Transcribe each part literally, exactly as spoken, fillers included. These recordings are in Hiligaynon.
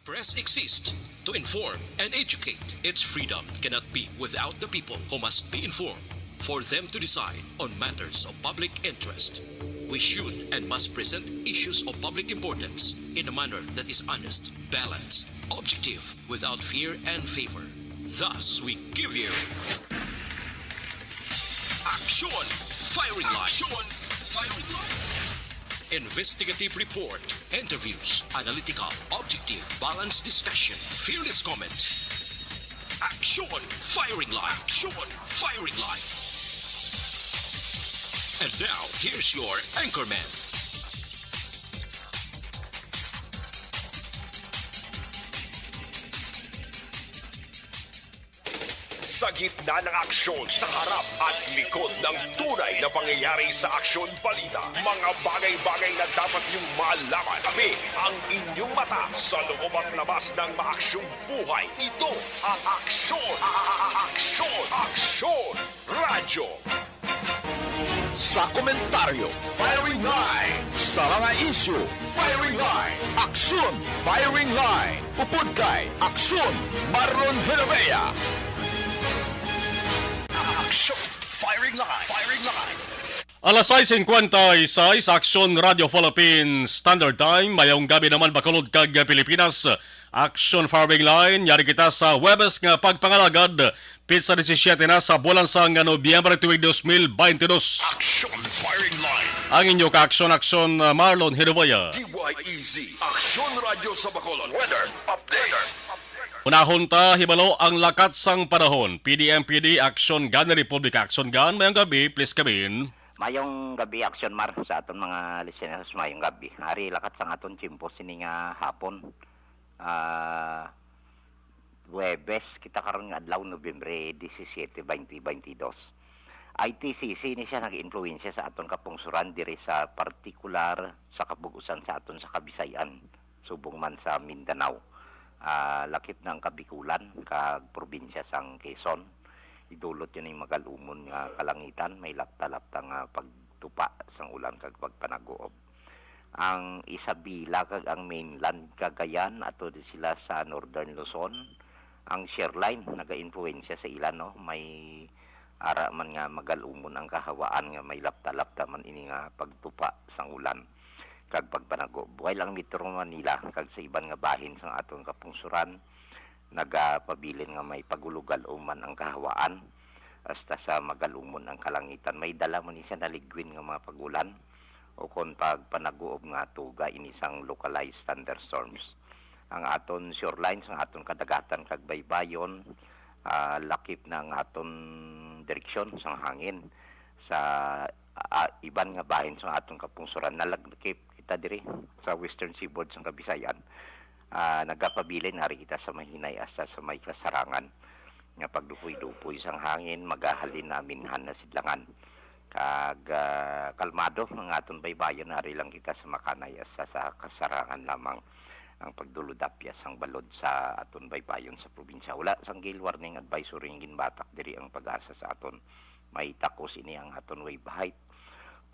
Press exists to inform and educate. Its freedom cannot be without the people who must be informed for them to decide on matters of public interest. We should and must present issues of public importance in a manner that is honest, balanced, objective, without fear and favor. Thus, we give you Action Firing Line. Action Firing Line. Investigative report, interviews, analytical, objective, balanced discussion, fearless comments. Action Firing Line. Action Firing Line. And now, here's your anchorman. Sa gitna ng aksyon, sa harap at likod ng tunay na pangyayari sa aksyon balita, mga bagay-bagay na dapat niyong malaman. Kami ang inyong mata sa loob at labas ng maaksyong buhay. Ito ang Aksyon, Aksyon, Aksyon Radyo. Sa komentaryo, Firing Line. Sa mga isyu, Firing Line. Aksyon, Firing Line. Upod kay Aksyon, Marlon Genovea. Action Firing Line. Firing Line. Alas sais singkwenta y seis, Aksyon Radyo Philippines Standard Time. Mayong gabi naman, Bacolod kag Pilipinas. Aksyon Firing Line, yari kita sa Huwebes nga pagpangalagad, pitsa disisiete na sa bulan sang Nobyembre tuig dos mil baynte dos. Action Firing Line. Ang inyo ka-aksyon-aksyon, uh, Marlon Hiruboya. D Y E Z, Aksyon Radyo sa Bacolod. Weather update. Unahon ta, hibalo ang lakat sang panahon. P D M P D, Aksyon Gan, Republika Aksyon Gan. Mayong gabi, please come in. Mayong gabi, Aksyon Mar, sa aton mga listeners. Mayong gabi. Ari, lakat sang aton tiyempo sini nga hapon. Ah, Huwebes kita karon nga adlaw, Nobyembre disisiete, baynte baynte dos. I T C C ni siya nag-influensya sa aton kapungsuran diri sa partikular sa kabug-usan sa aton sa Kabisayan, subong man sa Mindanao. Ah, lakip na ang Kabikulan kag probinsya sang Quezon. Idulot yun ang magalumon nga kalangitan, may lapta-lapta nga pagtupa sang ulan kag pagpanaguob. Ang Isabela kag ang mainland, Cagayan, ato di sila sa Northern Luzon. Ang shear line nagainfluwensya sa ila, no? May ara man nga magalumon ang kahawaan nga may lapta-lapta man ini nga pagtupa sang ulan kag pagpanago. Buhay lang Metro Manila kag sa iban nga bahin sang aton kapungsuran, nagapabilin nga may pagulog-alom man ang kahawaan, hasta sa magalumon ang kalangitan. May dala man ni siya naligwin nga mga pag-ulan o kon pagpanaguob nga tuga ini sang localized thunderstorms. Ang aton shorelines, ang aton kadagatan kag baybayon, ah, lakip na ang aton direksyon sang hangin. Sa, ah, iban nga bahin sa aton kapungsuran, nalakip kita diri sa western seaboard sang Kabisayan. Ah, nagapabilin ari kita sa mahinay hasta sa may kasarangan nga pagdupoy-dupoy sang hangin, magahalin na aminhan na sidlangan. Kag, ah, kalmado ang aton baybayon, ari lang kita sa makanay hasta sa kasarangan lamang ang pagduludapya sang balod sa aton baybayon sa probinsya. Wala sang gale warning advisory nga ginbatak diri ang PAGASA sa aton. May takos ini ang aton wave height,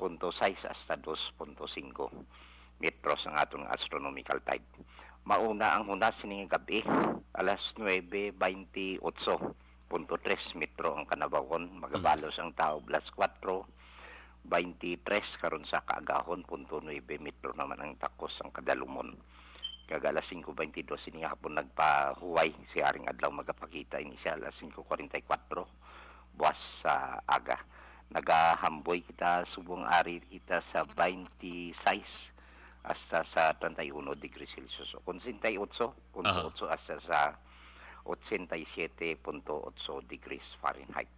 punto sais hasta dos punto singko metros ang aton astronomical tide. Mauna ang hunas sini nga gab-i, alas nuebe baynte otso punto tres metro ang kanabawon, magabalos ang taob alas kuwatro baynte tres karon sa kaagahon, punto nuebe metro naman ang takos ang kadalumon. Kag alas singko baynte dos ini nga hapon nagpahuway, si Haring Adlaw magapakita ini siya alas singko kuwarenta y kuwatro buwas sa aga. Nagahamboy kita subong ari kita sa baynte sais hasta sa treinta y uno degrees Celsius, o kon sesenta y ocho punto ocho hasta sa ochenta y siete punto ocho degrees Fahrenheit.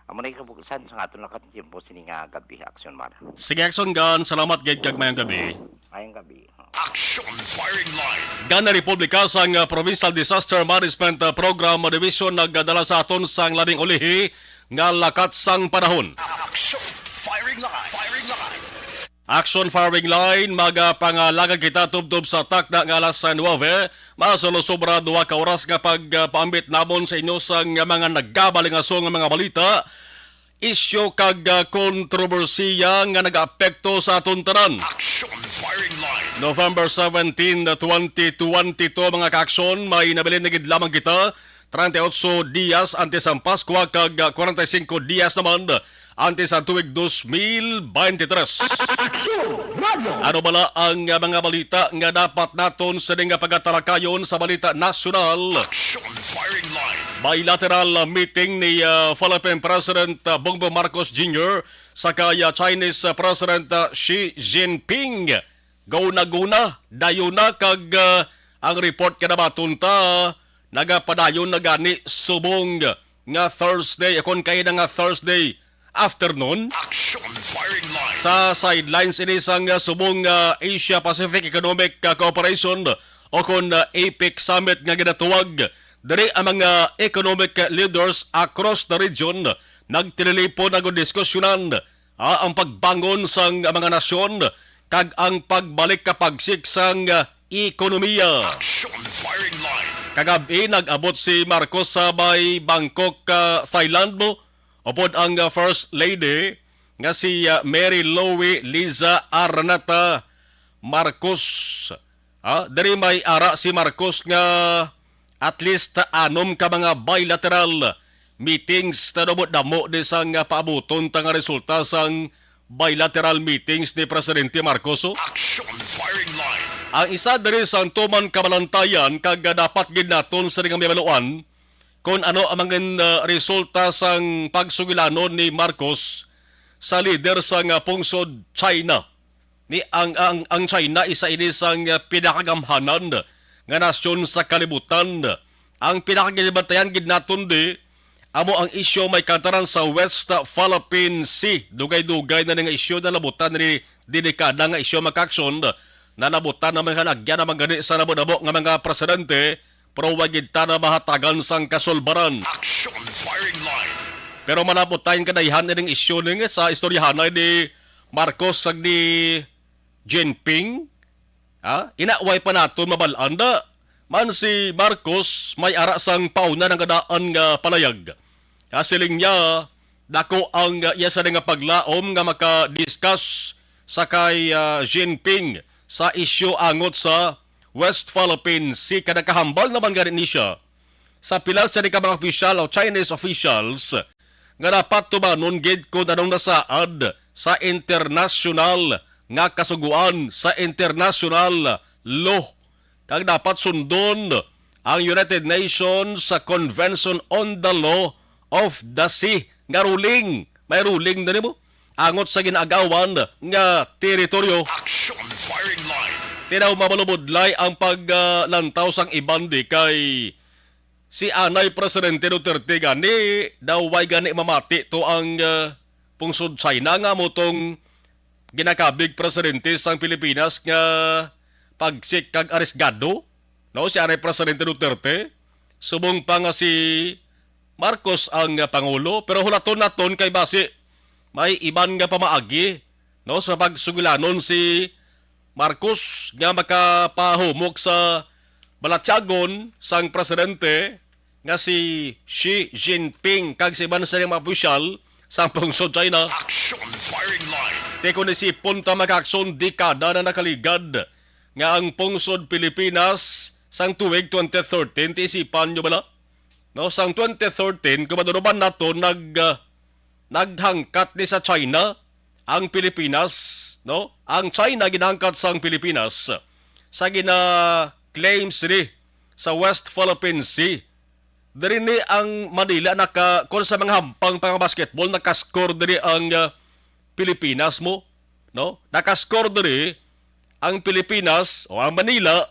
Amo na ang kabugasan sa aton lakat nga tiyempo sini nga gab-i, Aksyon Mar. Sige, Aksyon Gan, salamat gid kag mayong gab-i. Mayong gab-i. Action Firing Line. Gan, Republika sang, uh, Provincial Disaster Management, uh, Program Division nagdala sa aton sang labing ulihi nga lakat sang panahon. Action Firing Line. Firing Line. Action Firing Line, magapangalagad kita tubtob sa takna nga alas nuebe. Masulo sobra duha ka oras nga pagpaambit namon sa inyo sang mga nagkabalingaso nga mga balita, isyu kag, ah, kontrobersiya nga nagaapekto sa aton tanan. Action Firing Line. November seventeen, twenty twenty-two, mga kaaksyon, may nabilin na gid lamang kita. Treinta y ocho dias antes ang Paskwa kag, ah, kwarenta y singko dias naman antes ang tuig dos mil beintitres. Aksyon Radio! Ano bala ang, ah, mga balita nga dapat naton sa nga pagatalakayon sa balita nasyonal? Action Firing Line. Bilateral, ah, meeting ni, ah, Philippine President, ah, Bongbong Marcos Junior sa kay, ah, Chinese, ah, President, ah, Xi Jinping. Guna-guna, dayon na kag, ah, ang report nga nabaton ta, nagapadayon na gani subong nga Thursday, akon kay na nga Thursday afternoon. Action Firing Line. Sa sidelines ini sang, ah, subong, ah, Asia Pacific Economic, ah, Cooperation o kon, ah, APEC Summit nga ginatuwag, diri ang mga economic leaders across the region nagtililipon ag diskusyonan, ah, ang pagbangon sang mga nasyon kag ang pagbalik ka pagsik sang, ah, ekonomiya. Action Firing Line. Kagab-i, nag-abot si Marcos sa may Bangkok, ah, Thailand mo, upod ang, ah, First Lady nga si, ah, Mary Louie Liza Arnata Marcos. Ah, diri may ara si Marcos nga at least anom ka mga bilateral meetings na damo-damo di sang paabuton ta nga resulta sang bilateral meetings ni Presidente Marcos, oh. Action Firing Line. Ang isa diri sang tuman kabalantayan kag dapat gid naton sa nga mahibaluan kon ano ang mga, uh, resulta sang pagsugilanon ni Marcos sa lider sang, uh, pungsod China. Ni ang, ang, ang China isa ini sang, uh, pinakagamhanan nga nasyon sa kalibutan. Ang pinakaginabantayan gid naton di amo ang isyu may kantaran sa West Philippine Sea. Dugay-dugay na ni nga isyu, nalabutan ni di dekada nga isyu, mga kaaksyon. Nalabutan naman nga nagyan naman gani sa nabo-nabo nga mga presidente, pero wa gid ta na mahatagan sang kasulbaran. Action Firing Line. Pero malabot tayong kadayhan ining isyu ning sa istoryahanay ni Marcos kag ni Jinping. Ha? Ina, way pa naton mabal-an da. Man si Marcos may ara sang pauna nga daan nga palayag. Ha, siling niya, dako ang, ah, iya sa nga paglaom nga maka-discuss sa kay, ah, Jinping sa isyu angot sa West Philippine Sea. Kada kahambal naman gani ni siya sa pila sa di ka mga opisyal o Chinese officials nga dapat tumanon gid kung anong nasaad sa internasyonal nga kasugoan, sa internasyonal law, kag dapat sundon ang United Nations sa Convention on the Law of the Sea nga ruling. May ruling na nimo angot sa ginaagawan nga teritoryo. Action Firing Line. Tinaw mabalubudlay ang paglantaw sang iban di kay si anay Presidente Duterte gani daw way gani mamati to ang, ah, pungsod China nga amo tong ginakabig presidente sang Pilipinas nga pagsik kag arisgado, no, si anay Presidente Duterte, subong pa nga si Marcos ang, ah, pangulo. Pero hulaton naton kay basi may iban nga pamaagi, no, sa pagsugilanon si Marcos nga makapahumok sa balatyagon sang presidente nga si Xi Jinping kag sa iban sa mga opisyal sa pungsod China. Action Firing Line. Ti kon isipon ta, mga kaaksyon, dekada na nakaligad nga ang pungsod Pilipinas sang tuig twenty thirteen, ti isipan nyo bala? No, sang twenty thirteen, kung maduruban nato, nag, ah, naghangkat ni sa China ang Pilipinas, no? Ang China ginangkat sang Pilipinas sa gina-claims ni sa West Philippine Sea. Diri ni ang Manila naka, kung sa mga hampang pang basketball, naka-score diri ang, ah, Pilipinas mo, no? Naka-score diri ang Pilipinas o ang Manila,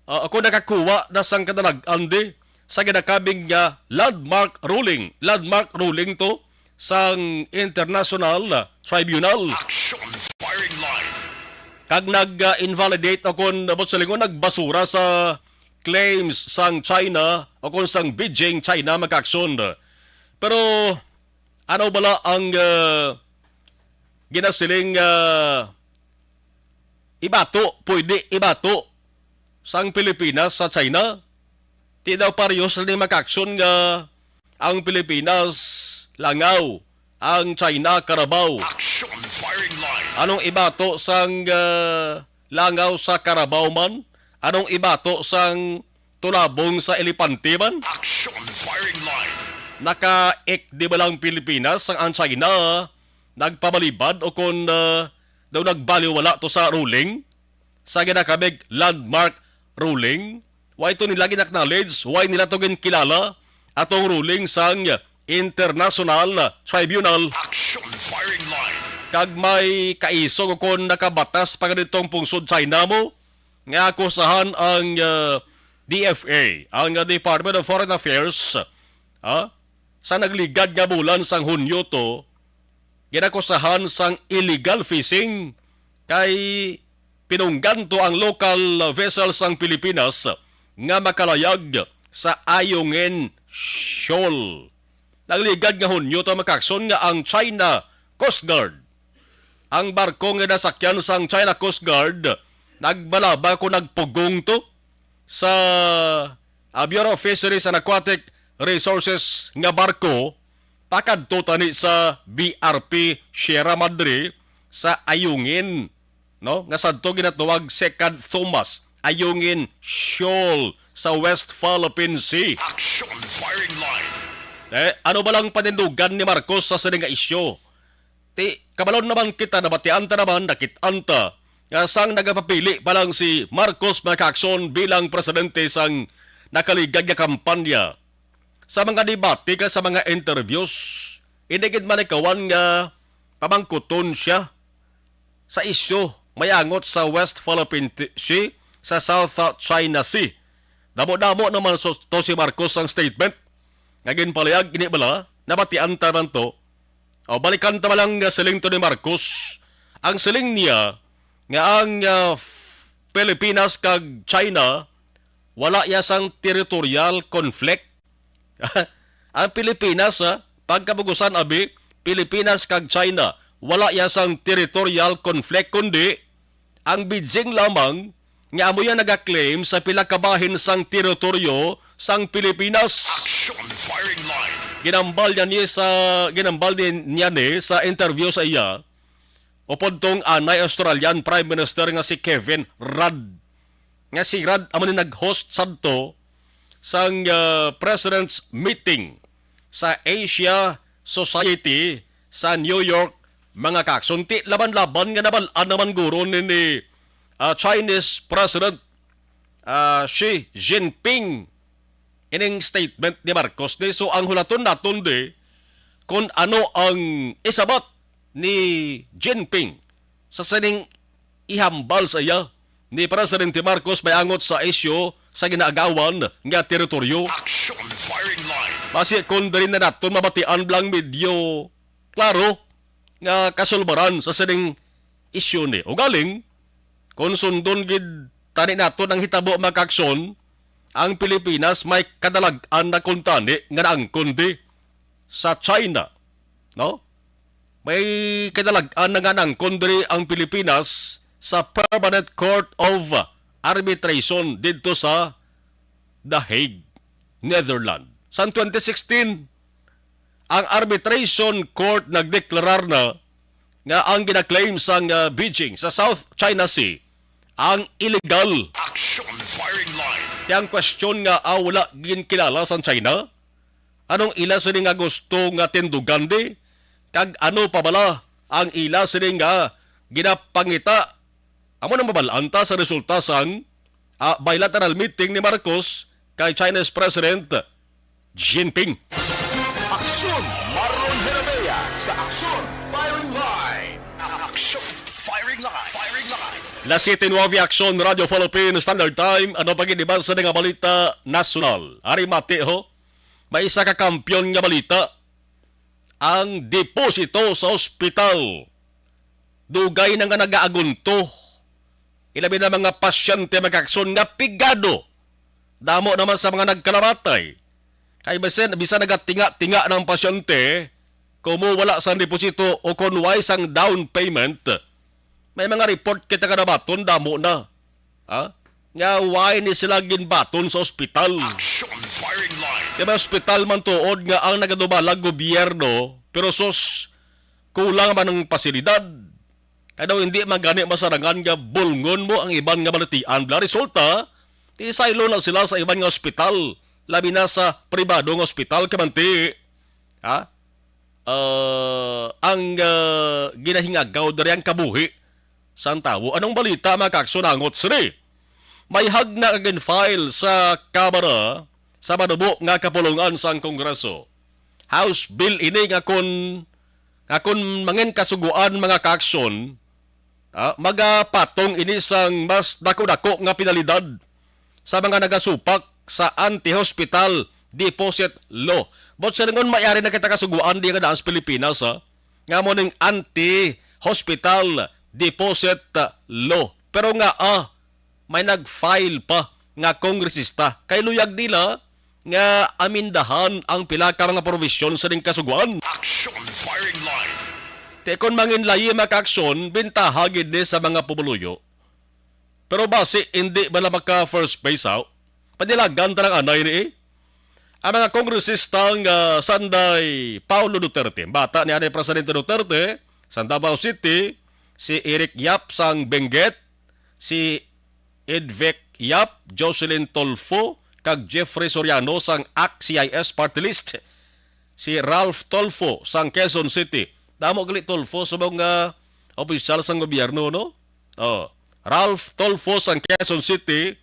ah, ako nakakuha na sang kadalag-an di sa ginakabig nga landmark ruling. Landmark ruling to sang International Tribunal. Action Firing Line. Kag nag-invalidate o kon abot sa lingon, nagbasura sa claims sang China o kon sang Beijing, China, mga kaaksyon. Pero ano bala ang, ah, ginasiling, ah, ibato, pwede ibato sang Pilipinas sa China? Ti daw parehas lang ni mga kaaksyon nga ang Pilipinas langaw, ang China karabaw. Action Firing Line. Anong ibato sang, ah, langaw sa karabaw man, anong ibato sang tulabong sa elepante man? Action firing line. Naka-ek di ba lang Pilipinas sang ang China nagpabalibad o kon, ah, daw nagbaliwala to sa ruling, sa ginakamig landmark ruling? Why to nila gin-acknowledge? Why nila to ginkilala atong ruling sang International Tribunal? Action firing line. Kag may kaisog o kon nakabatas pa ganitong pungsod China mo nga akusahan ang, ah, D F A, ang, ah, Department of Foreign Affairs, ah, sa nagligad nga bulan sang Hunyo to, ginakusahan sang illegal fishing kay pinunggan to ang local vessel sang Pilipinas nga makalayag sa Ayungin Shoal. Nagligad nga Hunyo to, mga kakson, nga ang China Coast Guard, ang barko nga nasakyan sang China Coast Guard, nagbalaba ko nagpugong to sa, ah, Bureau of Fisheries and Aquatic Resources nga barko pakadto tani sa B R P Sierra Madre sa Ayungin, no? Nga sadto ginatawag Second Thomas, Ayungin Shoal sa West Philippine Sea. Action firing line. Eh, ano ba lang panindugan ni Marcos sa sini nga isyu? Ti, kabalon naman kita, nabatian ta naman, nakit-an ta nga sang nagapapili pa lang si Marcos, mga kakson, bilang presidente sang nakaligad nga kampanya, sa mga debate kag sa mga interviews, hindi gid malikawan nga pamangkuton siya sa isyu may angot sa West Philippine T-, Sea, sa South, uh, China Sea. Damo-damo naman so, to si Marcos ang statement nga ginpalihag ini bala, nabatian ta man to. O, balikan ta man lang nga siling to ni Marcos. Ang siling niya nga ang, ah, f-, Pilipinas kag China wala ya sang territorial conflict. Ang Pilipinas, ha, pagkabugusan, abi, Pilipinas kag China, wala ya sang territorial conflict, kundi ang Beijing lamang nga amo ya nagaklaim sa pila ka bahin sang teritoryo sang Pilipinas. Action firing line. Ginambal niya ni sa, ginambal din niya ni sa interview sa iya upod tong anay Australian Prime Minister nga si Kevin Rudd, nga si Rudd amo ni nag-host sadto sang, ah, President's Meeting sa Asia Society sa New York, mga kakson. Ti laban-laban nga nabal-an naman guro ni, ni, ah, Chinese President, ah, Xi Jinping ining statement ni Marcos ni. So, ang hulaton naton di kung ano ang isabat ni Jinping sa sining ihambal sa iya ni Presidente Marcos may angot sa isyu sa ginaagawan nga teritoryo. Action firing line. Basi kung diri na naton mabatian lang medyo klaro nga kasulbaran sa sining isyu ni. Ugaling, kung sundon gid tani naton ang hitabo, mga kakson, ang Pilipinas may kadalag-an na kuntani nga naangkon di sa China, no? May kadalag-an na nga naangkon diri ang Pilipinas sa Permanent Court of Arbitration didto sa The Hague, Netherlands. Sang twenty sixteen, ang Arbitration Court nagdeklarar na nga ang ginaklaim sang, ah, Beijing sa South China Sea ang illegal. Action firing line. Kaya ang question nga, ah, wala ginkilala sang China? Anong ila sini nga gusto nga tindugan di? Kag ano pa bala ang ila sini nga ginapangita? Amo nang mabalaan ta sa resulta sang, ah, bilateral meeting ni Marcos kay Chinese President Jinping. Aksyon, Marlon Herabea sa Aksyon Firing Line. Aksyon Firing Line. Firing Line. Las siete nueve, Aksyon, Radyo Philippine Standard Time. Ano pa gid iban sa nga balita nasyonal? Ari, mati, ho. May isa ka kampiyon nga balita. Ang deposito sa ospital. Dugay na nga nagaagunto. Ilabi na mga pasyente, mga kakson, nga pigado. Damo naman sa mga nagkalamatay. Kay bisan, bisan nagatinga-tinga ng pasyente, kumo wala sang deposito o kon way sang down payment, may mga report kita nga nabaton, damo na. Ha? Nga way ni sila ginbaton sa ospital. Action firing line. Kaya may ospital man tuod nga ang nagadubalag gobyerno, pero sus, kulang man ang pasilidad. Kay daw hindi man gani masarangan nga bulngon mo ang iban nga balatian. Bala resulta, ti saylo na sila sa iban nga ospital, labi na sa pribado nga ospital, kamanti. Ha? Ah, ang, ah, ginahingagaw diri ang kabuhi sang tawo. Anong balita, mga kaakson, hangot sini? May hagna nga gin-file sa Kamara sa manubo nga kapulungan sang Kongreso. House bill ini nga kon, nga kon mangin kasugoan, mga kaakson, ah, magapatong ini sang mas dako-dako nga penalidad sa mga nagasupak sa anti-hospital deposit law. But silingon, may ari na kita kasuguan di nga daan sa Pilipinas, ha? Nga mo ning anti-hospital deposit, ah, law. Pero nga, ah, may nag-file pa nga kongresista. Kay luyag nila nga amindahan ang pila ka mga provision sa ning kasuguan. Action firing line. Te kon manginlayi, mga kaakson, bintaha gid ni sa mga pumuluyo. Pero basi, hindi ba na maka first phase out? Panilagan ta lang anay ni, eh. Ang mga kongresista nga sanday Paulo Duterte, bata ni anay Presidente Duterte, sang Davao City, si Eric Yap sang Benguet, si Edvic Yap, Jocelyn Tulfo, kag Jeffrey Soriano sang ACT-C I S Party List, si Ralph Tulfo sang Quezon City. Damo gali Tulfo sa mga opisyal sang gobyerno, no? Oh, Ralph Tulfo sang Quezon City,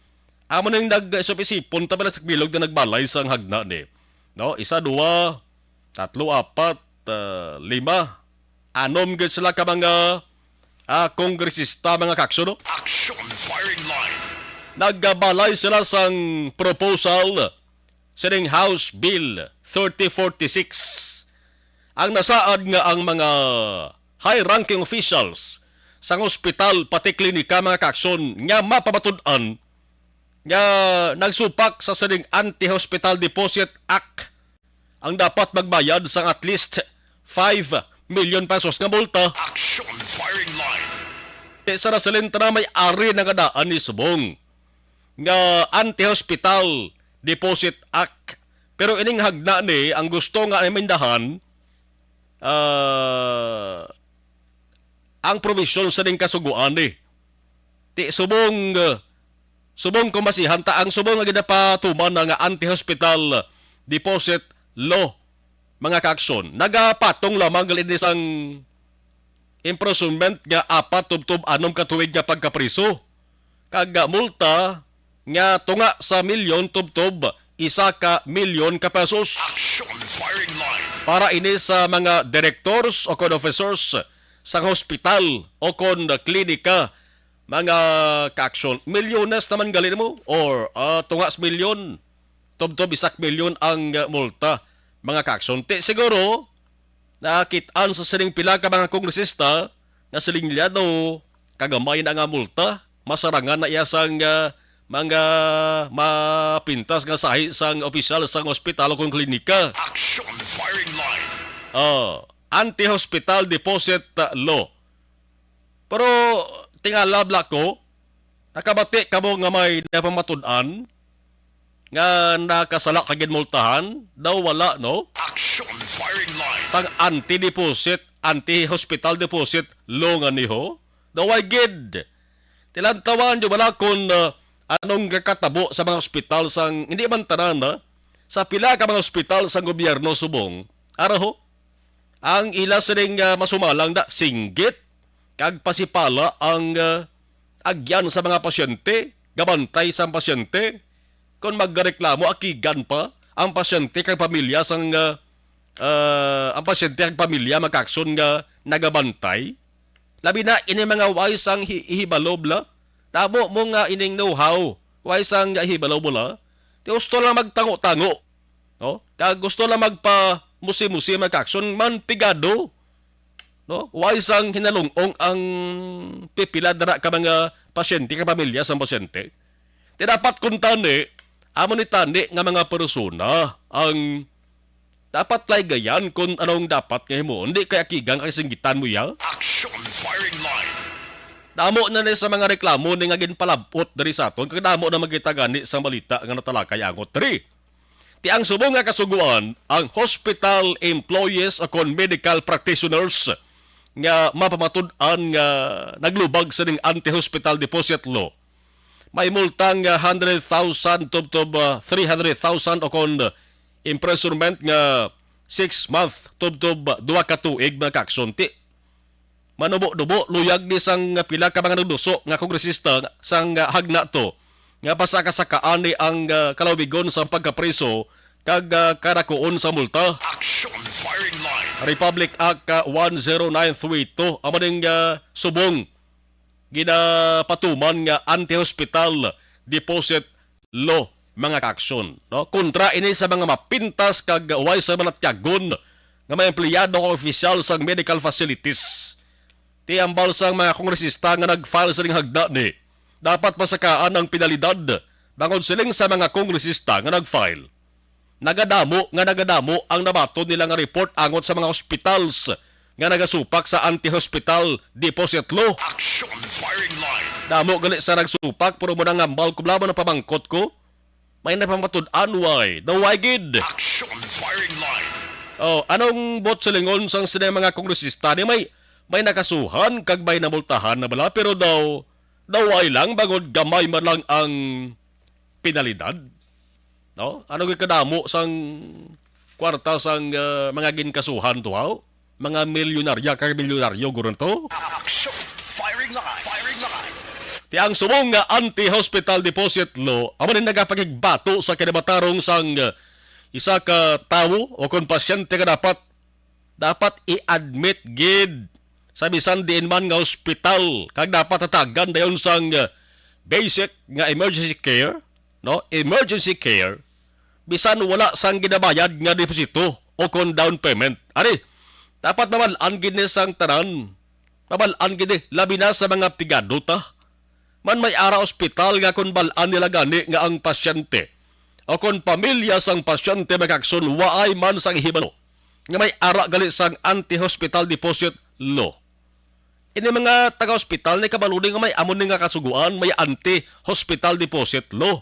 amo ning nag-isip-isipon ta pala sa bilog na nagbalay sang hagna ni. No, isa, duwa, tatlo, apat, ah, lima, anom gid sila ka mga, ah, kongresista, mga kaakson, no? Action firing line. Nagbalay sila sang proposal sining House Bill thirty forty-six. Ang nasaad nga ang mga high-ranking officials sang ospital pati klinika, mga kaakson, nga mapamatud-an nga nagsupak sa sining Anti-Hospital Deposit Act ang dapat magbayad sang at least five million pesos nga multa. Action firing line. Sa Rasalin, tana may ari na nga daan ni subong nga Anti-Hospital Deposit Act. Pero ining hagna ni, ang gusto nga amindahan, ah, ang provision sa ning kasugoan ni. Ti subong, ah, subong kung masihan ta, ang subong nga ginapatuman na nga Anti-Hospital Deposit Law, mga kaakson, nagapatong lamang gali ni sang imprisonment nga apat tubtob anom ka tuig nga pagkapriso, kag, ah, multa nga tunga sa milyon tubtob isa ka milyon ka pesos. Action firing line. Para ini sa mga directors o kon officers sang hospital o kon klinika, mga kaakson, milyones naman gali mo, or, ah, tunga sa milyon tubtob isa ka milyon ang, ah, multa, mga kaakson. Ti siguro, nakit-an sa sining pila ka mga kongresista nga siling nila daw kagamay na nga multa, masarangan na iya sang, ah, mga mapintas nga sahi sang opisyal sang ospital o kon klinika. Action firing line. Ah, Anti-Hospital Deposit, ah, Law. Pero tingala bala ko, nakabati kamo nga may napamatud-an nga nakasala kag ginmultahan? Daw wala, no? Action firing line. Sang anti-deposit, anti-hospital deposit law nga niho? Daw way gid. Tilantawan nyo bala kung, uh, anong kakatabo sa mga ospital sang, hindi man tanan, ha? Sa pila ka mga ospital sang gobyerno subong, araho, ang ila sining, ah, masumalang da, singgit kag pasipala ang, ah, agyan sa mga pasyente, gabantay sang pasyente. Kon magreklamo, akigan pa ang pasyente kag pamilya sang, ah, ah, ang pasyente kag pamilya, mga kaakson, nga nagabantay. Labi na ini mga way sang hi-, hibalo bala. Damo mo nga ining know-how, way sang hibalo bala. Ti gusto lang magtango-tango, no? Kag gusto lang magpamusi-musi, mga kaakson, man pigado, no? Way sang hinalung-ong ang pipila dira ka mga pasyente, ka pamilya sang pasyente. Ti dapat kuntani, amo ni tani nga mga persona ang dapat laygayan kon anong dapat nga himuon. Di kay akigang kay singgitan mo ya. Action firing line. Damo na ni sa mga reklamo ni nga ginpalab-ot diri sa aton, kag damo na makita gani sang balita nga natalakay angot diri. Ti ang subong nga kasugoan, ang hospital employees o kon medical practitioners nga mapamatud-an nga naglubag sa ning anti-hospital deposit law, may multa nga hundred thousand tubtob, ah, three hundred thousand o kon imprisonment nga six month tubtob duha ka tuig, mga kaakson. Ti manubo-dubo, luyag ni sang pila ka mga nagduso nga kongresista sang, ah, hagna to nga pasakasakaan ni ang, ah, kalawigon sang pagkapriso kag, ah, kadakuon sa multa. Action Firing Line. Republic Act, ah, one zero nine three two, amo ning, ah, subong ginapatuman nga anti-hospital deposit law, mga kaaksyon, no? Kontra ini sa mga mapintas kag way sa malatyagon nga mga empleyado o opisyal sang medical facilities. Ti hambal sang mga kongresista nga nag-file sa ning hagna ni, dapat pasakaan ang penalidad, bangod siling sa mga kongresista nga nag-file. Nagadamo nga nagadamo ang nabaton nila nga report angot sa mga hospitals nga nagasupak sa anti-hospital deposit law. Action Firing Line. Damo gali sa nagsupak, pero mo nang hambal ko, bala mo na pamangkot ko. May napamatud-an, way? Daw way gid. Action Firing Line. Oh, anong buot silingon sang sini mga kongresista ni? May, may nakasuhan kag may namultahan na bala, pero daw, daw way lang, bangod gamay man lang ang penalidad. No? Ano gid kadamo sang kwarta sang, ah, mga ginkasuhan to, haw? Mga milyonarya kag milyonaryo guro to. Action! Firing line! Firing line! Ti ang subong nga anti-hospital deposit law amo ni nagapakigbato sa kinabatarong sang, ah, isa ka tawo o kon pasyente nga dapat, dapat i-admit gid sa bisan diin man nga ospital, kag dapat hatagan dayon sang, ah, basic nga emergency care, no? Emergency care, bisan wala sang ginabayad nga deposito o kon down payment. Ari, dapat mabal-an gid ni sang tanan. Mabal-an gid ni, labi na sa mga pigado ta. Man may ara ospital nga kon bal-an nila gani nga ang pasyente o kon pamilya sang pasyente makakson waay man sang hibalo nga may ara gali sang anti-hospital deposit law. Ini mga taga-ospital ni kabalo ni nga may amo ni nga kasugoan, may anti-hospital deposit law.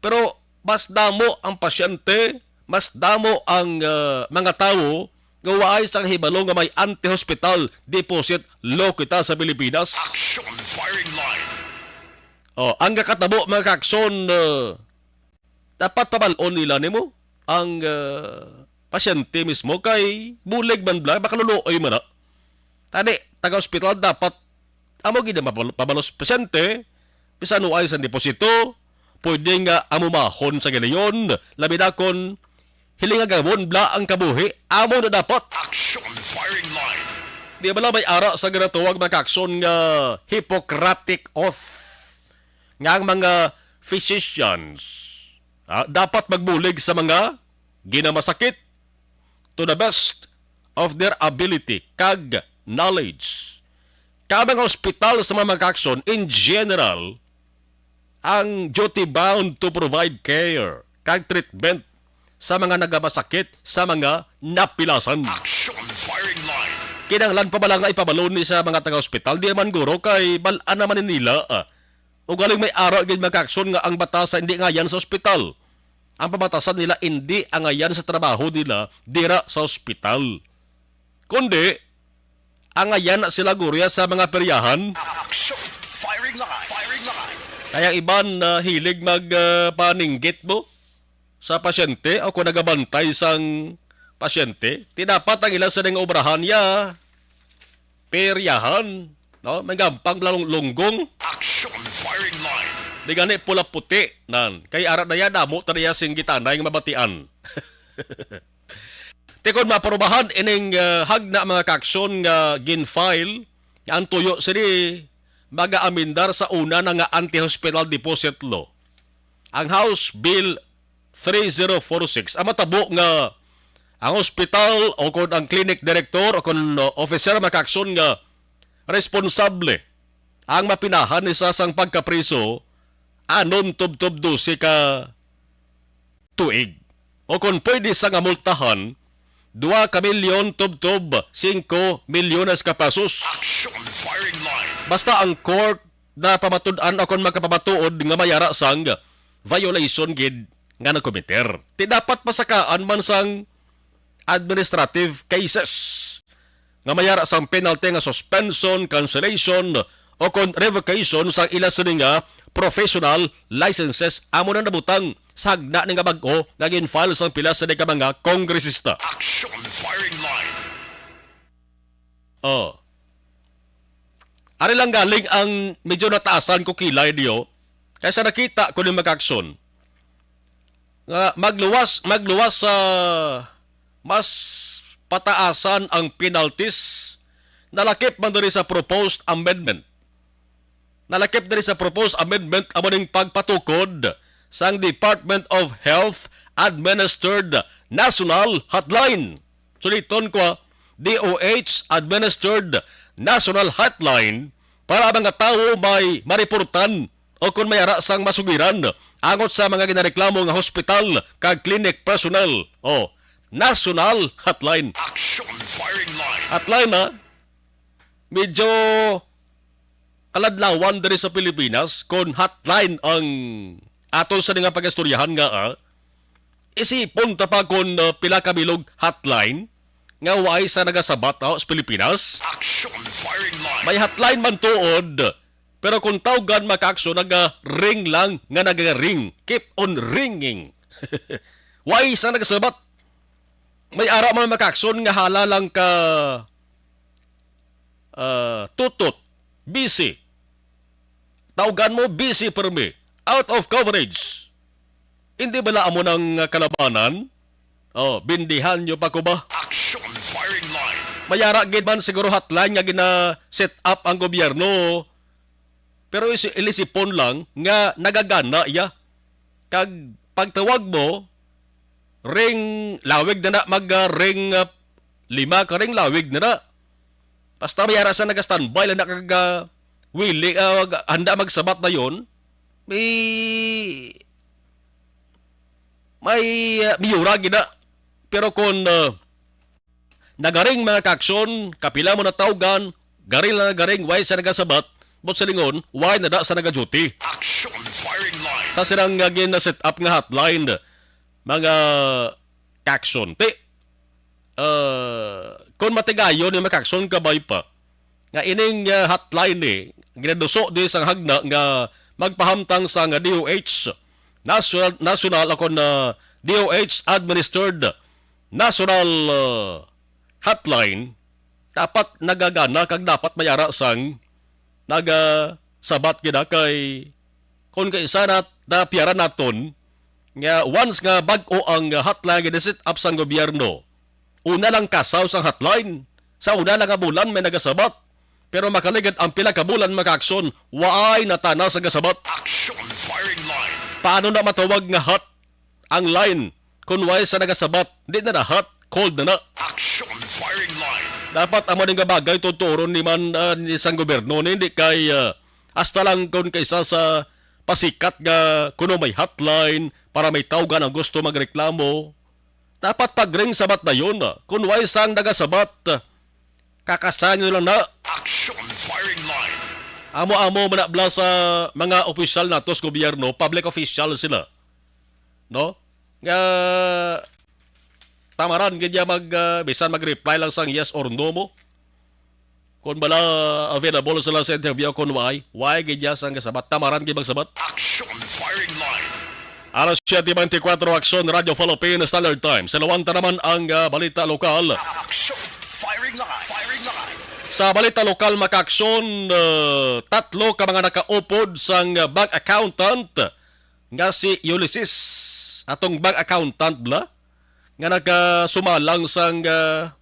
Pero mas damo ang pasyente, mas damo ang, ah, mga tawo nga waay sang hibalo nga may anti-hospital deposit law kita sa Pilipinas. Action Firing Line. Oh, ang kakatabo, mga kakson, ah, dapat pabal-on nila nimo ang, ah, pasyente mismo kay bulig man bala, makaluluoy man na. Tani, taga-ospital dapat amo gid ang mapal-, pabalos pasyente, bisan waay sang deposito, pwede nga amumahon sa ginayon, labi na kon hiling nga gawon bala ang kabuhi, amo na dapat. Action Firing Line. Di bala may ara sa ginatawag, mga kakson, nga Hippocratic Oath nga ang mga physicians, ah, dapat magbulig sa mga ginamasakit to the best of their ability kag knowledge. Kag ang mga ospital sa mga makakson, in general, ang duty bound to provide care kag treatment sa mga nagamasakit, sa mga napilasan. Action Firing Line. Kinahanglan pa bala nga ipabalo ni sa mga taga-ospital? Di man guro, kay bal-an naman ni nila, ah. Ugaling may ara gid, mga kakson, nga ang batasan indi angayan sa ospital. Ang pabatasan nila indi angayan sa trabaho nila dira sa ospital. Kundi, angayan na sila guro ya sa mga peryahan. Action! Firing line! Firing line! Kaya ang iban, ah, hilig mag, ah, paninggit mo sa pasyente o kung nagabantay sang pasyente, ti dapat ang ila sa nga obrahan ya peryahan, no? May gampang lalong lunggong. Action! Firing line! Di gani pula puti, nan. Kay ara na ya, damo ta na ya sing gitanay nga mabatian. Ti kon maaprubahan ining, ah, hagna, mga kaaksyon, nga gin-file, nga ang tuyo sini mag-aamendar sa una na nga anti-hospital deposit law, ang House Bill three zero four six, ang matabo nga ang ospital o kon ang clinic director o kon, uh, officer, mga kaaksyon, nga responsable ang mapinahan ni sa sang pagkapriso anom tubtob dose ka tuig. O kon pwede sa nga multahan, dua ka milyon tubtob singko milyones ka pesos. Action! Firing line! Basta ang court na pamatud-an o kon makapamatuod nga may ara sang violation gid nga nagkomiter. Ti dapat pasakaan man sang administrative cases. nga mayara sang penalty nga suspension, cancellation, o kon revocation sang ila sini nga professional licenses amo na nabutang sa hagna ni nga bag-o nga gin-file sang pila sini ka mga kongresista. Action Firing Line. Oh. Ari lang galing ang medyo nataasan ko kilay niyo kaysa nakita ko ni Makakson nga magluwas, magluwas sa mas pataasan ang penalties, nalakip man diri sa proposed amendment. Nalakip diri sa proposed amendment amo ning pagpatukod sang Department of Health administered national hotline. Suliton ko, ah, D O H administered national hotline para ang mga tawo may mariportan o kon may ara sang masugiran angot sa mga ginareklamo nga hospital kag clinic personnel. O, national hotline. Action Firing Line. Hotline, ha? Medyo kaladlawan diri sa Pilipinas kon hotline ang aton sa nga pag-istoryahan nga, ah, isipon ta pa kon, ah, pila ka bilog hotline nga way sa nagasabat, ah, sa Pilipinas. Action Firing Line. May hotline man tuod, pero kung tawgan, Makakson, naga-ring lang nga naga-ring. Keep on ringing. Way sa nagasabat. May ara man, Makakson, nga hala lang ka, ah, tutot, busy. Tawgan mo, busy permi. Out of coverage. Hindi bala amo nang kalabanan? Oh, bindihan nyo pa ko ba? Action Firing Line. May ara gid man siguro hotline nga gina-set up ang gobyerno, pero isi-, ilisipon lang nga nagagana iya. Kag pagtawag mo, ring lawig na na, mag, ah, ring, ah, lima ka ring lawig na na. Basta may ara sa naga-standby lang na kag, ah, wili, ah, mag-, handa magsabat na yon. May, may, ah, miyura gid na. Pero kung, ah, nagaring, Makakson, kapila mo natawgan, garing lang nagaring, way sa nagasabat, but sa lingon, way na da sa naga-duty. Action Firing Line. Sa silang nga gin-set up nga hotline, Makakson. Ti, ah, kung matigayon ni Makakson, kabay pa, nga ining, ah, hotline ni ginaduso di sang hagna nga magpahamtang sang D O H, national, national ako na D O H administered national, ah, hotline, dapat nagagana kag dapat may ara sang nagasabat gid kay kung kaisa na, napiara naton nga once nga bag-o ang hotline nga set up sang gobyerno, una lang kasaw sang hotline. Sa una lang nga bulan may nagasabat. Pero makaligad ang pila ka bulan, Makakson, waay na tana sa gasabat. Action Firing Line. Paano na matawag nga hot ang line? Kung way sa nagasabat, di na na hot, cold na na. Action Firing Line. Dapat amo ni nga bagay tuturon ni man, ah, ni sang gobyerno ni, hindi kay, ah, hasta lang kung kaisa sa pasikat nga kuno may hotline para may tawgan ang gusto magreklamo. Dapat pagring sabat na yun, ah. Kung way sang nagasabat, ah, kakasayan nyo lang na. Action Firing Line. Amo-amo man na bala sa mga opisyal nato sa gobyerno, public official sila. No? Nga tamaran gid ya mag, ah, bisan mag-reply lang sang yes or no mo. Kung bala available sila sa interview, kung why, why gid ya sang gasabat? Tamaran gid magsabat. Action Firing Line. Alas siyete beintikwatro, Aksyon, Radyo Philippine Standard Time. Sa lawanta naman ang, ah, balita lokal. Action Firing Line. Firing Line. Sa balita lokal, Makaaksyon, ah, tatlo ka mga nakaupod sang, ah, bank accountant nga si Ulysses, atong bank accountant bala, nga nagasumalang sang, ah,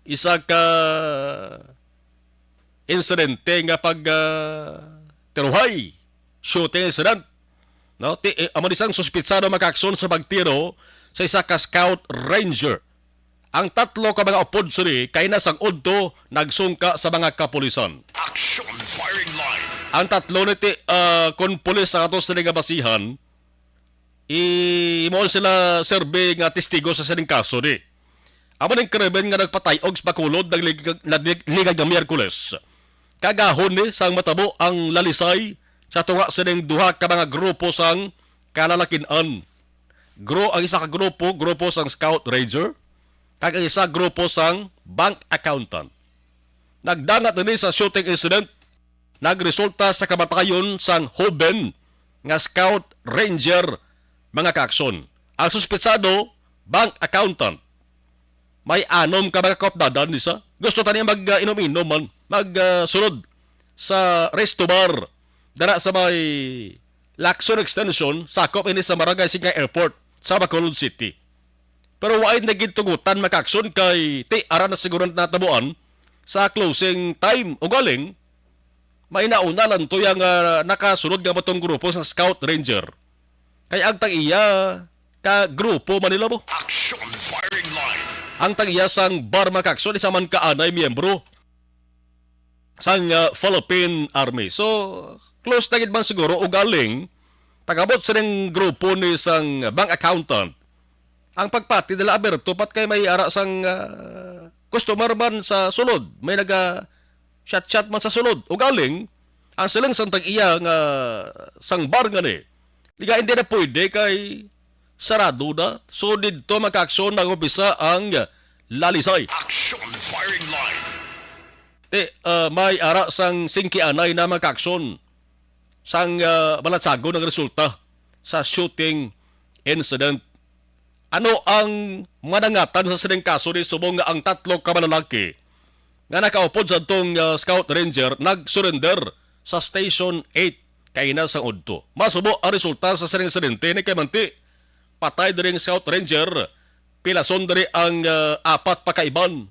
isa ka insidente nga pag, ah, tiruhay, shooting incident. No? Ti-, eh, amo ni sang suspitsado, Makaaksyon, sa pagtiro sa isa ka scout ranger. Ang tatlo ka mga upod sini kay na sang udto nagsungka sa mga kapulisan. Action Firing Line. Ang tatlo ni ti-, ah, kon pulis sa ato sini nga basihan, i-, imo sila serbi nga testigo sa sining kaso ni. Amo ning krimen nga nagpatay-og sa Bacolod naglig-, naglig-, ligad nga Miyerkules. Kagahon ni sang matabo ang lalisay sa tunga sining duha ka mga grupo sang kalalakin-an. Gru-, ang isa ka grupo, grupo sang Scout Ranger, kag ang isa grupo sang bank accountant. Nagdangat ini sa shooting incident, nagresulta sa kamatayon sang hoben nga scout ranger, mga kaakson. Ang suspitsado, bank accountant. May anom ka mga kaupdanan ni sa gusto tani mag, ah, inom-inom man, mag, ah, sulod sa resto bar dara sa may Lacson Extension, sakop ini sa Barangay Singay Airport sa Bacolod City. Pero waay na gid tugutan, mga kaakson, kay ti ara na siguro natabuan sa closing time. Ugaling, may nauna lang to yang, ah, nakasulod nga matong grupo sa Scout Ranger. Kay ang tag-iya ka grupo man nila mo. Action firing line. Ang tag-iya sang bar, mga kaakson, isa man ka anay miyembro sang, ah, Philippine Army. So, close na gid man siguro, ugaling pag-abot sining grupo ni sang bank accountant, ang pagpati nila aberto pat kay may ara sang, ah, customer man sa sulod. May naga chat-chat man sa sulod. Ugaling, ang siling sang tag-iya nga sang bar nga ni, liga hindi na pwede kay sarado na. So, didto, mga kaakson, nag-umpisa ang lalisay. Action firing line. Ti, ah, may ara sang singki anay na, mga kaakson, sang, ah, balatsagon ang resulta sa shooting incident. Ano ang manangatan sa sining kaso ni subong nga ang tatlo ka malalaki nga nakaupod sa tong, ah, Scout Ranger nag-surrender sa Station eight kaina sang udto? Masubo ang resulta sa sining insidente ni kay manti patay diri ang Scout Ranger, pilason diri ang, ah, apat pa ka iban,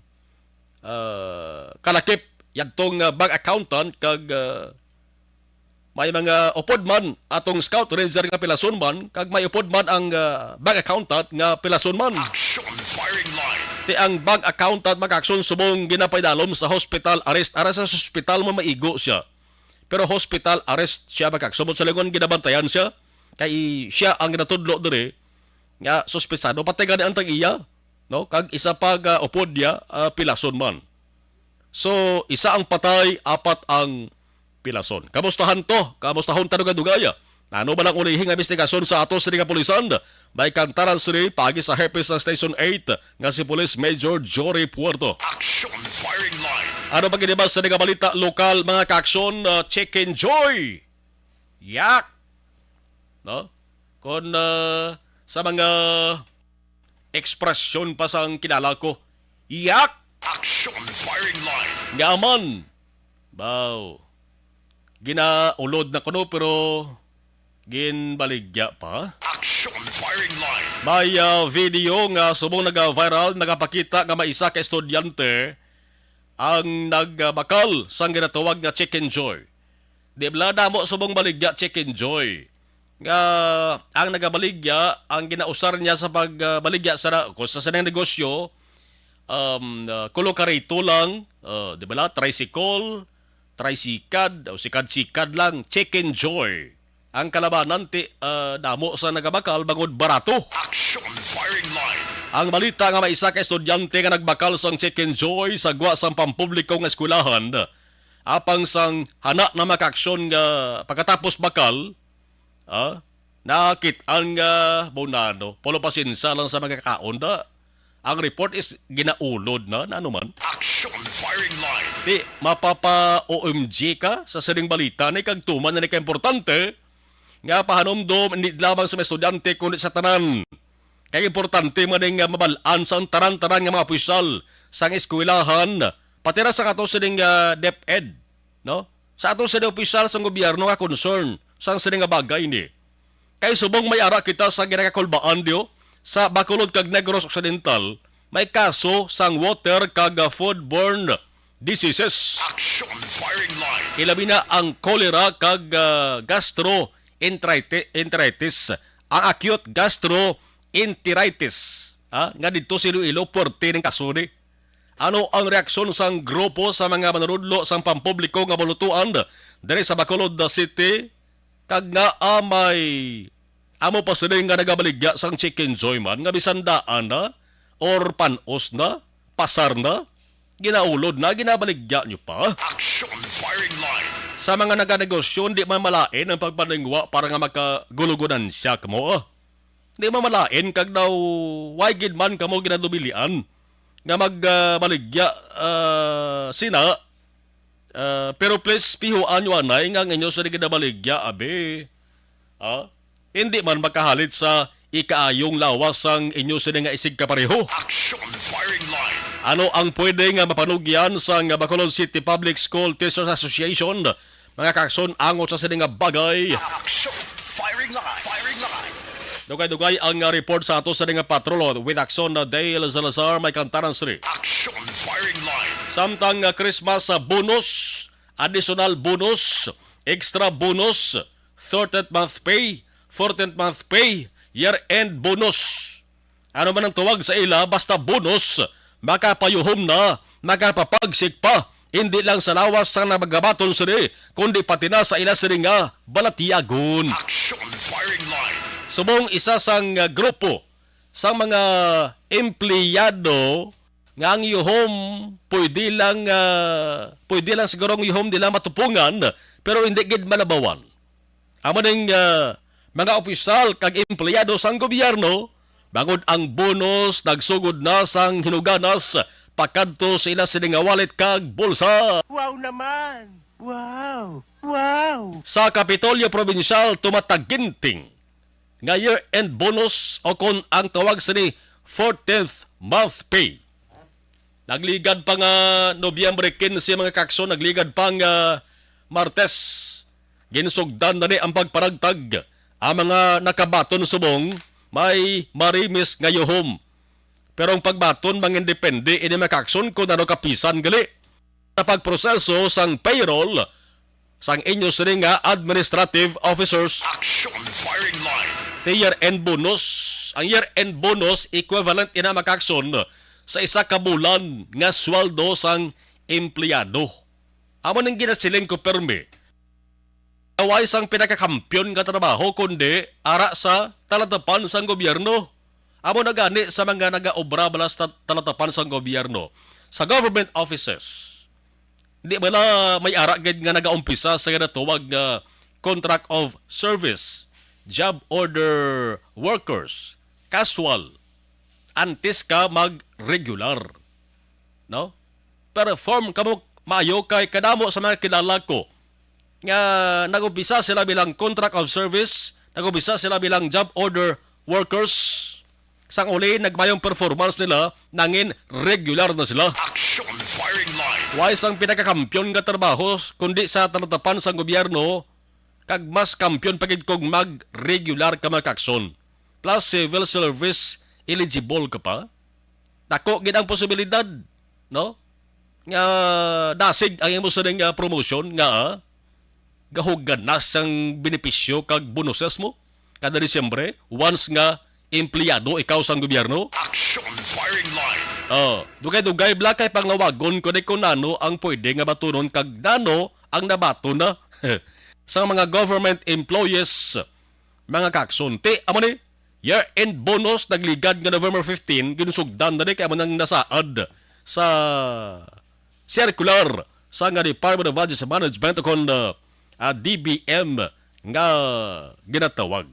ah, kalakip yadtong, ah, bank accountant kag, ah, may mga upod man atong Scout Ranger nga pilason man, kag may upod man ang, ah, bank accountant nga pilason man. Action firing line. Ti ang bank accountant, mga kaakson, subong ginapaidalom sa hospital arrest. Ara sa hospital mo maigo siya. Pero hospital arrest siya, mga kaakson. Sa lingon, ginabantayan siya. Kay siya ang ginatudlo diri nga suspetsado. Patay gani ang tag-iya, no? Kag isa pa nga upod niya, ah, pilason man. So, isa ang patay, apat ang pilason. Kamustahan to? Kamustahon ta dugay-dugay? Ano ba lang ulihi nga investigasyon sa ato sini nga pulisan? May kantaran sini pagi sa hepe sa Station eight nga si Police Major Jory Puerto. Action firing line. Ano pa gid ba sa nga balita lokal, mga kaaksyon? Uh, Chicken Joy. Yak! No? Kon, uh, sa mga ekspresyon pa sang kilala ko. Yak! Action firing line. Nga man. Baw. Ginaulod na kuno pero ginbaligya pa. Action firing line. May, ah, video nga subong naga-viral, nagapakita nga may isa ka estudyante ang nagbakal sang ginatawag nga Chicken Joy. Di bala damo subong baligya Chicken Joy. Nga ang nagabaligya, ang ginausar niya sa pagbaligya sa, kung sa sining negosyo, um, ah, kulo ka rito lang, ah, di bala, tricycle, tricycad, o sikad-sikad lang, Chicken Joy. Ang kalabanan ti, ah, damo sa nagabakal bangod barato. Action firing line. Ang balita nga may isa ka estudyante nga nagbakal sang Chicken Joy sa gwa sang pampubliko nga eskwelahan, apang sang hana na makaaksyon nga pagkatapos bakal, ah, nakit-an nga bonano, pulo pasensa lang sa mga kaon da. Ang report is ginaulod na, na ano man. Action firing line. Di, mapapa-O M G ka sa sining balita ni kag tuman na ni kaimportante nga pahanumdom, hindi lamang sa mga estudyante, kundi sa tanan. Kay importante man nga mabal-an sang tanan-tanan nga mga opisyal sang eskwelahan, pati ra sa kato sining, ah, DepEd, no? Sa ato sining opisyal sang gobyerno nga concern sang sining nga bagay ni. Kay subong may ara kita sa ginakakulbaan diyo sa Bacolod kag Negros Occidental, may kaso sang water kag, ah, foodborne diseases. Action firing line. Ilabi na ang cholera kag, ah, gastroenterite-, enteritis, ang acute gastroenteritis, ha, nga didto sa Iloilo, puwerte ning kaso ni. Ano ang reaksyon sang grupo sa mga manunudlo sang pampubliko nga bulutuan diri sa Bacolod City, kag ngaa may amo pa sila nga nagabaligya sang Chicken Joy man nga bisan daan na or pan-os na, pasar na, ginaulod na, ginabaligya nyo pa? Action firing line. Sa mga naganegosyo, hindi man malain ang pagpaningwa para nga makagulugunan siya kamo, ah. Hindi man malain kag daw way gid man kamo ginadubilian nga mag, ah, baligya, ah, sina Ah, pero please, pihuan nyo anay nga ang inyo sini ginabaligya, abi. Ha? Hindi man makahalit sa ikaayong lawas sang inyo sini nga isigkapareho. Action Firing Line. Ano ang pwede nga mapanugyan sang Bacolod City Public School Teachers Association, mga kakson, angot sa sini nga bagay? Action Firing Line. Firing Line. Dugay-dugay ang, ah, report sa ato sa nga patrol with Akson, ah, Dale Salazar, may kantaran sini. Action Firing Line. Samtang, ah, Christmas, ah, bonus, additional bonus, extra bonus, thirteenth month pay, fourteenth month pay, year-end bonus. Ano man ang tawag sa ila, basta bonus, makapayuhom na, makapapagsik pa, hindi lang sa lawas sang nagabaton sini, kundi pati na sa ila sini nga balatiagon. Action Firing Line. Subong isa sang, ah, grupo sang mga empleyado nga ang yuhom pwede lang, ah, pwede lang siguro ang yuhom nila matupungan, pero hindi gid malabawan. Amo ning, ah, mga opisyal kag empleyado sang gobyerno, bangod ang bonus nagsugod na sang hinuganas pakadto sa ila sini nga wallet kag bulsa. Wow naman! Wow! Wow! Sa Kapitolyo Probinsyal, tumataginting nga year-end bonus o kon ang tawag sini fourteenth month pay. Nagligad pa nga Nobyembre quince, mga kakson, nagligad pa nga Martes. Ginsugdan na ni ang pagparagtag ang mga nakabaton subong may marimis nga yuhom. Pero ang pagbaton mangindepende ini, mga kakson, kung ano kapisan gali sa pagproseso sang payroll sang inyo sini nga administrative officers. Action Firing Line. Ti year-end bonus. Ang year-end bonus equivalent ina, mga kakson, sa isa ka bulan nga sweldo sang empleyado. Amo ning ginasiling ko permi. Way sang pinakakampiyon nga trabaho kundi ara sa talatapan sang gobyerno. Amo na gani sa mga nagaobra bala sa talatapan sang gobyerno, sa government offices. Di bala may ara gid nga nagaumpisa sa ginatawag nga contract of service, job order workers, casual, antes ka mag-regular, no? Perform kamo maayo kay kadamo sa mga kilala ko nga nag-umpisa sila bilang contract of service, nag-umpisa sila bilang job order workers. Sang uli, nagmayong performance nila, nangin regular na sila. Action Firing Line. Way sang pinakakampiyon nga trabaho, kundi sa talatapan sang gobyerno, kag mas kampiyon pa gid kung mag-regular ka, mga kakson. Plus, civil service eligible ka pa. Dako gid ang posibilidad, no? Nga dasig ang imo sining, ah, promotion nga, ah, gahuganas sang benepisyo kag bonuses mo kada Disyembre once nga empleyado ikaw sang gobyerno. Action Firing Line. Oh, dugay-dugay bala kay panglawagon ko ni kung nano ang pwede nga batunon kag nano ang nabaton na sa mga government employees, mga kakson. Ti, amo ni, year-end bonus nagligad nga November fifteen, ginsugdan na ni kay amo nang nasaad sa circular sa nga Department of Budget Management o kon, uh, uh, D B M nga ginatawag.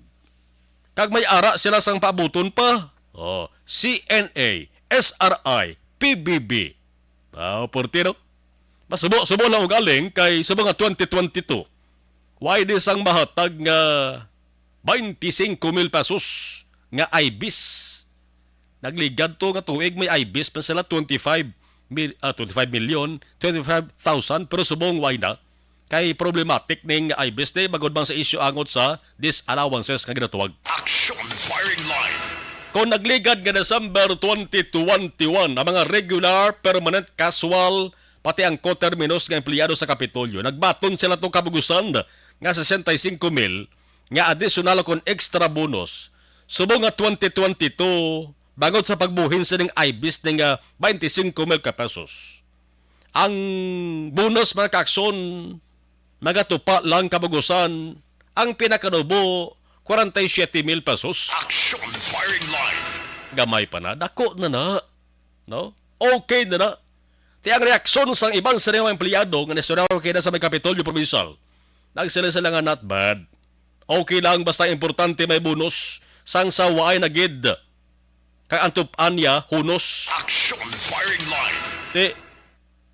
Kag may ara sila sang paabuton pa. Oh, C N A, S R I, P B B. Ah, portero. Masubo-subo lang og aling kay sa mga twenty twenty-two. Why di sang mahatag nga twenty-five mil pesos nga I B I S. Nagligad to nga tuig may I B I S pa sila twenty-five mil, ah, twenty-five million, twenty-five thousand, pero subong why na? Kay problematic ning I B I S ni, bangod man sa issue angot sa disallowances nga ginatuwag. Action Firing Line. Kung nagligad nga December twenty twenty-one, ang mga regular, permanent, casual, pati ang coterminus nga empleyado sa Kapitolyo, nagbaton sila tong kabugusan nga sesenta y cinco mil nga additional kon extra bonus subong nga twenty twenty-two, bangod sa pagbuhin sining I B I S ni nga twenty-five mil ka pesos. Ang bonus, mga kakson, magatupa lang kabugusan ang pinakanubo, kwarenta y siyete mil pesos. Action Firing Line. Gamay pa na, dako na na. No? Okay na na. Ti ang reaksyon sang iban sa mga empleyado nga naistoryahan ko kina sa may Kapitolyo Provincial, nagsiling sila nga not bad. Okay lang, basta importante may bonus. Sang sa waay na gid, kag ang tup-an niya, hunos. Action Firing Line. Ti,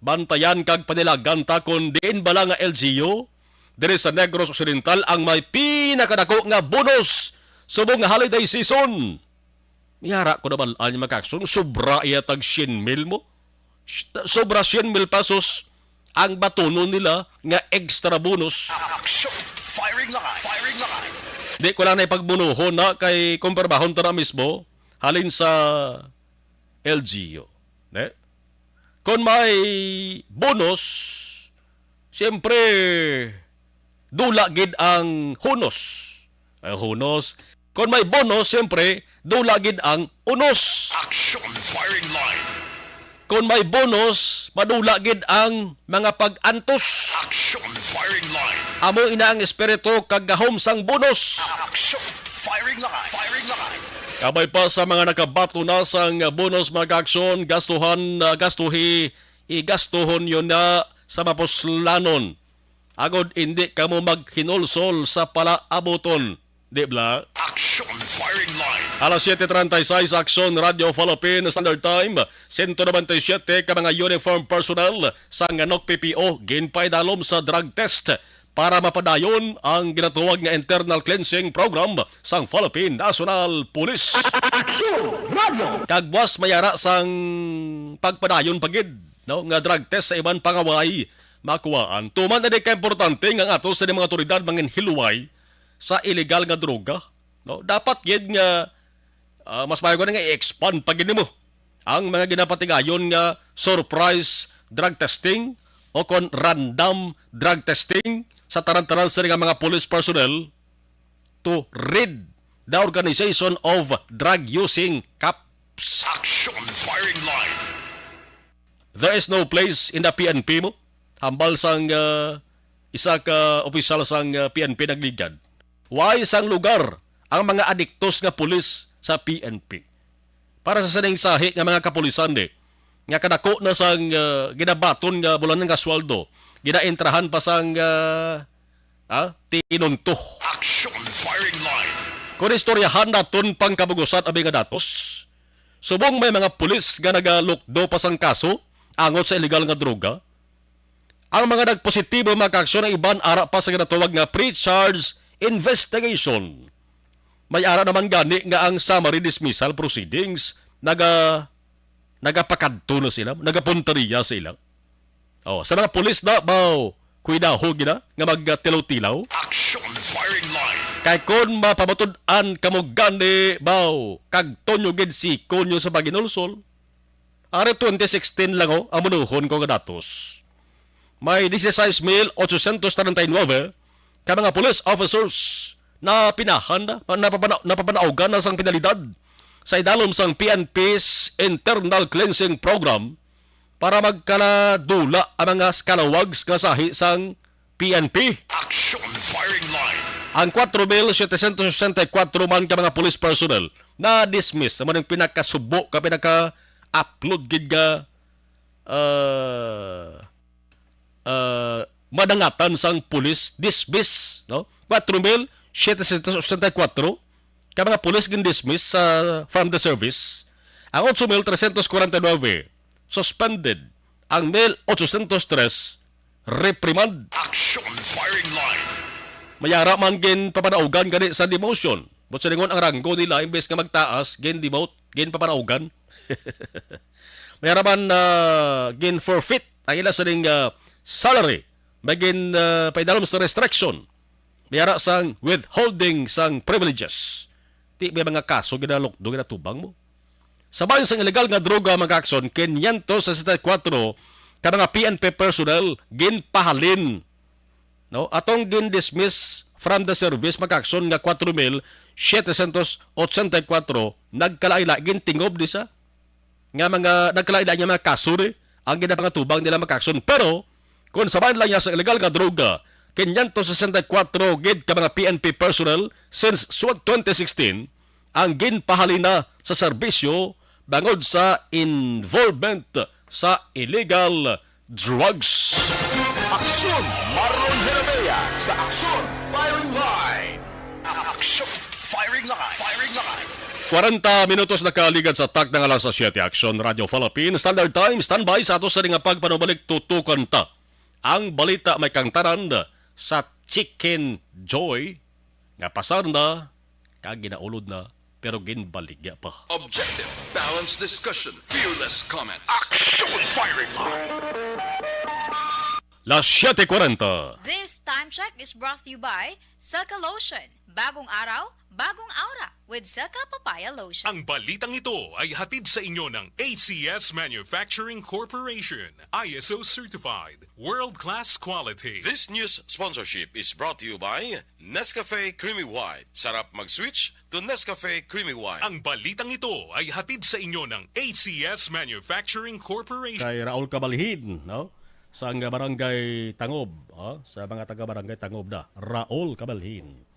Bantayan kag panilagan ta kon diin bala nga L G U diri sa Negros Occidental ang may pinakadako nga bonus subong nga holiday season. Miyara ko na bal-an, mga kaagsoon, sobra iya tag syen mil mo. Sh-, sobra syen mil pesos ang batunon nila nga extra bonus. Action! Firing line! Firing line! Di ko lang na ipagbunuhon na kay kumpirmahon ta na mismo halin sa L G U. Ne? Kung may bonus, siyempre, dula gid ang hunos. Ay, hunos. Kung may bonus, siyempre, dula gid ang unos. Action firing line. Kung may bonus, madula gid ang mga pag-antos. Action firing line. Amo ina ang espiritu kag gahom sang bonus. Action firing line. Firing line. Kabay pa sa mga nakabato na sang bonus, mga kaaksyon, gastuhan, ah, gastuhi, igastuhon yun na sa mapuslanon. Agod indi kamo maghinulsol sa palaabuton. Di bala? Action firing line. Alas siete treinta y seis, Aksyon Radio Philippine Standard Time, sento nobenta y siyete ka mga uniform personnel sang N O C P P O ginpaidalom sa drug test para mapadayon ang ginatawag nga internal cleansing program sang Philippine National Police. Action Radio. Kag buas mayara sang pagpadayon pa gid, no, nga drug test sa iban pangaway makuhaan. Tuman na di ka importante nga ang ato sa mga otoridad manginhilway sa illegal nga droga, no? Dapat gid nga, ah, mas maayo gani nga i-expand pa gid nimo ang mga ginapatigayon nga surprise drug testing o kon random drug testing sa tanan-tanan sa nga mga police personnel to rid the organization of drug using cops. Action firing line. There is no place in the P N P mo. Hambal sang, ah, isa ka opisyal sang, ah, P N P nagligad. Way sang lugar ang mga adiktos nga pulis sa P N P. Para sa sining sahi nga mga kapulisan ni, nga kadako na sang, ah, ginabaton nga bulanan nga sweldo, ginaentrahan pa sang, ah, ah, tinunto. Action firing line. Kung istoryahan naton pang kabugusan abi nga datos, subong may mga pulis nga nagalukdo pa sang kaso angot sa illegal nga droga. Ang mga nagpositibo, mga kaaksyon, ang iban ara pa sa ginatawag nga pre-charge investigation. May ara naman gani nga ang summary dismissal proceedings naga-, nagapakadto na sila, nagapunteriya sa ila. Oh, sa mga pulis na, baw, kuidaho gina nga magtilaw-tilaw. Action firing line. Kay kon mapamatud-an kamo gani, baw, kag tunyo gid siko nyo sa paghinulsol. Ari twenty sixteen lang, oh, amunuhon ko nga datos. May dieciséis mil ochocientos treinta y nueve ka mga police officers na pinahan na, napapana-, napapanaugan na sang penalidad sa idalom sang P N P's internal cleansing program para magkaladula ang mga scalawags nga sahi sang P N P. Action firing line. Ang kwatro mil setecientos sesenta y kwatro man ka mga police personnel na-dismiss, amo ning pinakasubo ka, pinaka-upload gid nga, ah, ah, madangatan sang pulis, dismiss, no? Kwatro mil setecientos sesenta y kwatro ka mga pulis gin-dismiss sa, from the service. Ang otso mil trescientos kwarenta y nuebe suspended. Ang mil ochocientos tres reprimand. Action firing line. Mayara man ginpapanaugan gani sa demotion. But sa lingon ang ranggo nila, imbes nga magtaas, gin-demote, ginpapanaugan. Mayara man, ah, gin-forfeit ang ila sining, ah, salary. May gin, ah, paidalom sa restriction. Mayara sang withholding sang privileges. Ti may mga kaso ginalukdo, ginatubang mo. Sa bahin sang illegal nga droga, mga kaaksyon, quinientos sesenta y cuatro ka mga P N P personnel ginpahalin, no? Atong gin-dismiss from the service, mga kaaksyon, nga kwatro mil setecientos ochenta y cuatro, nagkalaila, gintingob ni sa nga mga nagkalaila nga mga kaso ni ang ginapangatubang nila, mga kaaksyon. Pero kung sa bahin lang niya sa illegal nga droga, quinientos sesenta y cuatro gid ka mga P N P personnel since twenty sixteen ang ginpahalin na sa serbisyo bangod sa involvement sa illegal drugs. Aksyon, Marlon Herrera sa Aksyon Firing Line. Aksyon Firing Line. Firing Line. Kwarenta minutos nakaligad sa takna nga alas siyete. Action Radio Philippines Standard Time. Standby sa ato sa nga pagpanubalik, tutukan ta ang balita may kangtanan sa Chicken Joy nga pasar na kag ginaulod na pero ginbaligya pa. Objective, balanced discussion, fearless comments. Action firing line. Las siyete kwarenta. This time check is brought to you by Silka Lotion. Bagong araw, bagong aura with Silka Papaya Lotion. Ang balitang ito ay hatid sa inyo ng A C S Manufacturing Corporation, I S O certified, world-class quality. This news sponsorship is brought to you by Nescafe Creamy White. Sarap mag-switch to Nescafe Creamy White. Ang balitang ito ay hatid sa inyo ng A C S Manufacturing Corporation. Kay Raul Cabalhin, no? Sa nga barangay Tangob, oh, sa mga taga barangay Tangob na, Raul Cabalhin.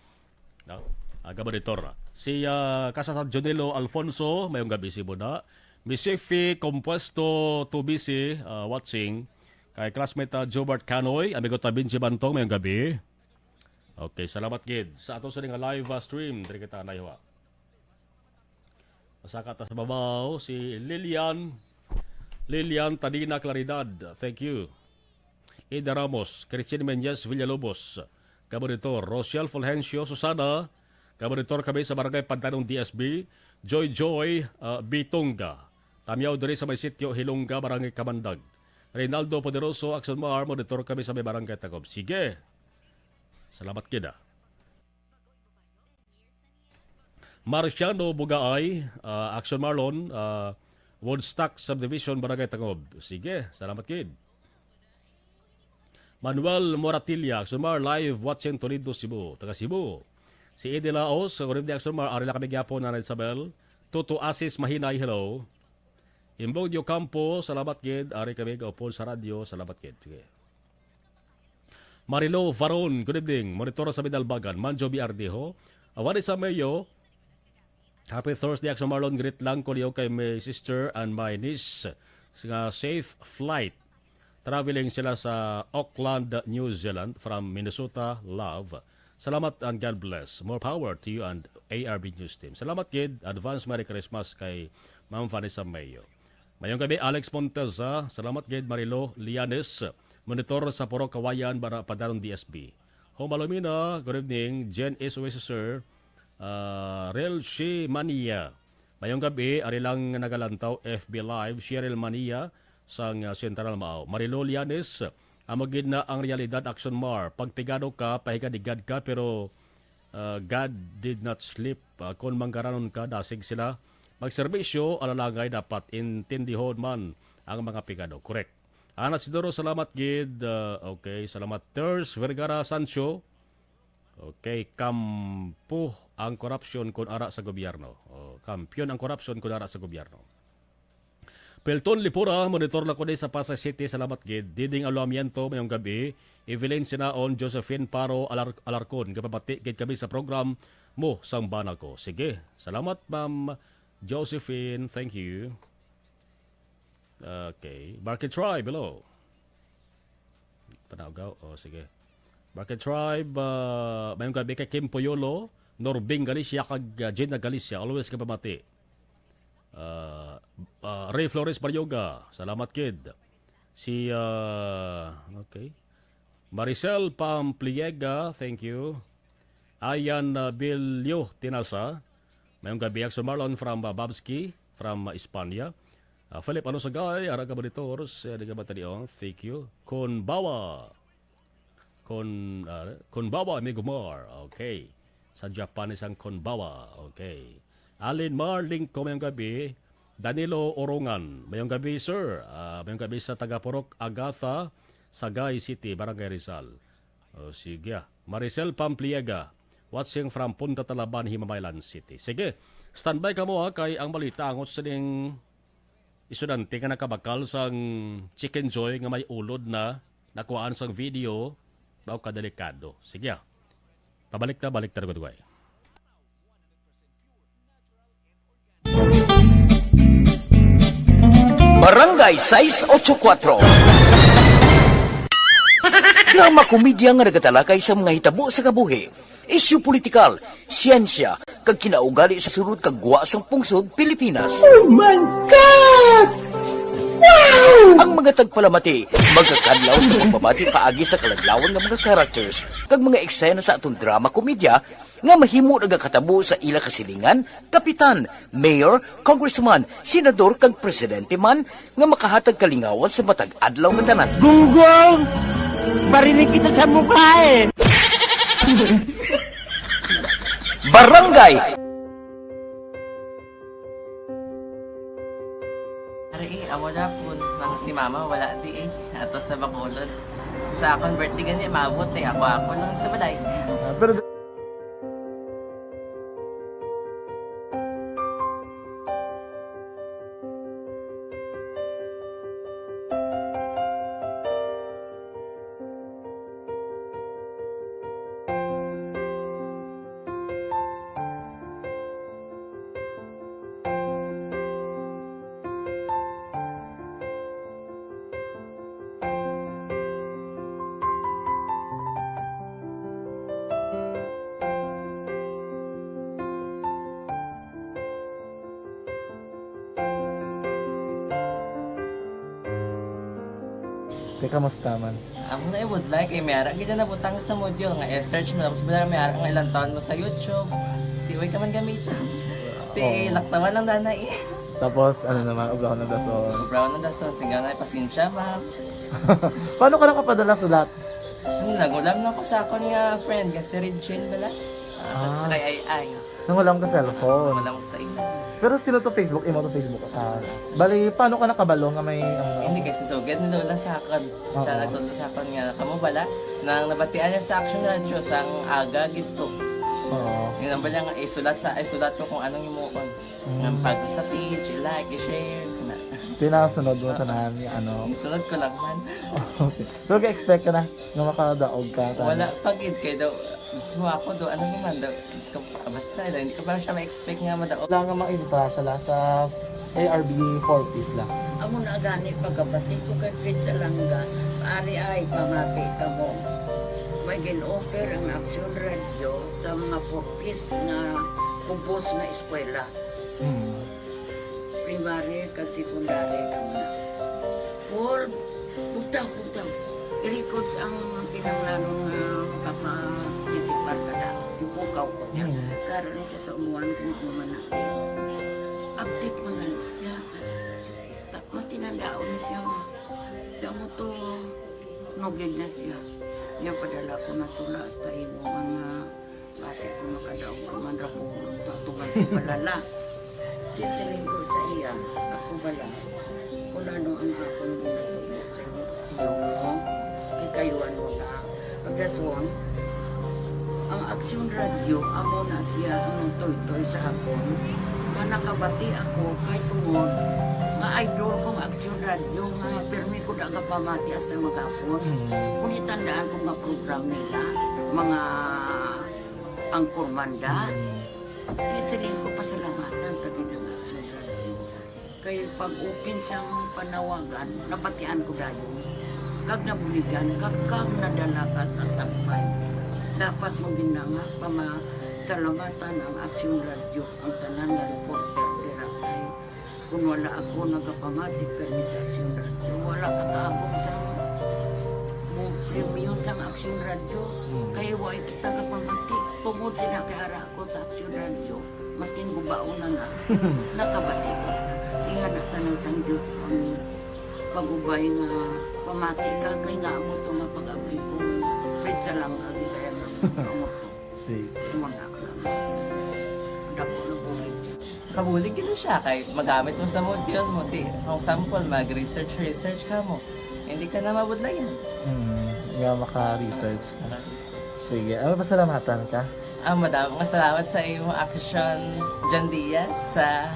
No? Aga Monitor. Si, ah, Kasasad Junilo Alfonso, mayong gabi si Buna. Misifi Compuesto Tubisi, ah, watching. Kay classmate, ah, Jobart Canoy, amigo ta Benji Bantong, mayong gabi. Okay, salamat gid. Sa ato sa nga live, ah, stream, diri kita naywa. Masaka ta sa babaw, si Lilian, Lilian Tadina Claridad. Thank you. Ida Ramos, Christine Menyes Villalobos, Kaburitor, Rochelle Fulgencio Susana, Kaburitor kami sa Barangay Pantanong D S B, Joy Joy, ah, Bitunga. Tamyaw diri sa may sitio Hilongga, Barangay Kamandag. Reynaldo Poderoso, Action Mar, monitor kami sa may Barangay Tagob. Sige. Salamat gid, ah. Marciano Bugaay, ah, Action Marlon, ah, Woodstock Subdivision, Barangay Tangob. Sige, salamat gid. Manuel Moratilla, Action Mar, live watching Toledo, Cebu. Taga Cebu. Si Eddie Laos, good evening, Action Mar. Ari lang kami gyapon, Nanay Isabel. Tuto Asis Mahinay, hello. Imbog Diocampo, salamat gid. Ari kami gaupon sa radyo, salamat gid. Sige. Marilo Varon, good evening. Monitor sa Bidalbagan, Manjo B. Ardijo. Awari sa Mayo, happy Thursday, Action Marlon. Greet lang ko niyo kay my sister and my niece nga safe flight. Traveling sila sa Auckland, New Zealand, from Minnesota. Love. Salamat and God bless. More power to you and A R B News Team. Salamat gid. Advance Merry Christmas kay Ma'am Vanessa Mayo. Mayong gabi, Alex Monteza. Salamat gid, Marilo Lianes. Monitor sa Purok Kawayan, Bara-, Pandanon, D S B. Home Alumina, good evening. Jen S O S, sir. Ah, Rel Shi Mania. Mayong gabi, ari lang nagalantaw F B Live, Cheryl Mania, sang, ah, Central Mao. Marilo Lianes, amo gid na ang realidad, Action Mar. Pag pigado ka, pahigadigad ka, pero, ah, God did not sleep. Ah, kon manggaranon ka, dasig sila. Magserbisyo, alalangay dapat intindihon man ang mga pigado. Correct. Ana Sidoro, salamat gid. Ah, okay, salamat. Ters Vergara Sancho. Okay, kampo ang korupsyon kun ara sa gobyerno. Oh, kampiyon ang korupsyon kun ara sa gobyerno. Pelton Lipura, monitor na ko ni sa Pasay City. Salamat gid. Diding Aluamiento, mayong gabi. Evelyn Sinaon, Josephine Paro, Alar-, Alarcon. Gapamati gid kami sa program mo sang bana ko. Sige. Salamat, Ma'am Josephine. Thank you. Okay. Barkit Tribe, hello. Panawgaw. Oh, sige. Barkit Tribe, ah, mayong gabi kay Kim Poyolo, Norbing Galicia, kag, ah, Gina Galicia. Always ka pamati. Ah, ah, Ray Flores Baryoga, salamat kid. Si, ah, okay. Maricel Pampliega, thank you. Ayan, ah, Bilyo Tinasa, mayong gabi, Action Marlon from, ah, Babski, from, ah, Espanya. Ah, Philip Alusagay, ara ka monitor, sa di ka ba tadi, oh? Thank you. Konbawa. Kon, ah, Konbawa, amigo Mar. Okay. Sa Japanese ang Konbawa. Okay. Alin Mar, lingko, mayong gabi. Danilo Orongan, mayong gabi, sir. Ah, mayong gabi sa taga Purok Agatha, Sagay City, Barangay Rizal. Oh, sige, ah. Maricel Pampliega, watching from Punta Talaban, Himamaylan City. Sige, standby kamo, ha, kay ang balita angot sining estudyante nga nakabakal sang Chicken Joy nga may ulod na nakuhaan sang video, mao ka delikado. Sige, ah. Pabalik na, balik na, Dugay. Barangay sais ocho kuatro. Drama komedya nga nagatalakay sa mga hitabo sa kabuhi. Isyu politikal, siyensya, kag kinaugali sa sulod kag gwa sang pungsod Pilipinas. Oh my God! Wow! Ang mga tagpalamati magakadlaw sa pagbabati paagi sa kaladlawan nga mga characters kag mga eksena sa aton drama komedya nga mahimo nagakatabo sa ila kasilingan, kapitan, mayor, congressman, senador, kag presidente man nga makahatag kalingawan sa matag adlaw nga tanan. Gunggong! Barinig kita sa mukha eh! Barangay! Ari, eh, amo na po. Nang si mama, wala di eh. Ato sa Bacolod. Sa akon birthday gani, maabot eh. Ako, ako lang sa balay. Ah, pero Te, kamusta man? Amo na ibudlay kay may ara gid na nabutang sa module nga i-search mo, tapos wala may ara nga ilang taon mo sa YouTube. Di way ka man gamitan. Ti, oh, laktawan lang danay. Tapos, ano naman, obrahon ng dason. Obrahon ng dason, singga nga, pasensya, ma'am. Paano ka nakapadala sulat? Ano, nagulam na ko sa akon nga friend, nga si Regine bala. Ah, ah, sa kay Ay Ay. Nangulam ka cellphone? Wala mo sa imo. Pero sino to Facebook? Imo to Facebook account? Bali, paano ka nakabalo nga may, ano? Hindi, kay si Sugad ni Lola sa akon. Siya, oo, nagtudlo sa akon nga, kamo bala, nang nabatian niya sa Action Radio, sang aga gid to. Oo. Yun ang bala nga, isulat sa, isulat ko kung anong imuon. Mm. Nang pag sa page, i-like, i-share, kana. Tinasunod mo tanan ni ano? Isunod ko lang man. Okay. Pero ka-expect ka na nga makadaog ka, tani? Wala pa gid, kay daw, mismo ako daw, ano naman daw, Diyos ko, basta daw, hindi ko pa siya ma-expect nga madaog. Wala nga maibutang sila sa A R B four Ps lang. Amo na gani pagkabati ko kay Fred Salanga, ari ay pamati kamo. May gin-offer ang Action Radio sa mga four Ps nga kubos nga eskwela. Hmm. Primary kag secondary lang na. Paul, bugtaw, bugtaw. I-records ang kinahanglanon nga makapa-, titipar ka na. Ipukaw ko niya. Hmm. Karon ni siya sa umuan kung ano man na. Update man na siya. Ta-, matinandaon na siya nga. Damo to, nugid na siya. Niya padala ko na tula hasta imo man nga Basi ko makadaog ka man ra ko, tatuman ko balala. Di siling ko sa iya, ako bala, kung ano ang akong ginatubo sa imo, tiyo mo, kay kayuan mo na. Pagdason, ang Aksyon Radio, amo na siya ang nagtoytoy sa akon. Nga nakabati ako, kay tungod, nga idol kong Aksyon Radio, nga pirmi ko da gapamati hasta maghapon. Mm. Kung itandaan ko nga program nila, mga Ang Kurmanda. Mm. Di siling ko pasalamatan ta gid ang Action Radio. Kay pag-open sang panawagan, nabatian ko dayon. Kag nabuligan, kag, kag nadala ka sa tampay. Dapat mo gid na nga pamasalamatan ang Action Radio, ang tanan nga reporter dira kay Kung wala ako nagapamati kani sa Aksyon Radio, wala ka kaabot sa mo premyo sang Aksyon Radio. Hmm. Kay wa kita kapamati tungod sila kay ara ako sa Aksyon Radio. Maskin gubaon na na, nakabati ko. Ingana tanan sang Diyos ang pag-ubay nga pamati ka kay nga amo to nga pag-abli ko. Fred Salanga gid ang amo to. Sige. Imo na lang. Dako na bulig. Kabulig gid na siya kay magamit mo sa module mo. Ti, for example, mag-research, research ka mo. Hindi ka na mabudlayan. Hmm, nga maka-research ka. Maka-research. Sige, ano, pasalamatan ka? Ah, madamo nga salamat sa imo, Action John Diaz, sa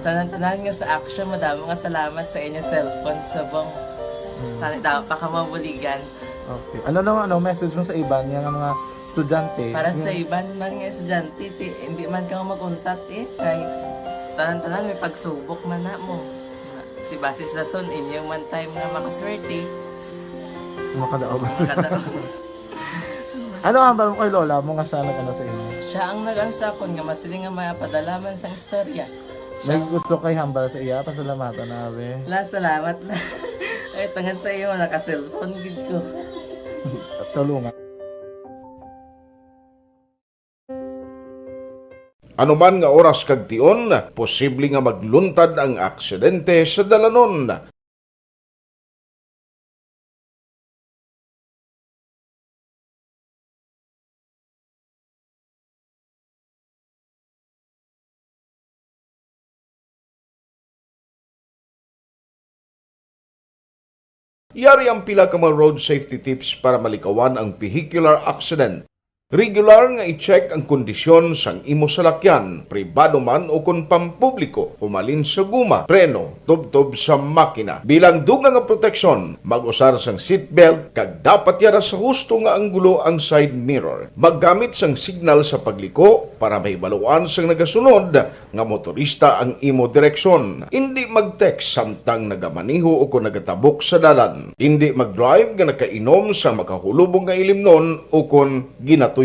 tanan-tanan nga sa Action. Madamo nga salamat sa inyo cellphone subong. Hmm. Tani, dapat pa ka mabuligan. Okay. Ano naman, ano, message mo sa iban nga mga estudyante? Para sa iban man nga estudyante, ti, hindi man ka mag-untat eh. Kay tanan-tanan may pagsubok man na mo. Ti, basis lason, inyo man time nga makaswerte. Makadaog. Makadaog. Ano ang hambal mo kay lola mo nga siya nag-ano sa imo? Siya ang nag-ano sa akon nga masiling nga mapadala man sang istorya. May gusto kay hambal sa iya, pasalamatan na, be. La, salamat na. Ay, tungod sa imo, naka-cellphone gid ko. Tulungan. Anuman nga oras kag tion, posible nga magluntad ang aksidente sa dalanon. Yari ang pila ka mga road safety tips para malikawan ang vehicular accident. Regular nga i-check ang kondisyon sang imo salakyan, pribado man o kon pampubliko, humalin sa guma, preno, tubtob sa makina. Bilang dugang nga proteksyon, mag-usar sang seatbelt kag dapat yara sa husto nga anggulo ang side mirror. Maggamit sang signal sa pagliko para mahibaluan sang nagasunod nga motorista ang imo direksyon. Indi mag-text samtang nagamaneho o kon nagatabok sa dalan. Indi mag-drive nga nakainom sa makahulubong nga ilimnon o kon ginatuyo.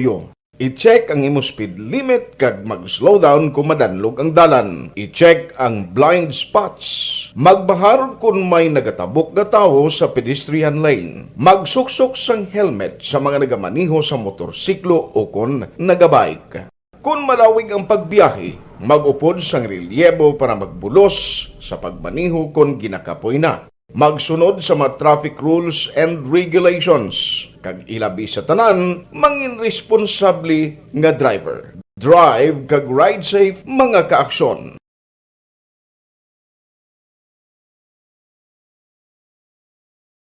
I-check ang imo speed limit kag mag-slow down kon madanlog ang dalan. I-check ang blind spots. Magbahar kon may nagatabok nga tawo sa pedestrian lane. Magsuksok sang helmet sa mga nagamaneho sa motorsiklo o kon nagabike. Kon malawig ang pagbiyahe, mag-upod sang relyebo para magbulos sa pagmaneho kon ginakapoy na. Magsunod sa mga traffic rules and regulations, kag ilabi sa tanan, mangin responsable nga driver. Drive kag ride safe, mga kaaksyon.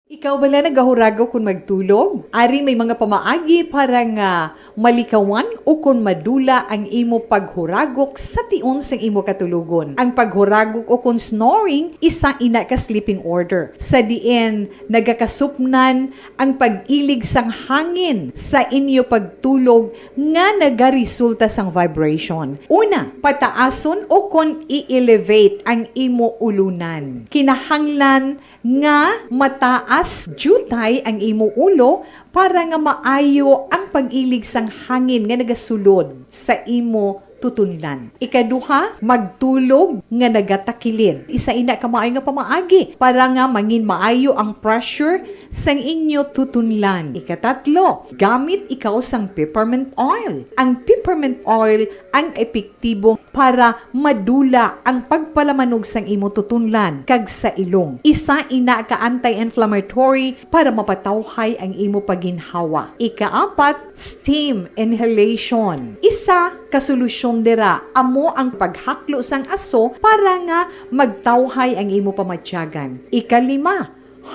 Ikaw bala nagahuragok kon magtulog? Ari may mga pamaagi para nga malikawan ukon madula ang imo paghuragok sa tion sang imo katulogon. Ang paghuragok ukon snoring, isa ina ka sleeping order, sa diin nagakasupnan ang pag-ilig sang hangin sa inyo pagtulog nga nagaresulta sang vibration. Una, pataason ukon i-elevate ang imo ulunan. Kinahanglan nga mataas diutay ang imo ulo para nga maayo ang pag-ilig sang hangin nga nagasulod sa imo tutunlan. Ikaduha, magtulog nga nagatakilid. Isa ina ka maayo nga pamaagi para nga mangin maayo ang pressure sang inyo tutunlan. Ikatatlo, gamit ikaw sang peppermint oil. Ang peppermint oil ang epektibo para madula ang pagpalamanog sang imo tutunlan kag sa ilong. Isa ina ka anti-inflammatory para mapatawhay ang imo pagginhawa. Ikaapat, steam inhalation. Isa ka solusyon dira amo ang paghaklo sang aso para nga magtawhay ang imo pamatyagan. Ikalima,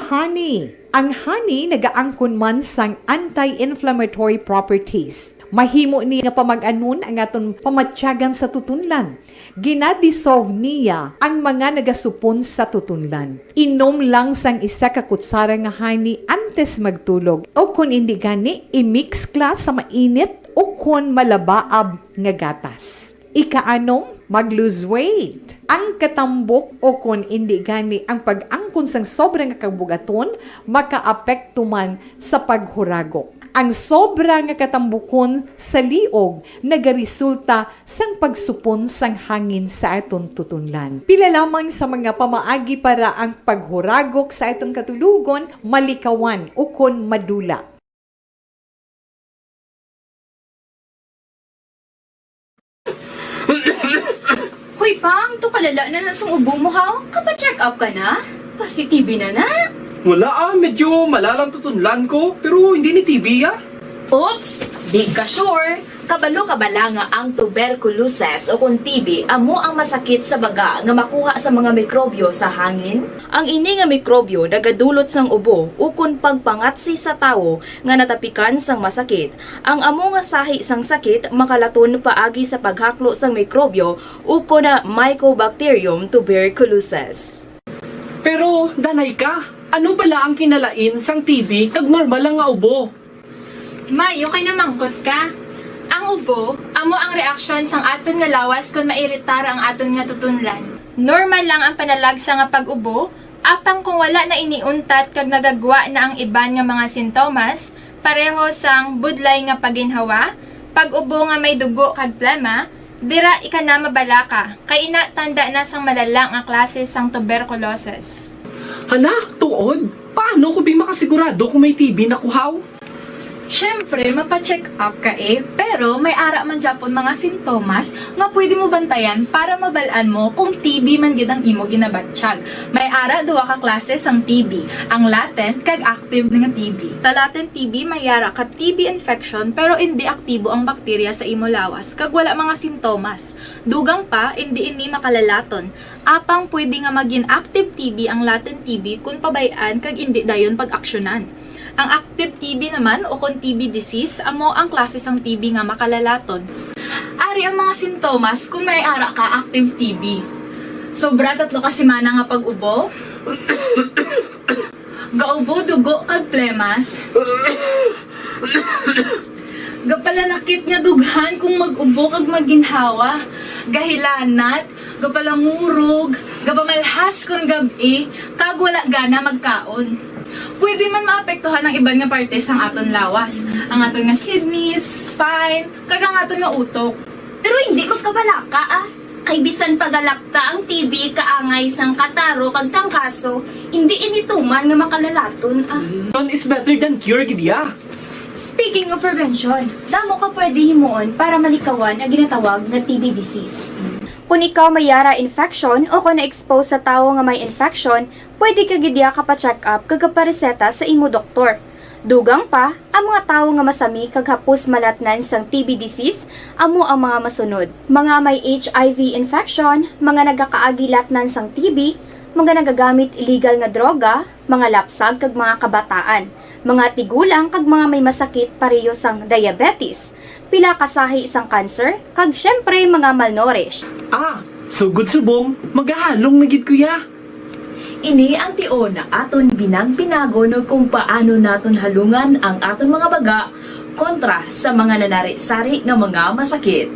honey. Ang honey nagaangkon man sang anti-inflammatory properties. Mahimo ni nga pamag-anon ang aton pamatyagan sa tutunlan. Gina-dissolve niya ang mga nagasupon sa tutunlan. Inom lang sang isa ka kutsara nga honey antes magtulog, o kon indi gani, i-mix ka sa mainit o kon malabaab nga gatas. Ikaanom, mag-lose weight. Ang katambok o kon indi gani ang pag-angkon sang sobra nga kabugaton makaapekto man sa paghuragok. Ang sobra nga katambukon sa liog nagaresulta sang pagsupon sang hangin sa aton tutunlan. Pila lamang sa mga pamaagi para ang paghuragok sa aton katulogon malikawan ukon madula. Hoy, Pang, to kalala na na sang ubo mo, ha? Kapa-check up ka na? Pasi-T B na na? Wala, ah, medyo malalang tutunlan ko, pero hindi ni T B, ah. Oops! Di ka sure? Kabalo ka bala nga ang tuberculosis o kon T B amo ang masakit sa baga nga makuha sa mga mikrobyo sa hangin? Ang ini nga mikrobyo nagadulot sang ubo ukon pagpangatsi sa tawo nga natapikan sang masakit. Ang amo nga sahi sang sakit makalaton paagi sa paghaklo sang mikrobyo ukon na Mycobacterium tuberculosis. Pero, danay ka, ano bala ang kinalain sang T B kag normal lang nga ubo? May, okay na mangkot ka. Ang ubo, amo ang reaksyon sang aton nga lawas kon mairitar ang aton nga tutunlan. Normal lang ang panalagsa nga pag-ubo, apang kung wala na ini untat kag nagagwa na ang iban nga mga sintomas, Pareho sang budlay nga paginhawa, pag-ubo nga may dugo kag plema, dira ika na mabalaka, kay ina tanda na sang malala nga klase sang tuberculosis. Hala, tuod? Paano ko bi makasigurado kung may T B na kuhaw? Siyempre, mapa-check up ka eh, pero may ara man gyapon mga sintomas nga pwede mo bantayan para mabal-an mo kung T B man gid ang imo ginabatyag. May ara duha ka klase sang T B, ang latent kag active nga T B. Sa latent T B may ara ka T B infection pero indi aktibo ang bakterya sa imo lawas kag wala mga sintomas. Dugang pa, indi ini makalalaton. Apang pwede nga magin active T B ang latent T B kon pabay-an kag indi dayon pag-aksyonan. Ang active T B naman o kon T B disease amo ang klase sang T B nga makalalaton. Ari ang mga sintomas kung may ara ka active T B. Sobra tatlo ka semana nga pag-ubo, gaubo dugo kag plemas, gapalanakit nga dughan kung mag-ubo kag maginhawa, gahilanat, gapalangurog, gapamalhas kon gab-i, kag wala gana magkaon. Pwede man maapektuhan ang iban nga parte sang aton lawas, ang aton nga kidneys, spine, kag ang aton nga utok. Pero hindi ko kabalaka ah. Kay bisan pagalapta ang T B kaangay sang kataro kag tangkaso, hindi ini tuman nga makalalaton ah. Prevention is better than cure gid ya. Speaking of prevention, damo ka pwede himuon para malikawan ang ginatawag nga T B disease. Kung ikaw may yara infection o kung na-expose sa tawo nga may infection, pwede ka gid ya kapa-check up kag kapareseta sa imo doktor. Dugang pa, ang mga tawo nga masami kag hapos malatnan sang T B disease amo ang mga masunod: mga may H I V infection, mga nagakaagi latnan sang T B, mga nagagamit illegal nga droga, mga lapsag kag mga kabataan, mga tigulang kag mga may masakit pareho sang diabetes, pila ka sahi sang cancer, kag siyempre mga malnourished. Ah, sugod subong, magahalong na gid ko ya. Ini ang tion nga aton binag-binagon kung paano naton halungan ang aton mga baga kontra sa mga nanari-sari nga mga masakit.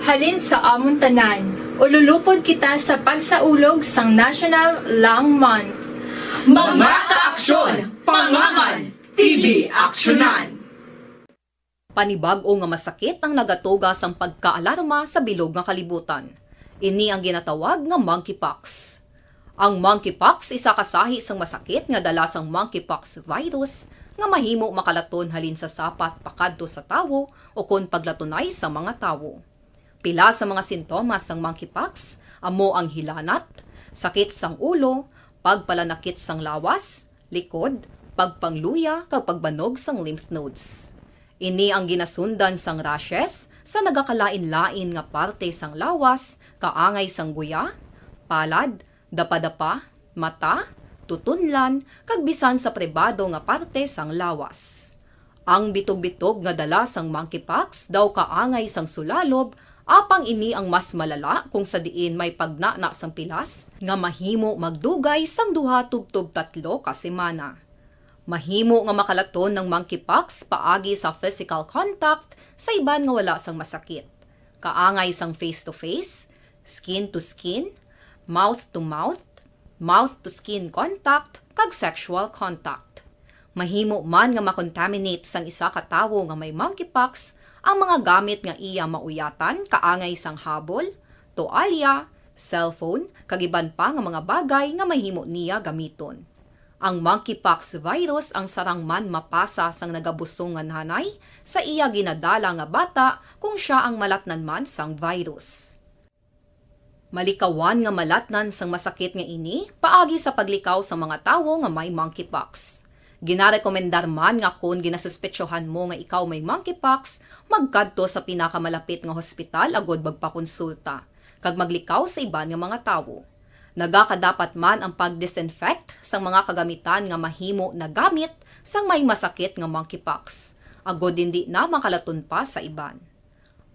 Halin sa amon tanan, ululupod kita sa pagsaulog sang National Lung Month. Mga kaaksyon, pangaman, T B aksyonan. Panibag-o nga masakit ang nagatuga sang pagkaalarma sa bilog nga kalibutan. Ini ang ginatawag nga monkeypox. Ang monkeypox isa ka sahi sang masakit nga dala sang monkeypox virus nga mahimo makalaton halin sa sapat pakadto sa tawo ukon paglatunay sa mga tawo. Pila sa mga sintomas sang monkeypox amo ang hilanat, sakit sang ulo, pagpalanakit sang lawas, likod, pagpangluya kag pagbanog sang lymph nodes. Ini ang ginasundan sang rashes sa nagakalain-lain nga parte sang lawas, kaangay sang guya, palad, dapadapa, mata, tutunlan, kag bisan sa pribado nga parte sang lawas. Ang bitog-bitog nga dala sang monkeypox daw kaangay sang sulalob, apang ini ang mas malala kung sa diin may pagnana sang pilas nga mahimo magdugay sang duha tubtob tatlo ka semana. Mahimo nga makalaton ang monkeypox paagi sa physical contact sa iban nga wala sang masakit, kaangay sang face-to-face, skin-to-skin, mouth-to-mouth, mouth-to-skin contact, kag sexual contact. Mahimo man nga makontaminate sang isa ka tawo nga may monkeypox ang mga gamit nga iya mauyatan, kaangay sang habol, toalya, cellphone, kag iban pa nga mga bagay nga mahimo niya gamiton. Ang monkeypox virus ang sarang man mapasa sang nagabusong nga nanay sa iya ginadala nga bata kung sia ang malatnan man sang virus. Malikawan nga malatnan sang masakit nga ini paagi sa paglikaw sa mga tawo nga may monkeypox. Ginarekomendar man nga kon ginasuspetsohan mo nga ikaw may monkeypox, magkadto sa pinakamalapit nga hospital agud magpakonsulta kag maglikaw sa iban nga mga tawo. Nagakadapat man ang pag-disinfect sang mga kagamitan nga mahimo nagamit sang may masakit nga monkeypox, agud indi na makalaton pa sa iban.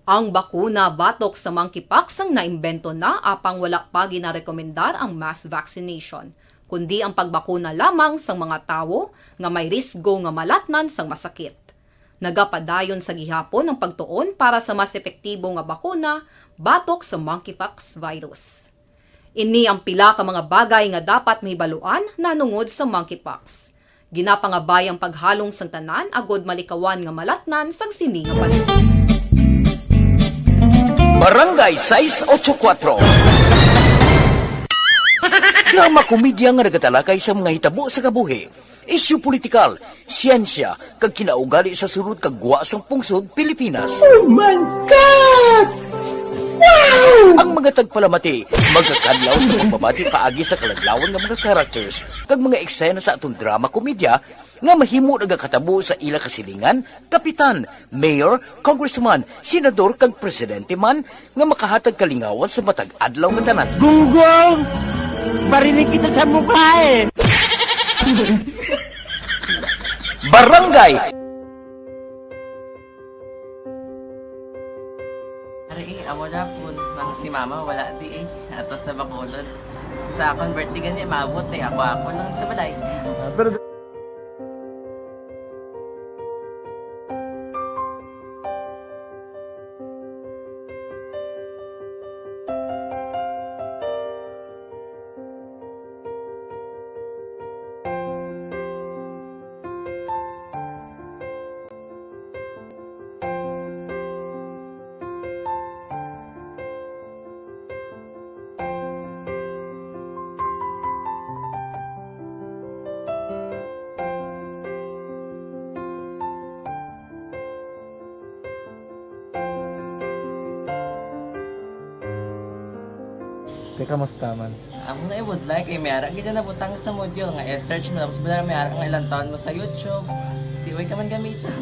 Ang bakuna batok sa monkeypox ang naimbento na apang wala pa ginarekomendar ang mass vaccination, kundi ang pagbakuna lamang sang mga tawo nga may risgo nga malatnan sang masakit. Nagapadayon sa gihapon ang pagtuon para sa mas epektibo nga bakuna batok sa monkeypox virus. Ini ang pila ka mga bagay nga dapat mahibaluan nahanungod sa monkeypox. Ginapangabay ang paghalong sang tanan agod malikawan nga malatnan sang sini nga balita. Barangay sais ocho kuatro. Drama komedya nga nagatalakay sa mga hitabo sa kabuhi, isyu politikal, siyensya, kag kinaugali sa sulod kag gwa sang pungsod Pilipinas. Oh my God! Wow! Ang mga tagpalamati magakadlaw sa pagbabati paagi sa kaladlawan nga mga characters kag mga eksena sa aton drama komedya nga mahimo nagakatabo sa ila kasilingan, kapitan, mayor, congressman, senador, kag presidente man nga makahatag kalingawan sa matag adlaw nga tanan. Gunggong! Barinig kita sa mukha eh! Barangay Ari, eh, amo na po. Nang si mama, wala di eh. Ato sa Bacolod. Sa akon birthday gani, maabot eh. Ako, ako lang sa balay. Ah, pero Te, kamusta man? Amo na ibudlay kay may ara gid na nabutang sa module nga i-search mo, tapos bala may ara nga ilang taon mo sa YouTube. Di way ka man gamiton.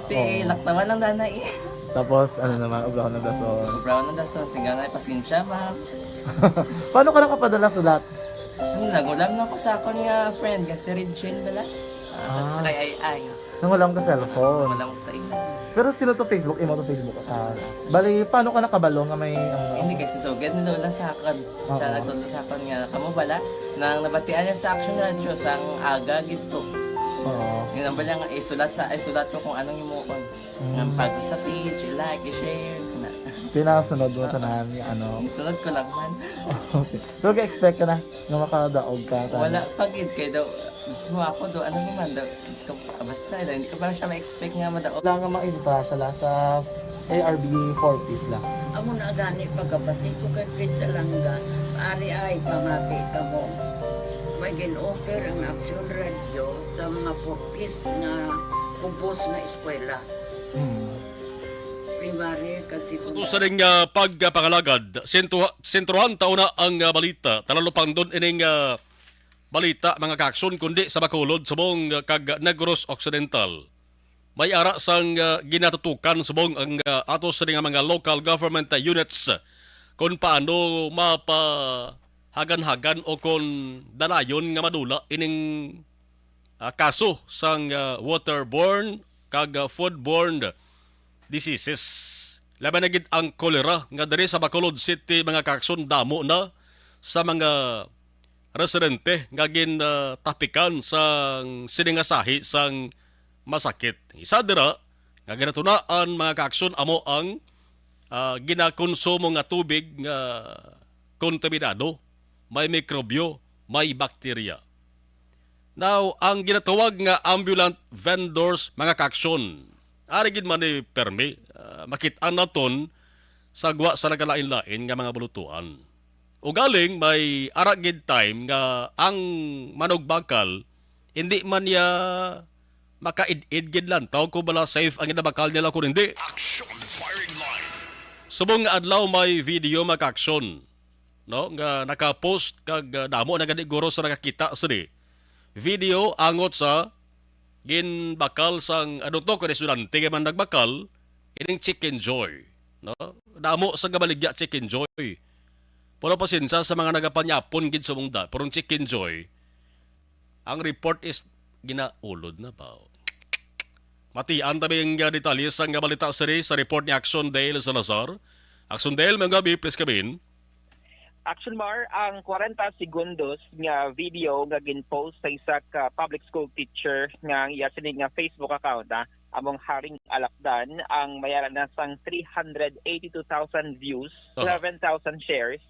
Ti, oo, laktawan lang dana eh. Tapos, ano naman, obrahon ng dason. Obrahon ng dason, singga nga, pasensya, ma'am. Paano ka nakapadala sulat? Ano, nangulam na ko sa akon nga friend, nga si Regine bala. Ah, ah, sa kay Ay Ay. Nangulam ka cellphone? Nangulam ko sa imo. Pero sino to Facebook? Imo to Facebook account? Bali, paano ka nakabalo nga may, ano? Hindi, kay si Sugad ni Lola sa akon. Siya, oo, nagtudlo sa akon nga, kamo bala, nang nabatian niya sa Action Radio, sang aga gid to. Oo. Yun ang bala nga, isulat sa, isulat ko kung anong himuon. Mm. Nga bago sa page, i-like, i-share, na. Pinasunod mo, ah, tanan nga ano. Isunod ko lang man. Okay. Pero ga-expect ka na nga makadaog ka, tanan? Wala pa gid, kay daw, mismo ako do, ano naman daw, Diyos ko, basta, hindi ko pa siya ma-expect nga madaog. Wala nga maibba siya la sa A R B four Ps la. Amo na gani pagkabati ko kay Fritz Alanga, ari ay pamati kamo. May gin-offer ang Action Radio sa mga four Ps nga kubos nga eskwela. Hmm. Primary kag secondary. Ato sa ning, ah, pagpangalagad, sentro-, sentrohan ta una ang, ah, balita. Talalupangdon ining, ah, balita, mga kaakson, kundi sa Bacolod, subong, ah, kag Negros Occidental. May ara sang, ah, ginatutukan subong ang, ah, ato sini nga mga local government, ah, units, ah, kung paano mapahaganhagan o kung dalayon nga madula ining, ah, kaso sang, ah, waterborne kag, ah, foodborne diseases. Labi na gid ang kolera nga diri sa Bacolod City, mga kaakson, damo na sa mga residente nga gin, ah, tapikan sang sini nga sahi sang masakit. Isa dira nga ginatunaan, mga kaakson, amo ang, ah, ginakonsumo nga tubig nga kontaminado, may mikrobyo, may bakterya. Now, ang ginatawag nga ambulant vendors, mga kaakson, ari gid man ni permi, ah, makit-an naton sa gwa sa nagkalain-lain nga mga balutuan. Ugaling may ara gid time nga ang manugbakal hindi man niya makaid-id gid lantaw kung bala safe ang ginabakal nila kung hindi. Action firing line. Subong nga adlaw may video, mga kaakson, no, nga naka-post kag, ah, damo na gani guro sa nakakita sini. Video angot sa ginbakal sang, ano to, kung estudyante kay man nagbakal, ining Chicken Joy, no? Damo sa gabaligya Chicken Joy. Pero pasensya sa mga nagapanyapon gid sa mungda, pero ang Chicken Joy, ang report is ginaulod na ba? Matian tabi ang, ah, detalye sang balita sini sa report ni Action Dale Salazar. Action Dale, may gabi, please come in. Action Mar, ang kwarenta segundos nga video nga gin-post sa isa ka public school teacher nga ang iya sini nga Facebook account, ah, among Haring Alakdan, ang mayara na sang three hundred eighty-two thousand views, oh, eleven thousand shares,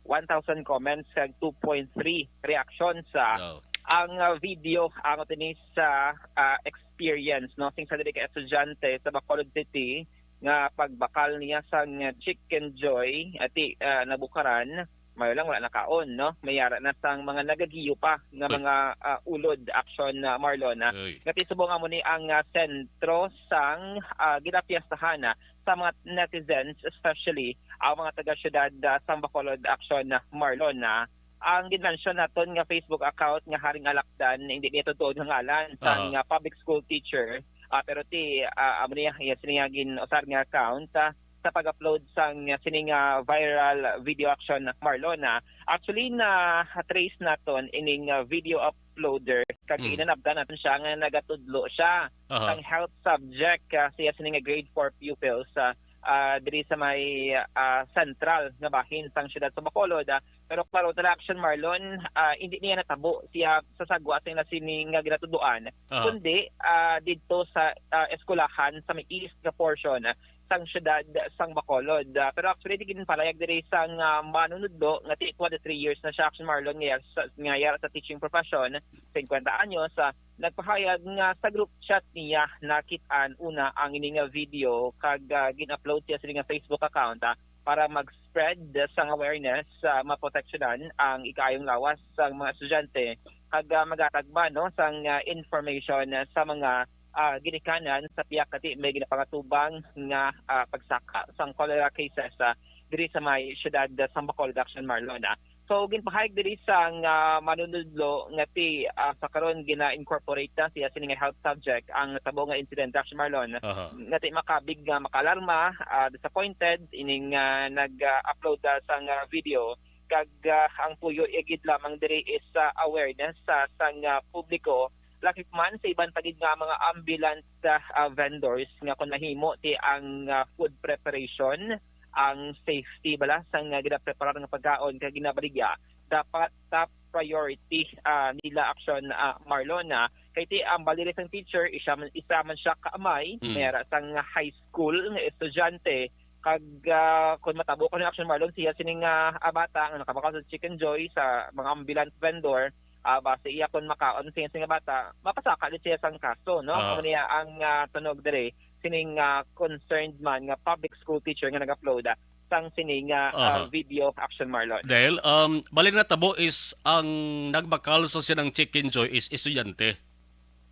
one thousand comments, kag two point three reactions sa, oh, ang, ah, video ang tinis sa, ah, experience, no, sing sa diri ka estudyante sa Bacolod City nga pagbakal niya sang Chicken Joy ati, ah, nabukaran, mayo lang wala nakaon, no? Mayara na sang mga nagagiyo pa nga Uy. mga, ah, ulod action, ah, Marlon, ah. Uy. Nga ti subong amo ni ang, ah, sentro sang, ah, ginapiestahan, ah, sa mga netizens, especially ang mga taga-syudad, ah, sang Bacolod action, ah, Marlon, ah. Ang ginmention naton nga Facebook account nga Haring Alakdan, hindi niya tuod nga ngalan sang, Aha. ah, public school teacher, ah, pero ti, ah, amo niya, iya sini nga gin-usar nga account, ah, sa pag-upload sang, ah, sini nga viral video action, Marlon, ah. Actually, na-trace naton ining, ah, video uploader kag Mm. inanabtan naton siya nga nagatudlo siya Aha. sang health subject, ah, siya sini nga grade four pupils, ah, ah, diri sa may, ah, sentral nga bahin sang siyudad sa Bacolod, ah. Pero klaro, talaga, action, Marlon, ah, hindi niya natabo siya sa sagwa sa ila sini nga ginatuduan, Aha. kundi, ah, didto sa, ah, eskwelahan sa may east nga portion, ah, sang siyudad sang Bacolod. Ah, pero actually, di ginpalayag diri sang, ah, manunudlo nga ti twenty-three years na siya, action, Marlon, nga yara sa, nga yara sa teaching profession, fifty anyos, ah, nagpahayag nga sa group chat niya nakit-an una ang ini nga video kag, ah, gin-upload siya sa nga Facebook account, ah, para mag-spread sang awareness, ah, maproteksyonan ang ikaayong lawas sang mga estudyante kag, ah, magatag man, no, sang, ah, information sa mga, ah, ginikanan sa pihak kati may ginapangatubang nga, ah, pagsaka sang cholera cases, ah, diri sa may siyudad sang Bacolod, action, Marlon, ah. So, ginpahayag diri sang, ah, manunudlo nga ti, ah, sa karon gina-incorporate na siya sini nga health subject ang tabo nga incident, action, Marlon, Aha. nga ti makabig nga makaalarma, ah, disappointed ining, ah, nag-upload, ah, sang, ah, video kag, ah, ang puyo igid lamang diri is, ah, awareness sa sang, ah, publiko, lakip man sa iban pa gid nga mga ambulant, ah, ah, vendors nga kon mahimo ti ang, ah, food preparation, ang safety bala sang, ah, ginapreparar nga pagkaon kag ginabaligya, dapat top priority, ah, nila action, ah, Marlon, ah. Kay ti ang bali sang teacher, isa man, isa man siya ka amay, Mm. may ara sang high school nga estudyante, kag, ah, kung matabo ko na action, Marlon, siya sining, ah, ah, bata nga nakabakal sa Chicken Joy sa mga ambulant vendor, ah, base iya kon makaon siya, siya nga bata, mapasaka gid siya sang kaso, no? Aha. Amo niya ang, ah, tunog diri sining, ah, concerned man nga public school teacher nga nag-upload, ah, sang sining, ah, ah, Aha. video, action, Marlon. Dahil, um, bali natabo is ang nagbakal sa sinang Chicken Joy is estudyante.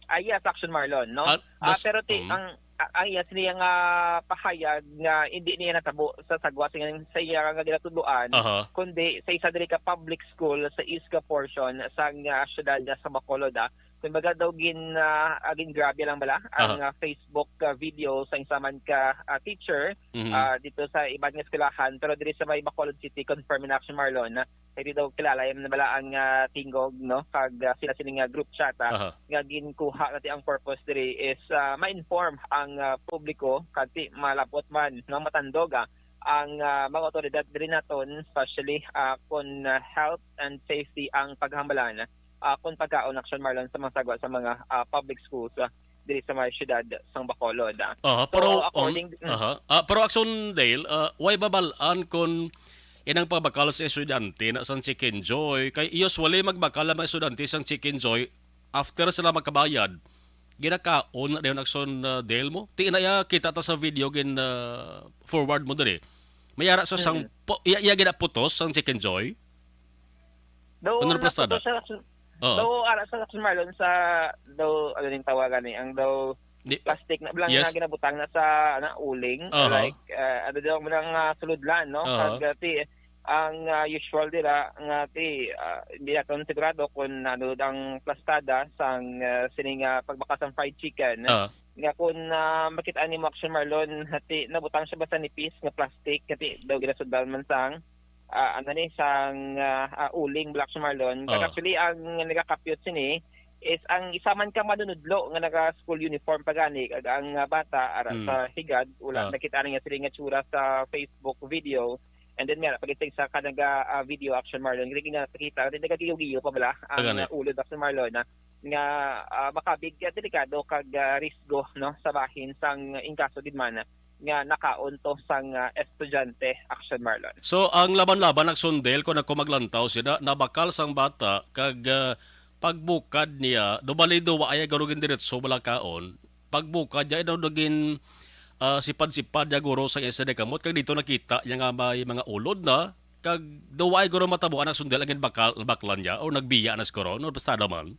Ah, yes, action, Marlon, no? Ah, Ah, das-, pero ti, mm. ang, ah, ang iya sini nga pahayag nga hindi niya natabo sa sagwa sa, sa iya nga ginatudloan, Aha. kundi sa isa diri ka public school sa east nga portion sang, ah, siyudad nga sa Bacolod, ah. Kumbaga daw gin, ah, ah, gingrabe lang bala ang, Aha. ah, Facebook, ah, video sa isa man ka, ah, teacher, Mhm. ah, dito sa iban nga eskwelahan, pero diri sa may Bacolod City, confirm na, action, Marlon, na hindi daw kilala yan na bala ang, ah, tingog, no? Kag, ah, sila sini nga group chat, ah, Aha. nga ginkuha na ti ang purpose diri is, ah, ma-inform ang, ah, publiko kag ti malabot man, no, matandog, ah, ang, ah, mga otoridad diri naton, especially, ah, kon, ah, health and safety ang paghambalan, ah, kon pagkaon, action, Marlon, sa mga sagwa sa mga, ah, public schools, ah, diri sa mga syudad sang Bacolod, ah. Aha, So, pero, um, according, mm. aha. Ah, pero, action, Dale, ah, way babal-an kon inang pagbakal sa estudyante na sang Chicken Joy? Kay usually magbakal ang mga estudyante sang Chicken Joy after sila magkabayad. Ginakaon na dayon, action, ah, Dale, mo? Ti na iya kita ta sa video gin, ah, forward mo diri. May ara sa sang Mm. po-, iya, iya ginaputos sang Chicken Joy? Daw, Honorable Estrada. naputos siya, Oo. daw, ara sa, action, Marlon, sa, daw, ano ning tawagan ni, ang daw Di, plastic na lang yes. na ginabutang na sa, ano, uling, Aha. like, ah, ano daw, mga suludlan, no? Aha. Kag, ah, ti, ang, ah, usual dira nga ti, ah, hindi naton sigurado kung ano ang plastada sang, ah, sining, ah, pagbakal sang fried chicken. Ah. Nga kung, ah, makita nimo, action, Marlon, ti nabutang siya basta nipis nga plastic, nga ti daw ginasudlan man sang, ah, ano ni, sang, ah, ah, uling, bala, action, Marlon. Kag Ah. actually, ang nagakapyot sini is ang isa man ka manunudlo nga naka-school uniform pa gani, kag ang, ah, bata ara Mm. sa higad, wala Ah. nakita niya sila nga tsura sa Facebook video. And then, may pagitag sa kanaga, ah, video, action, Marlon. Hindi na nakita, hindi nagagiyo-giyo pa bala ang, Gani. ah, ulod, action, Marlon, na nga, ah, makabig, ah, delikado kag, ah, risgo, no, sa bahin sang inkaso gid man nga nakaon to sang, ah, estudyante, action, Marlon. So, ang laban-laban, action, Dale, kung ako maglantaw sila, nabakal sang bata kag, ah, pagbukad niya, do bali duwa ay garo gin diretso, wala kaon. Pagbukad niya, ino nagin, ah, sipad-sipad niya guro sa isa na kamot, kag dito nakita niya nga may mga ulod na, kag duwa ay guro matabo ang sundel ang ginbakal-, baklan niya, o nagbiya na siguro, no? Basta naman.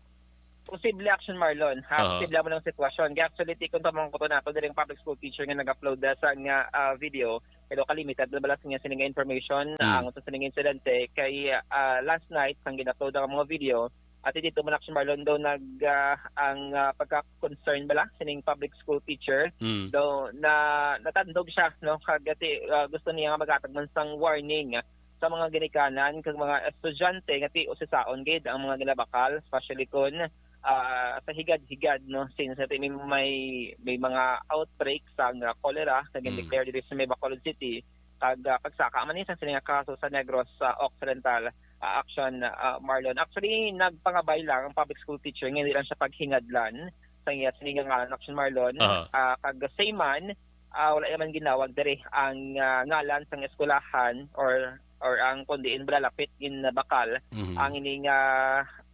Posible, Action Marlon, ha? Aha. Posible mo ng sitwasyon. Kaya actually, ti, kung tamang ko to nato, diri ang public school teacher nga nag-upload na sa nga, ah, video, pero kalimited na bala sa nga sining information, Hmm. ang sa sining insidente, kay, ah, last night, ang gin-upload ang mga video, at dito man, Action Marlon, daw nag, ah, ang, ah, pagka-concern bala sining public school teacher, Hmm. daw na natandog siya, no? Kag ati, ah, gusto niya nga maghatag man sang warning sa mga ginikanan kag mga estudyante nga ti usisaon gid ang mga ginabakal, especially kun, ah, sa higad-higad, no? Since ati may, may, may mga outbreak sang, ah, cholera nga Hmm. gin-declare diri sa may Bacolod City, kag, ah, pagsaka man ni sa sini nga kaso sa Negros, ah, Occidental, ah, Action, ah, Marlon. Actually, nagpangabay lang ang public school teacher nga hindi lang siya paghingadlan sa iya sini nga ngalan, Action Marlon. Aha. Ah, kag same man, ah, wala naman ginawag diri ang, ah, ngalan sang eskwelahan or, or ang kun diin bala lapit ginabakal Mhm. ang ini nga,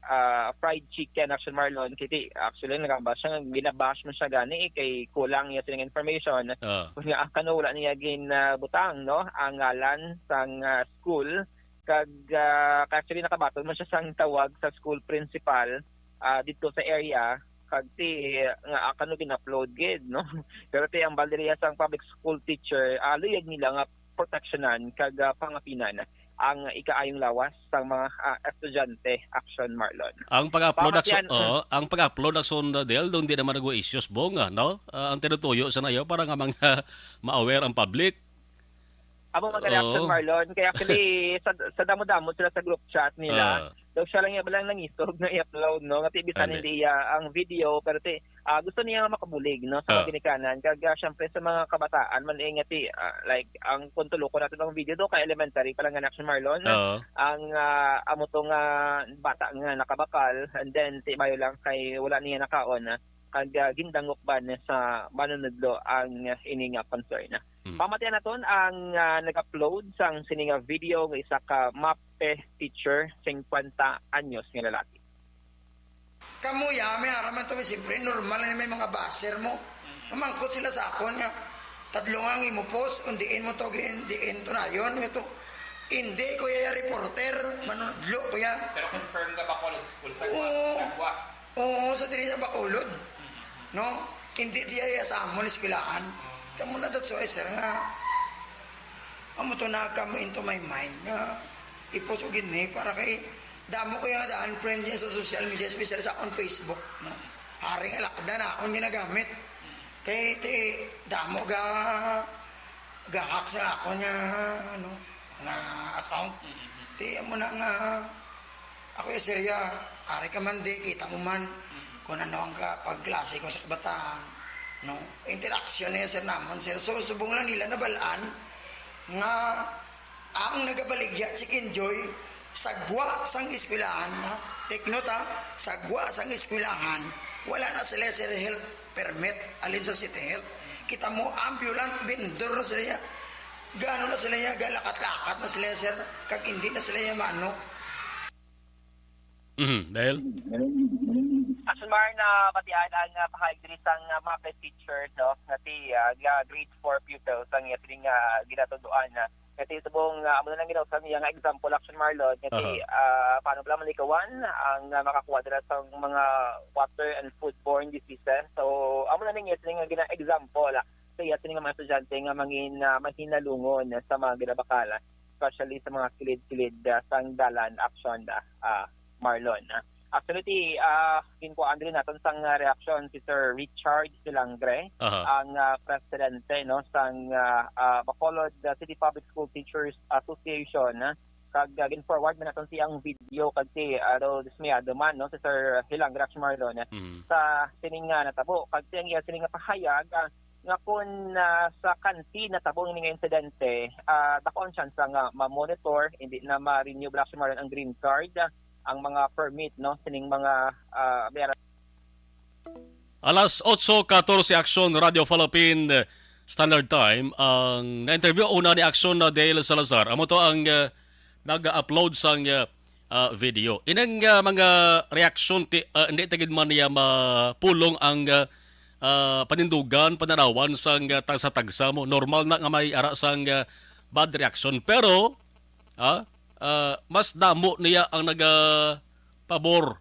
ah, fried chicken, Action Marlon. Kiti, actually, nagamba siya nga ginabash man siya gani, eh, kay kulang niya sining information. Ah. Kung nga, kano wala niya gin, ah, butang, no, ang ngalan sang, ah, school. Kag, ah, actually, nakabaton man siya sang tawag sa school principal, ah, dito sa area. Kag ti, nga, ah, kano gin-upload gid, no? Pero ti, ang bali diri sang public school teacher, ah, luyag nila nga proteksyonan kag, ah, pangapinan ang ikaayong lawas sang mga, ah, estudyante, Action Marlon. Ang pag-upload, Pamatian, Action, oo, mm. ang pag-upload, Action, Del, doon di naman nag-issues, Bong, ah, no? Ah, ang tinutuyo sa nayo para nga mga ma-aware ang public. Amo man gani, Action, Oo. Marlon. Kaya actually, sa, sa damo-damo sila sa group chat nila, Ah. daw siya lang yung lang nangisog na i-upload, no? Nga ti, bisan Ande. hindi iya ang video, pero ti, ah, gusto niya nga makabulig, no, sa mga Ah. ginikanan. Kag, ah, syempre, sa mga kabataan man, eh, nga ti, ah, like, ang kung tuluko natin ang video do, kay elementary pa lang nga, Action, Marlon. Oo. Ang, ah, amo to nga bata nga nakabakal, and then, ti, mayo lang kay wala niya nakaon, ah, kag, ah, gindangop ba niya sa manunudlo ang, ah, ini nga concern. Hmm. Pamatian naton ang, ah, nag-upload sang sini nga video nga isa ka MAPEH teacher, singkwenta anyos nga lalaki. Kamo ya, may ara man to, siyempre, normal na may mga basher mo. Mamangkot sila sa akon nga, "Tadlo nga ang imo post, kung diin mo to, diin, diin to nayon, nga to." Hindi, kuya, ya reporter, manudlo, kuya. Pero confirm ka ba, college school? Sa Oo. Gwa? Sa Gwa? Oo, sa diri sa Bacolod. No? Hindi diya ya sa amon eskwelahan. Kamo na datso, eh, sir, nga. Amo to na come into my mind nga i-post ko gid ni para kay damo ko yung daan friend niya sa social media, especially sa akong Facebook, no? Hari nga lakda na akong ginagamit. Kay ti damo ga gahak sa ako niya, ano, nga account. Ti amo na nga ako yung serya, ari ka man di, kita mo man kung ano ang ka, pagklase ko sa kabataan, no? Interaction niya, sir, namon, sir. So, subong lang nila nabalaan nga ang nagabaligya, Chicken Joy, sa gwa sang eskwelahan, ha? Take note, ha? Sa gwa sang eskwelahan, wala na sila, sir, health permit, alin sa City Health. Kita mo, ambulant vendor na sila, ya. Gano na sila, ya? Galakat-lakat na sila, sir. Kag hindi na sila, ya, maano. Mhm, dahil? Action Mar, na batian ang, ah, pahayag diri sang, ah, mga teachers, no, nga ti, ah, nga grade four pupils ang iya sining, ah, ginatuduan, ah, nga ti subong, ah, amo na lang ginausab niya nga example, Action Marlon, nga ti, Aha. ah, paano pala malikawan ang, ah, makakuha dira sa mga water and foodborne diseases. So, amo na lang iya sining nga gina-example, ah, sa iya sining mga estudyante nga mangin, ah, mahinalungon sa mga ginabakal, especially sa mga kilid-kilid, ah, sang dalan, Action, ah, ah, Marlon. Actually, ti, ah, ginkuhaan diri naton sang, ah, reaksyon si Sir Richard Hilangre, Aha. ang, ah, presidente, no, sang, ah, ah, Bacolod, ah, City Public School Teachers Association, ah, kag, ah, gin-forward man naton siyang video kag ti, ah, daw dismayado man, no, si Sir Hilangre, Action Marlon, ah, Mhm. sa sining nga natabo. Kag ti ang iya sining nga pahayag, ah, nga kun, ah, sa kanti natabo ini nga insidente, ah, dako ang tsansa nga ma-monitor, hindi na ma-renew, Action Marlon, ang green card, ah, ang mga permit, no, sining mga, ah, may ara- Alas otso katorse, Action Radio Philippine Standard Time. Ang na-interview una ni Action na Dale Salazar. Amo to ang, ah, nag-upload sang, ah, ah, video. Inang, ah, mga reaksyon ti, ah, hindi ta gid man niya mapulong ang, ah, ah, panindugan, pananawan sang, ah, tagsa-tagsa mo. Normal na nga may ara sang, ah, bad reaction, pero, ah, ah, mas damo niya ang nagapabor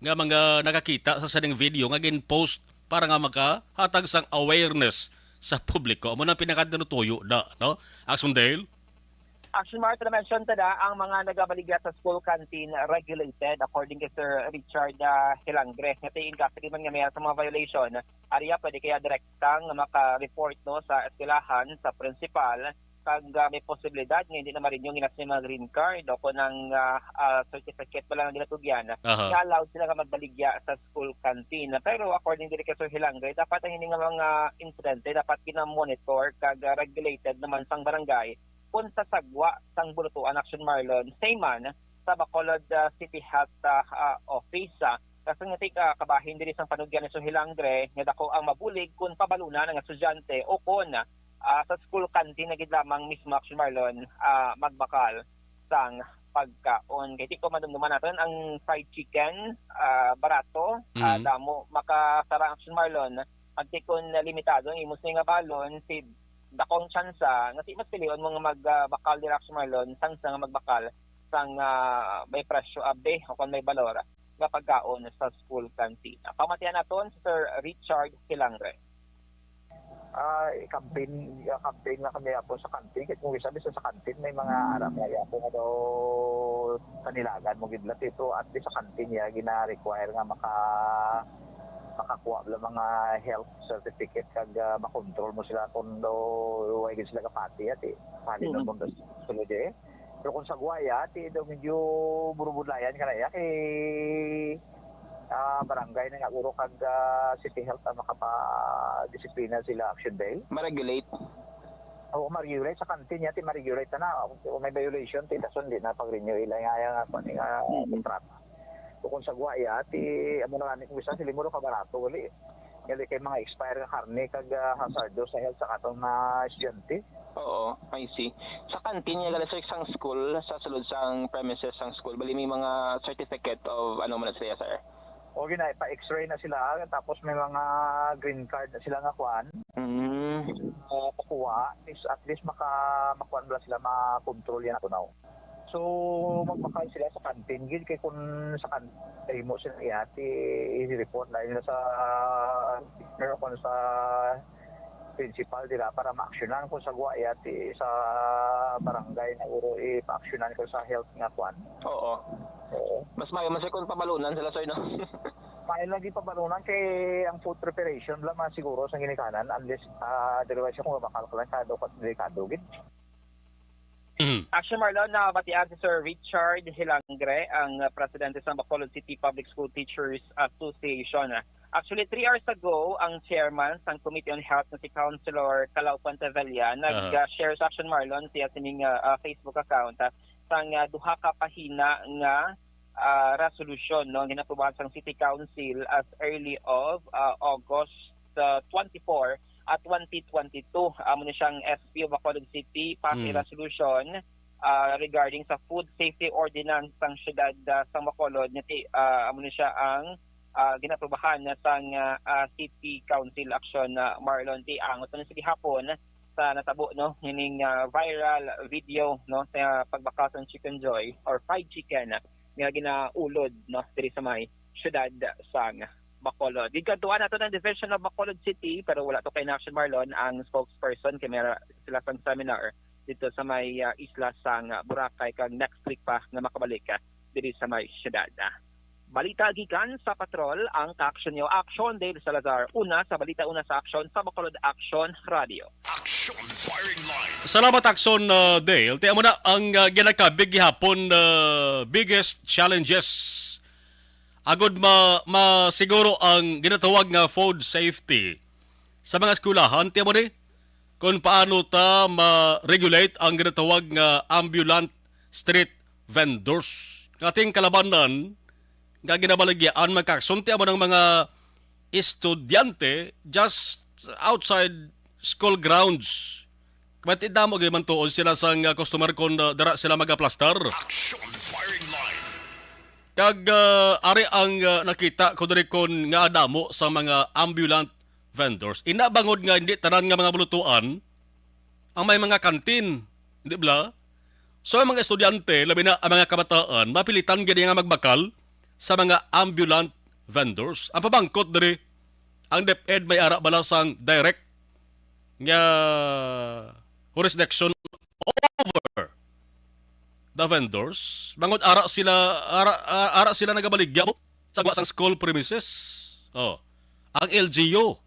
nga mga nakakita sa sining video nga gin-post para nga makahatag sang awareness sa publiko. Amo na ang pinakatinutuyo na, no? Action Dale? Action Mark, na-mention ta na ang mga nagabaligya sa school canteen regulated, according kay Sir Richard ah, Hilangre. Nga tingin ka, sige man nga may sa mga violation, ariya pwede kaya direkta nga maka-report, no, sa eskwelahan, sa principal, kag ah, may posibilidad nga hindi na marinyo ginas mga green card o kung ang ah, ah, certificate pa lang ang ginatugyan, Aha. nga allowed sila nga magbaligya sa school canteen. Pero according diri kay Sir Hilangre, dapat ang ini nga mga insidente dapat gina-monitor kag ah, regulated naman sang barangay kung sa sagwa sang bulutuan, Action Marlon, same man sa Bacolod ah, City Health ah, ah, Office. Ah, kasi nga tika kabahin diri sang panugyan ni Sir Hilangre nga dako ang mabulig kung pabalunan ang estudyante o kung ah, sa school canteen na gid lamang mismo, Action Marlon, ah, magbakal sang pagkaon. Kay di ko madumduman naton ang fried chicken, ah, barato, ah, Mhm. damo makasara, Action Marlon. Pag di kon limitado ang imo sini nga balon, si dakong tsansa nga di mas pilion mo nga magbakal dira, Action Marlon, tsansa nga magbakal sang ah, may presyo abi o kon may balor nga pagkaon sa school canteen. Pamatian naton si Sir Richard Hilangre. Ah, campaign, ah, campaign nga kami yapon sa canteen. Kaya kung sabi sa, sa canteen, may mga aram nga yapon nga daw kanilagan mo gid lang ito. At least sa canteen niya, gina-require nga maka makakuha lang mga health certificate kag ah, makontrol mo sila kung daw way gid sila kapati at eh. Pali Mhm. mo sa sulod eh. Pero kung sa Guaya, ti daw medyo burubudlayan ka na iya kay ah, barangay na nga guro kag ah, city health ang makapa-disiplina sila, Action Day. Ma-regulate. Oo, ma-regulate sa canteen niya, ti ma-regulate na na. Kung may violation, ti dason di na pag-renew ila nga nga kung nga Mm. kontrata. O kung sa Guaya, ti amo na gani kung isa sila mo ka barato gali. Gali kay mga expire nga karne kag ah, hazardo sa health sa katong mga estudyante. Oo, I see. Sa canteen niya gali, sir, sang school, sa sulod sang premises sang school, bali may mga certificate of ano man na sila, sir? O gina, pa-x-ray na sila, tapos may mga green card na sila nga kwan, Mm. uh, pakuha, is at least maka, makuha nila sila, makontrol yan ako now. So, magbakal sila sa canteen, gid kay kung sa canteen mo sila iya, ti i-report na nila sa, meron kon sa principal dira para ma-actionan kung sa Guaya, ti sa barangay na uro i-pa-actionan ko sa health nga kwan. Oo. Oo. Mas maayo man, sir, kung pabalunan sila, sir, no? Maayo lagi pabalunan kay ang food preparation lang man siguro sa ginikanan, unless ah, otherwise kung mabakal ka lang sa daw delikado gid. Mhm. Actually, Marlon, nabatian si Sir Richard Hilangre, ang uh, presidente sa Bacolod City Public School Teachers Association. Actually, three hours ago, ang chairman sang Committee on Health na si Councilor Calao Puentevilla nag-share sa Action Marlon siya sining uh, uh, Facebook account uh, sang uh, duha ka pahina nga uh, resolution, no, ginaprobahan sang City Council as early of uh, August uh, twenty-four at twenty twenty-two. Amo ni siyang S P of Bacolod City pass a Mm. resolution uh, regarding sa Food Safety Ordinance sang siyudad uh, sang Bacolod, nga ti uh, amo ni siya ang uh, ginaprobahan na sang uh, uh, City Council Action, uh, Marlon. Ti angot na sa gihapon sa natabo, no, nining uh, viral video, no, sa pagbakal sang Chicken Joy or fried chicken nga ginaulod, no, diri sa may siyudad sang Bacolod. Gikadtuan nato ng Division of Bacolod City, pero wala to kay Action Marlon ang spokesperson kay may sila sang seminar dito sa may uh, isla sang uh, Boracay, kag next week pa nga makabalik uh, diri sa may siyudad. Balita gikan sa Patrol, ang kaaksyon niyo. Action, Dale Salazar. Una sa balita, una sa aksyon sa Bacolod Action Radio. Action Firing Line. Salamat, Action uh, Dale. Ti amo na ang uh, ginakabig gihapon uh, biggest challenges agud ma masiguro ang ginatawag nga food safety sa mga eskwelahan. Ti amo ni kung paano ta ma-regulate ang ginatawag nga ambulant street vendors. Nga ating kalabanan nga ginabaligyaan, magkaksunti amo ng mga estudyante just outside school grounds. Kaya damo gyud man tuod sila sang uh, customer kung uh, dara sila magaplastar. Action Firing Line. Kag, ah, ari ang, ah, nakita ko diri kon nga damo sa mga ambulant vendors. Ina bangod nga hindi tanan nga mga bulutuan ang may mga kantin, di ba? So, ang mga estudyante, labi na ang mga kabataan, mapilitan gid nga magbakal sa mga ambulant vendors. Ang pabangkot diri, ang DepEd may ara bala sang direct nga jurisdiction over the vendors. Bangod ara sila, ara, ara sila nagabaligya mo sa gwa sang school premises. Oh. Ang L G U,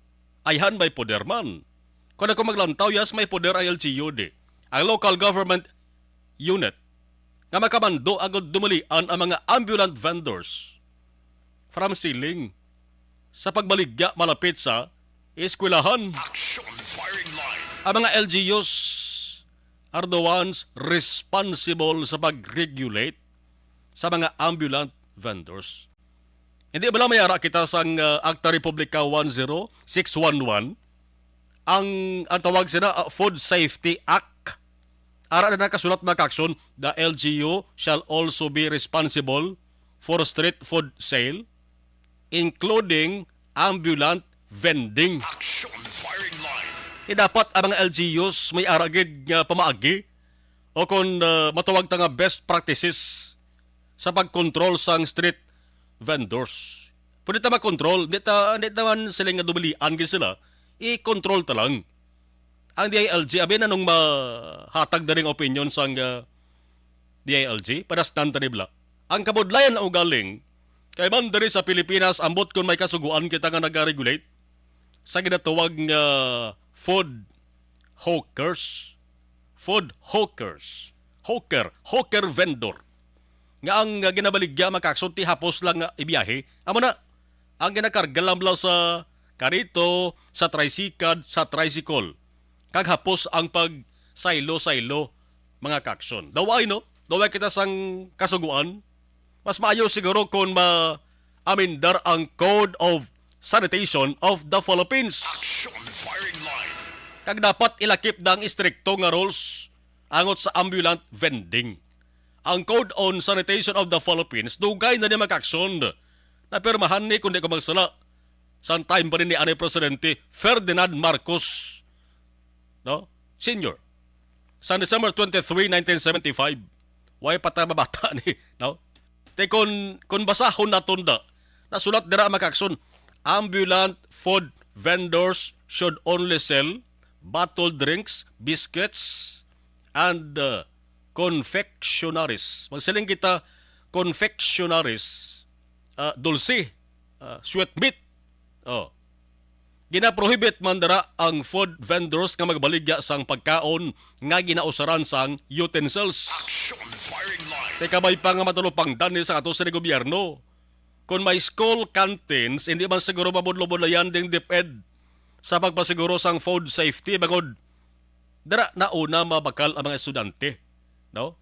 ayhan may poder man. Kung ako maglantaw, yes, may poder ang L G U di. Ang local government unit nga makamando agud dumalian ang mga ambulant vendors from ceiling sa pagbaligya malapit sa eskwelahan. Action firing line. Ang mga L G Us are the ones responsible sa pag-regulate sa mga ambulant vendors. Hindi bala may ara kita sang, uh, Akta Republika one zero six one one, ang, ang tawag sina, uh, Food Safety Act. Ara na nakasulat, mga kaaksyon, "The L G U shall also be responsible for street food sale, including ambulant vending." Action firing line. Di dapat ang mga L G Us may ara gid nga pamaagi o kon, uh, matawag ta nga best practices sa pagkontrol sang street vendors. Pwede ta makontrol, di ta, di ta man sila nga dumilian gid sila, i-control ta lang. Ang D I L G, abi na nung mahatag na ring opinion sang, ah, D I L G, padasnan ta ni bala. Ang kabudlayan na ugaling, kay man diri sa Pilipinas, ambot kung may kasuguan kita nga nag-regulate sa ginatawag nga food hawkers. Food hawkers. Hawker, hawker vendor. Nga ang, ah, ginabaligya, mga kaaksyon, ti hapos lang nga ibiyahe. Amo na, ang ginakarga lang bala sa karito, sa tricycad, sa tricycle. Kag hapos ang pagsaylo-saylo, mga kaaksyon. Daw ay, no? Daw ay kita sang kasuguan. Mas maayo siguro kung ma-amendar ang Code of Sanitation of the Philippines. Action firing line. Kag dapat ilakip da ang istrikto nga rules angot sa ambulant vending. Ang Code on Sanitation of the Philippines, dugay na ni, mga kaaksyon, napirmahan ni, kung di ko magsala, sang time pa rin ni anay Presidente Ferdinand Marcos, no? Senior. Sang December twenty-three, nineteen seventy-five. Way pa ta mabata ni, no? Te, kun, kun basahon naton da, nasulat dira, mga kaaksyon, "Ambulant food vendors should only sell bottled drinks, biscuits, and, uh, confectionaries." Magsiling kita, confectionaries, ah, dulce, ah, sweet meat. Oh. Ginaprohibit man dira ang food vendors nga magbaligya sang pagkaon nga ginausaran sang utensils. Action firing line. Kay kabay pa nga matalupangdan ni sa ato sa gobyerno. Kung may school canteens, hindi man siguro mabudlo-budlayan ding DepEd sa pagpasiguro sang food safety, bangod dira na una mabakal ang mga estudyante, no?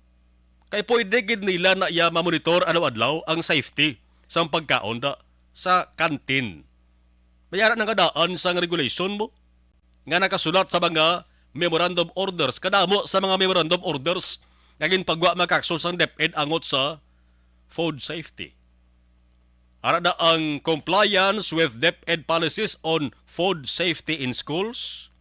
Kay pwede gid nila na iya mamonitor adlaw-adlaw ang safety sang pagkaon da sa canteen. May ara na nga daan sang regulation mo nga nakasulat sa mga memorandum orders. Kadamo sa mga memorandum orders nga ginpagwa, mga kaaksyon, sang DepEd angot sa food safety. Ara na ang compliance with DepEd policies on food safety in schools,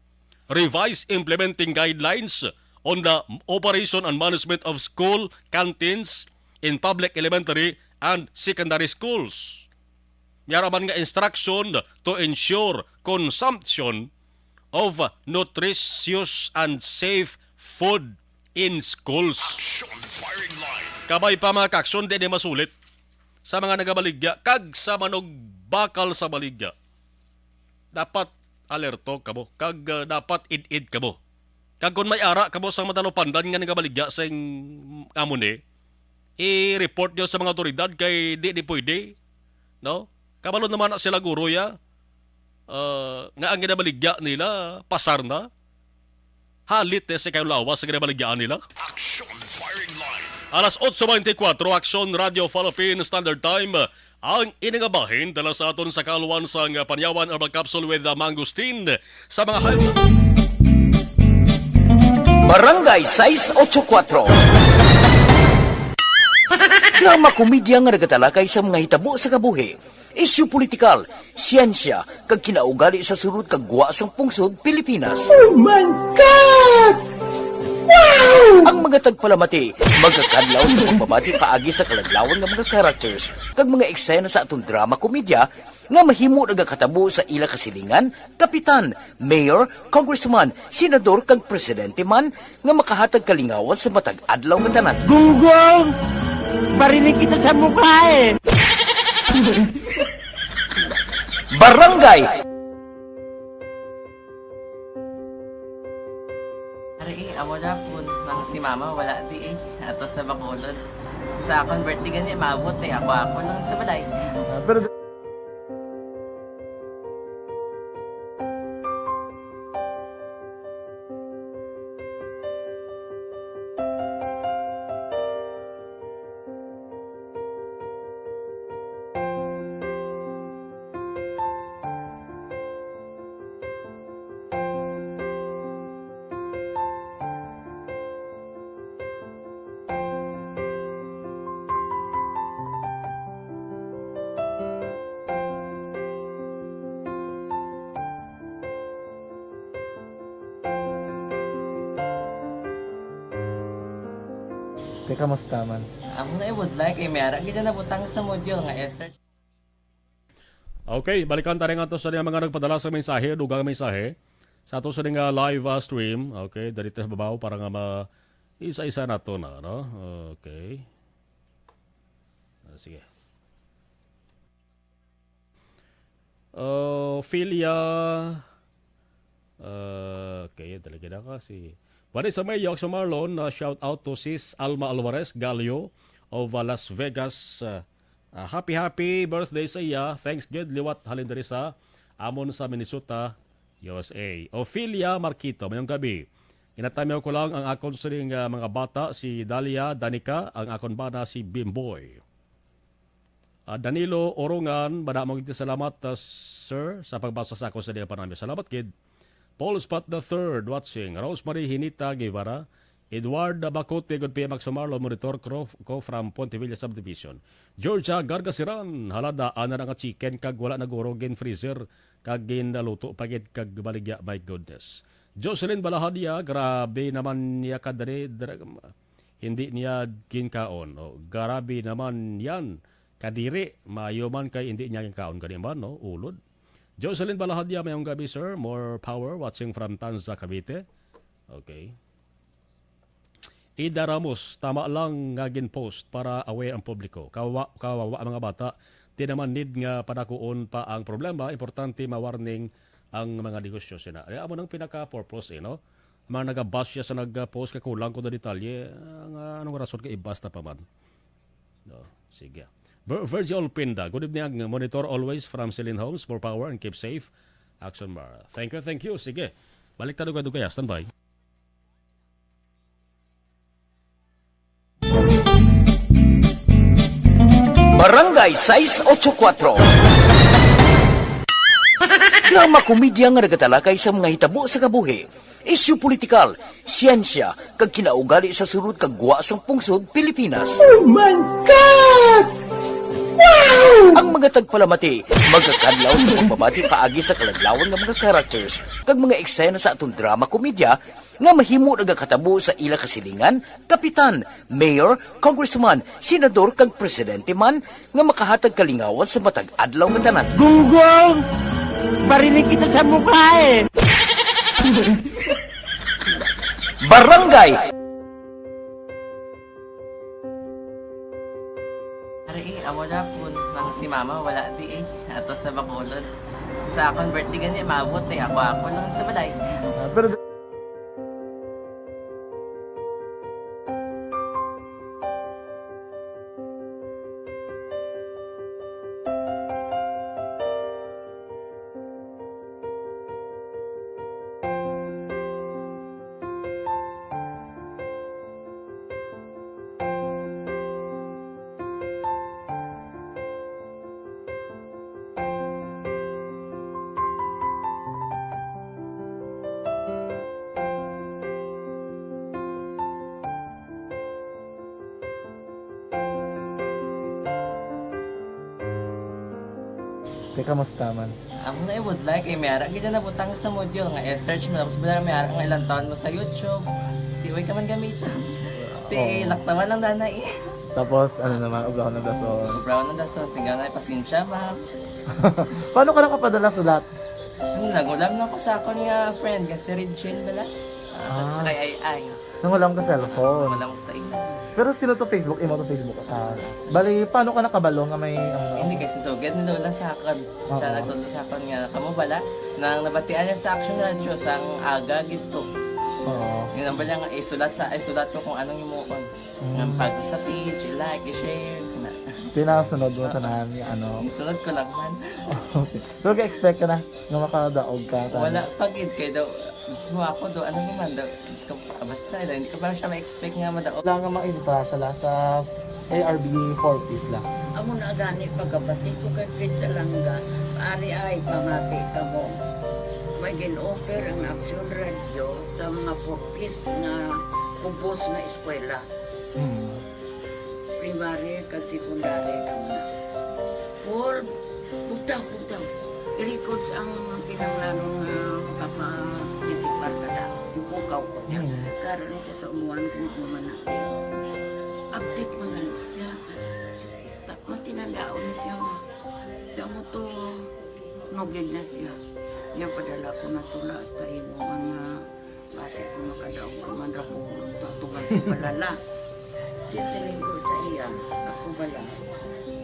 revised implementing guidelines on the operation and management of school canteens in public elementary and secondary schools. May ara man nga instruction to ensure consumption of nutritious and safe food in schools. Action firing line. Kabay pa, mga kaaksyon, di ni masulit sa mga nagabaligya kag sa manugbakal sa baligya. Dapat alerto kamo kag, uh, dapat id-id kamo. Kag kung may ara kamo sa matalupandan nga nagabaligya sing amo ni, i-report nyo sa mga otoridad kay di ni pwede, no? Kabalo naman na sila, guro, ya, ah, nga ang ginabaligya nila pasar na. Halit, eh, sa kayo lawas sa ginabaligyaan nila. Action firing line. Alas otso beintikwatro, Action Radio Philippine Standard Time. Ang ini nga bahin dala sa aton sa kalwan sang Panyawan Herbal Capsule with, uh, Mangosteen sa mga high blood. Barangay sais ocho kuatro. Drama komedya nga nagatalakay sa mga hitabo sa kabuhi, isyu politikal, siyensya, kag kinaugali sa sulod kag gwa sang pungsod Pilipinas. Oh my God! Wow! Ang mga tagpalamati magakadlaw sa pagpamati paagi sa kaladlawan nga mga characters kag mga eksena sa aton drama komedya nga mahimo nagakatabo sa ila kasilingan, kapitan, mayor, congressman, senador, kag presidente man nga makahatag kalingawan sa matag adlaw nga tanan. Gunggong! Bariling kita sa mukha eh! Barangay! Ari, eh, amo na po nang si mama wala di eh. Ato sa Bacolod. Sa akon birthday gani, maabot eh. Ako-ako lang sa balay. Ah, pero Te, kamusta man? Amo na, I would like, eh, may ara gid na nabutang sa module nga essay. Okay, balikan ta rin ato sa mga nagpadala sa mensahe, dugang mensahe. Sa ato sa nga live, ah, stream, okay, dali ta sa babaw para nga ma-, isa-isa nato na, no? Okay. Ah, sige. Uh, Philia, uh, okay, talaga na ka si Vanessa Mayo, Axel Marlon, uh, shout out to Sis Alma Alvarez Gallo of, uh, Las Vegas. Uh, uh, happy, happy birthday sa iya. Thanks gid liwat halin diri sa amon sa Minnesota, U S A. Ophelia Marquito, mayong gabi. Ginatamiw ko lang ang akon sining, uh, mga bata, si Dalia, Danica, ang akon bana, si Bimboy. Ah, Danilo Orongan, madamo gid salamat, ah, sir, sa pagbasa sa akon sa dihang panamyo. Salamat gid. Paul Spot the third watching. Rosemary Hinita Guevara. Edward Bacote, good P M Axel Marlon, monitor ko, ko from Ponte Villa Subdivision. Georgia Gargasiran, hala, daan na nga chicken kag wala na guro gin freezer kag ginaluto pa gid kag baligya, my goodness. Jocelyn Balahadia, grabe naman niya kadre, dra-, hindi niya ginkaon. O, grabe naman yan. Kadiri, maayo man kay hindi niya ginkaon gani man, no? Ulod. Jocelyn Balahadia, mayong gabi, sir. More power, watching from Tanza, Cavite. Okay. Ida Ramos, tama lang nga gin-post para aware ang publiko. Kawa-, kawawa ang mga bata, di naman need nga padakuon pa ang problema, importante ma-warning ang mga negosyo sina. Ay, amo nang pinaka-purpose, eh, no? Mga nag-bash siya sa nag-post, kakulang ko na detalye, nga anong rason ka ibasta pa man. No, sige. Vir-, Virgil Pinda, good evening. Monitor always from Celine Homes. More power and keep safe. Action Bar. Thank you, thank you. Sige. Balik ta dugay-dugay, ah. Standby. Barangay sais ocho kuatro. Drama komedya nga nagatalakay sa mga hitabo sa kabuhi. Isyu politikal, siyensya, kag kinaugali sa sulod kag gwa sang pungsod Pilipinas. Oh my God! Wow! Ang mga tagpalamati magakadlaw sa pagpamati paagi sa kaladlawan nga mga characters kag mga eksena sa aton drama komedya nga mahimo nagakatabo sa ila kasilingan, kapitan, mayor, congressman, senador, kag presidente man nga makahatag kalingawan sa matag adlaw nga tanan. Gunggong! Bariling kita sa mukha eh! Barangay! Ari, eh, amo na po nang si mama, wala di eh. Ato sa Bacolod. Sa akon birthday gani, maabot eh. Ako-ako lang sa balay. Ah, pero Eh, kamusta man? Amo na ibudlay kay may ara gid na nabutang sa module nga i-search mo, tapos bala may ara nga ilang taon mo sa YouTube. Di way ka man gamiton. Ti Oo. Laktawan lang danay. Tapos, ano naman, obrahon ng dason. Obrahon ng dason, singga na, pasensya, ma'am. Paano ka nakapadala sulat? Ang nagulam na ko sa akon nga friend, nga si Regine bala. Ah, Ah. Sa kay Ai Ai. Nangulam ka cellphone? Nangulam ko sa imo. Pero sino to Facebook? Imo to Facebook account? Bali, paano ka nakabalo nga may, ano? Hindi, kay si Sugad ni Lola sa akon. Siya Oo. Nagtudlo sa akon nga, kamo bala, nang nabatian niya sa Action Radio, sang aga gid to. Oo. Yun ang bala nga, isulat sa, isulat ko kung anong himuon. Mm. Nga pag sa page, i-like, i-share, na. Tinasunod mo Ah. tanan nga ano. Isunod ko lang man. Okay. Pero ga-expect ka na nga makadaog ka, tama? Wala pa gid, kay daw, mismo ako daw, ano naman daw, Diyos ko, basta, daw, hindi ko pa siya ma-expect nga madaog. Wala nga maibutang sila sa A R B four Ps lang. Amo na gani pagkabati ko kay Fred Salanga, ari ay pamati kamo. May gin-offer ang Action Radio sa mga four Ps nga kubos nga eskwela. Hmm. Primary kag secondary kamo na. Paul, bugtaw, bugtaw. I-records ang kinahanglanon nga makaparticipar ka na. Ipukaw ko niya. Hmm. Karon ni siya sa umuan kung ano man na. Update mo na lang siya. Ta-, matinandaon na siya nga. Damo to, nugid na siya. Niya padala ko na tula hasta imo mga Basi ko makadaog ka man ra ko, tatugan ko balala. Di siling ko sa iya, ako bala,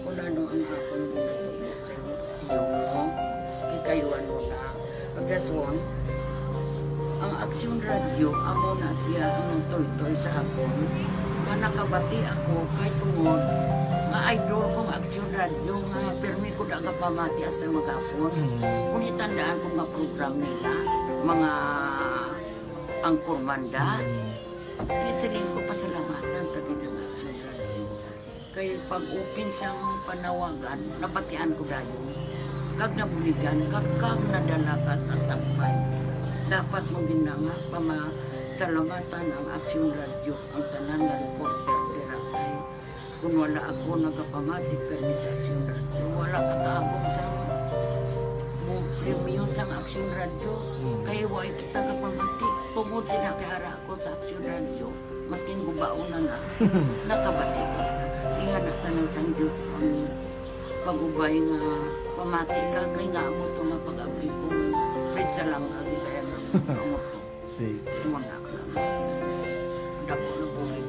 kung ano ang akon ginatubo sa imo, tiyo mo, kay kayuan mo na. Pagdason, ang Aksyon Radio, amo na siya ang nagtoytoy sa akon. Nga nakabati ako, kay tungod, nga idol kong Aksyon Radio, nga pirmi ko da nga pamati hasta maghapon. Mm. Kung itandaan ko nga program nila, mga Ang Kurmanda. Mm. Di siling ko pasalamatan ta gid ang Aksyon Radio. Kay pag-open sang panawagan, nabatian ko dayon. Kag nabuligan, kag, kag nadala ka sa tampay. Dapat mo gid na nga pamasalamatan ang Aksyon Radio, ang tanan nga reporter dira kay Kung wala ako nagapamati kay Miss Action Radio, wala ka kaabot sa mo-, premyo sang Action Radio. Hmm. Kay wa kita kapamati. Tungod sila kay ara ako sa Action Radio, maskin gubaon na na, nakabati ko na. Ingana tanan sang Diyos ang pag-ubay nga pamati ka, kay nga amo to nga pag-abli ko, Fred Salanga, gid kaya nga amo to. Sige. Imo na, dako na bulig.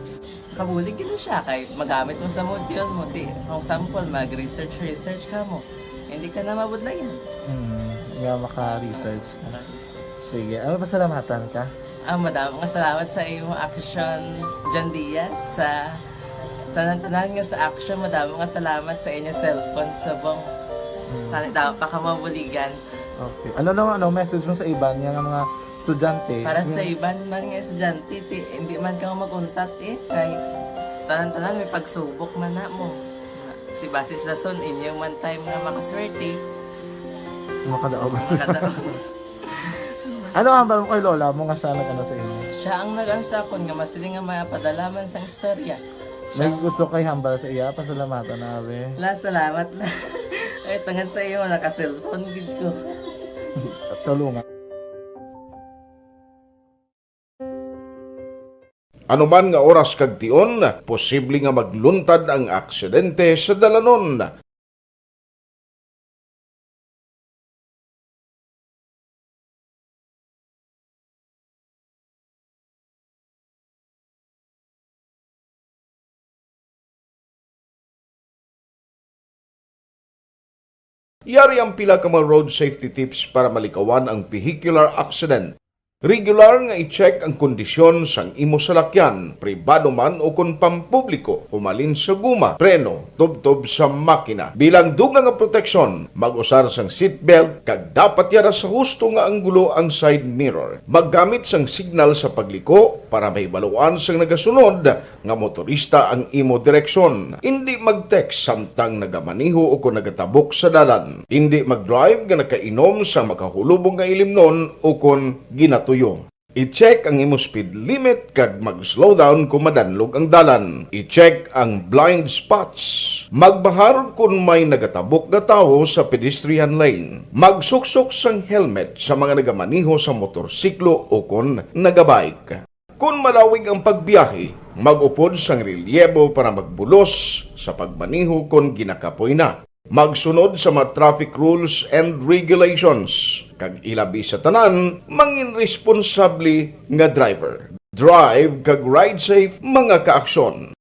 Kabulig gid siya kay magamit mo sa module mo. Ti, for example, mag-research, research ka mo. Hindi ka na mabudlayan. Hmm, nga maka-research ka. Maka-research. Sige, ano, pasalamatan ka? Ah, madamo nga salamat sa imo, Action John Diaz, sa tanan-tanan nga sa Action. Madamo nga salamat sa inyo cellphone subong. Hmm. Tani daw pa ka mabuligan. Okay. Ano naman, ano, message mo sa iban nga mga estudyante? Para sa Yung iban man nga estudyante, ti, hindi man ka mag-untat eh. Kay tanan-tanan may pagsubok man na mo. Ti, basis lason, inyo man time nga makaswerte. Makadaog. Makadaog. Ano ang hambal mo kay lola mo nga siya nag-ano sa imo? Siya ang nag-ano sa akon nga masiling nga mapadala man sang istorya. May gusto kay hambal sa iya, pasalamatan na, abi. La, salamat na. Ay, tungod sa iyo, naka-cellphone gid ko. Tulungan. Anuman nga oras kag tion, posible nga magluntad ang aksidente sa dalanon. Yari ang pila ka mga road safety tips para malikawan ang vehicular accident. Regular nga i-check ang kondisyon sang imo salakyan, pribado man o kon pampubliko, humalin sa guma, preno, tubtob sa makina. Bilang dugang nga proteksyon, mag-usar sang seatbelt kag dapat yara sa husto nga anggulo ang side mirror. Maggamit sang signal sa pagliko para mahibaluan sang nagasunod nga motorista ang imo direksyon. Indi mag-text samtang nagamaneho o kon nagatabok sa dalan. Indi mag-drive nga nakainom sang makahulubong nga ilimnon o kon ginatuyo. I-check ang imo speed limit kag mag-slow down kon madanlog ang dalan. I-check ang blind spots. Magbahar kon may nagatabok nga tawo sa pedestrian lane. Magsuksok sang helmet sa mga nagamaneho sa motorsiklo o kon nagabike. Kon malawig ang pagbiyahe, mag-upod sang relyebo para magbulos sa pagmaneho kon ginakapoy na. Magsunod sa mga traffic rules and regulations, kag ilabi sa tanan, mangin responsable nga driver. Drive kag ride safe, mga kaaksyon.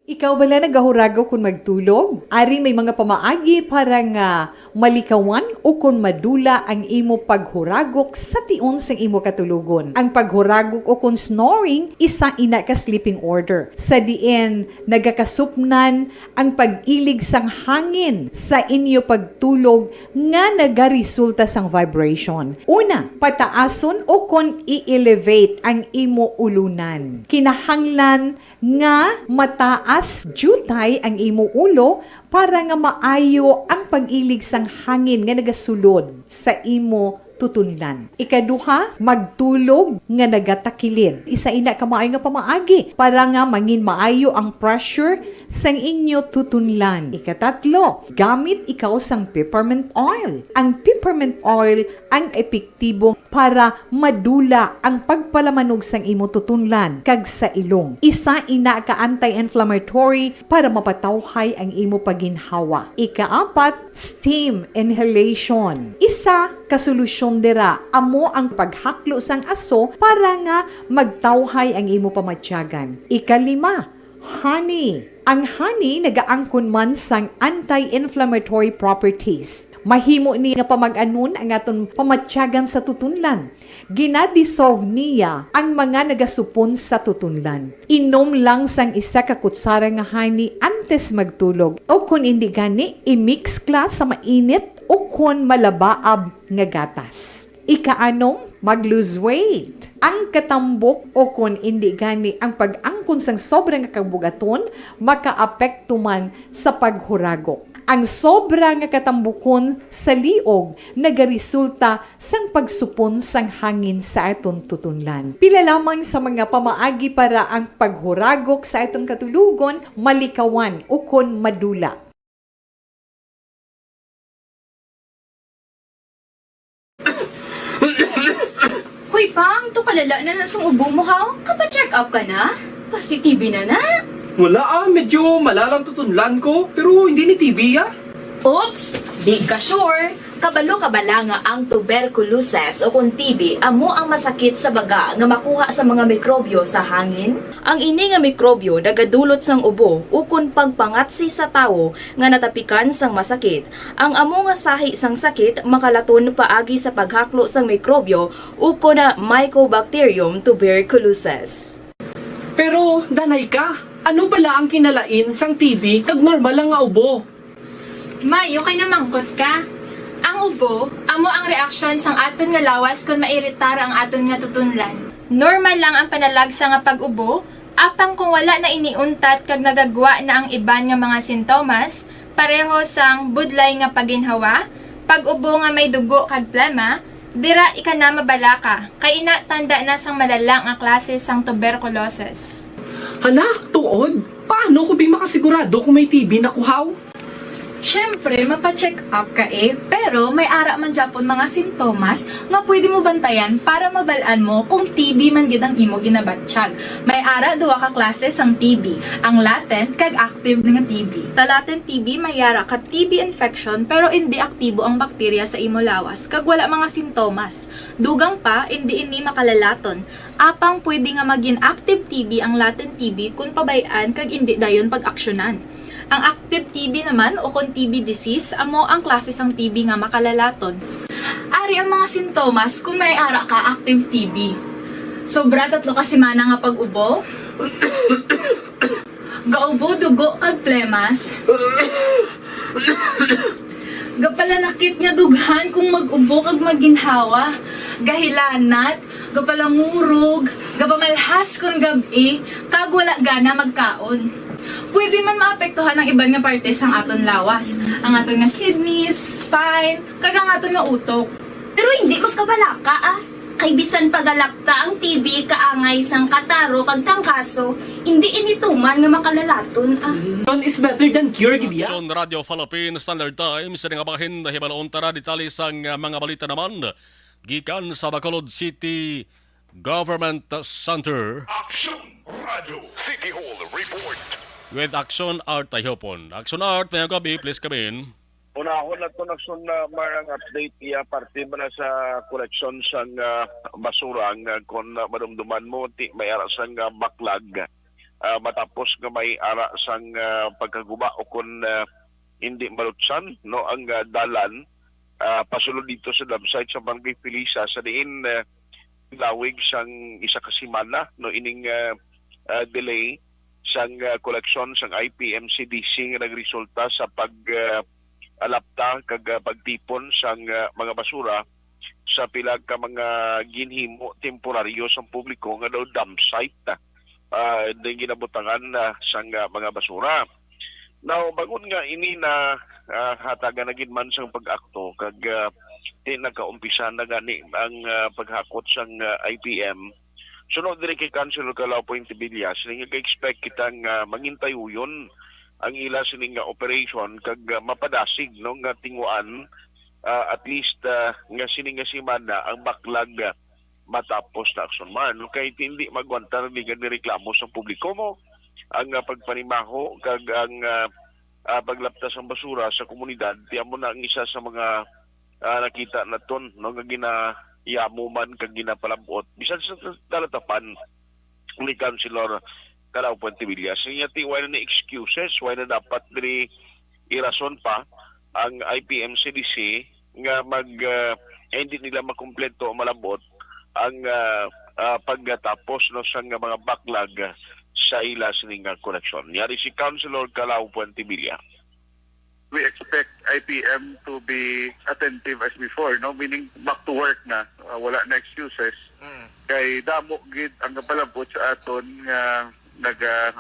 Ikaw bala nagahuragok kon magtulog? Ari may mga pamaagi para nga malikawan o kon madula ang imo paghuragok sa tion sang imo katulogon. Ang paghuragok o kon snoring, isa ina ka sleeping order, sa diin nagakasupnan ang pag-ilig sang hangin sa inyo pagtulog nga nagaresulta sang vibration. Una, pataason o kon i-elevate ang imo ulunan. Kinahanglan nga mataas diutay ang imo ulo para nga maayo ang pag-ilig sang hangin nga nagasulod sa imo tutunlan. Ikaduha, magtulog nga nagatakilid. Isa ina ka maayo nga pamaagi para nga mangin maayo ang pressure sang inyo tutunlan. Ikatatlo, gamit ikaw sang peppermint oil. Ang peppermint oil ang epektibo para madula ang pagpalamanog sang imo tutunlan kag sa ilong. Isa ina ka anti-inflammatory para mapatawhay ang imo pagginhawa. Ikaapat, steam inhalation. Isa ka solusyon dira amo ang paghaklo sang aso para nga magtawhay ang imo pamatyagan. Ikalima, honey. Ang honey nagaangkon man sang anti-inflammatory properties. Mahimo ni nga pamag-anon ang aton pamatyagan sa tutunlan. Gina-dissolve niya ang mga nagasupon sa tutunlan. Inom lang sang isa ka kutsara nga honey antes magtulog, o kon indi gani, i-mix ka sa mainit o kon malabaab nga gatas. Ikaanom, mag-lose weight. Ang katambok o kon indi gani ang pag-angkon sang sobra nga kabugaton makaapekto man sa paghuragok. Ang sobra nga katambukon sa liog nagaresulta sang pagsupon sang hangin sa aton tutunlan. Pila lamang sa mga pamaagi para ang paghuragok sa aton katulogon malikawan ukon madula. Hoy, Pang, to kalala na na sang ubo mo, haw? Kapa-check up ka na? Pasi-T B na na? Wala, ah, medyo malalang tutunlan ko, pero hindi ni T B, ah. Oops, di ka sure. Kabalo ka bala nga ang tuberculosis o kon T B amo ang masakit sa baga nga makuha sa mga mikrobyo sa hangin? Ang ini nga mikrobyo nagadulot sang ubo ukon pagpangatsi sa tawo nga natapikan sang masakit. Ang amo nga sahi sang sakit makalaton paagi sa paghaklo sang mikrobyo ukon Mycobacterium tuberculosis. Pero, danay ka, ano bala ang kinalain sang T B kag normal lang nga ubo? May, okay na mangkot ka. Ang ubo, amo ang reaksyon sang aton nga lawas kon mairitar ang aton nga tutunlan. Normal lang ang panalagsa nga pag-ubo, apang kung wala na ini untat kag nagagwa na ang iban nga mga sintomas, pareho sang budlay nga pagginhawa, pag-ubo nga may dugo kag plema, dira ika na mabalaka, kay ina tanda na sang malala nga klase sang tuberculosis. Hala, tuod? Paano ko bi makasigurado kung may T B na ko, haw? Siyempre, mapa-check up ka eh, pero may ara man gyapon mga sintomas nga pwede mo bantayan para mabal-an mo kung T B man gid ang imo ginabatyag. May ara duha ka klase sang T B, ang latent kag active nga T B. Sa latent T B, may ara ka T B infection pero indi aktibo ang bakterya sa imo lawas kag wala mga sintomas. Dugang pa, indi ini makalalaton. Apang pwede nga magin active T B ang latent T B kon pabay-an kag indi dayon pag-aksyonan. Ang active T B naman, o kon T B disease, amo ang klase sang T B nga makalalaton. Ari ang mga sintomas kon may ara ka active T B. Sobra tatlo ka semana nga pag-ubo. Gaubo dugo kag plemas. Gapalanakit nga dughan kung mag-ubo kag magginhawa. Gahilanat, gapalangurog, gapamalhas kon gab-i, kag wala gana magkaon. Pwede man maapektuhan ang iban nga parte sang aton lawas, ang aton nga kidneys, spine, kag ang aton nga utok. Pero hindi magkabalaka, ah. Kay bisan pagalapta ang T B, kaangay sang kataro kag trangkaso, hindi ini tuman nga makalalaton, ah. Prevention is better than cure, gid ya. Aksyon Radio Philippine Standard Time, sini nga bahin, hibalon ta na detalye sang, ah, mga balita naman gikan sa Bacolod City Government Center. Aksyon Radio City Hall Report. With Aksyon Art Tahopon. Aksyon Art, mayong gabi, please come in. Unahon naton, Aksyon, ah, Mar, ang update iya parte ba na sa koleksyon sang, ah, basura nga kon, ah, madumduman mo ti may ara sang, ah, baklag, ah, matapos nga may ara sang, ah, pagkaguba o kon, ah, hindi malutsan, no, ang, ah, dalan, ah, pasulod dito sa dump site sa Barangay Felisa sa diin, ah, lawig sang isa ka semana, no, ining, ah, ah, delay sang, ah, koleksyon sang I P M C D C nga nagresulta sa pag, ah, alapta kag, ah, pagtipon sang, ah, mga basura sa pila ka mga ginhimo temporaryo sang publiko nga daw dump site, ah, nga ginabutangan, ah, sang, ah, mga basura. Now, bangod nga ini na, ah, hatagan na gid man sang pag-akto kag, ah, ti nagkaumpisa na gani ang, ah, paghakot sang, ah, I P M. Suno diri kay Councilor Calao Puentevilla, sini nga ka-expect kita nga mangintayuyon ang ila sini nga operation kag, ah, mapadasig, no, nga tinguan, ah, at least, ah, nga sini nga semana ang baklag, ah, matapos na, Aksyon Mar, no? Kay hindi magwanta na liga ni reklamo sa publiko mo ang, ah, pagpanimaho kag ang, ah, ah, paglapta sang basura sa komunidad. Ti amo na ang isa sa mga, ah, nakita naton, no, nga ginayamo man kag ginapalab-ot bisan sa talatapan ni Councilor Calao Puentevilla. Siya ti wala na excuses, wala na dapat diri irason pa ang I P M C D C nga mag, ah, hindi nila makumpleto o malab-ot ang, ah, ah, paggatapos, no, sa nga mga baklag sa ila sini nga koleksyon. Yari si Councilor Calao Puentevilla. We expect I P M to be attentive as before, no? Meaning, back to work na. Ah, wala na excuses. Mm. Kay damo gid ang kapalabot sa aton nga naga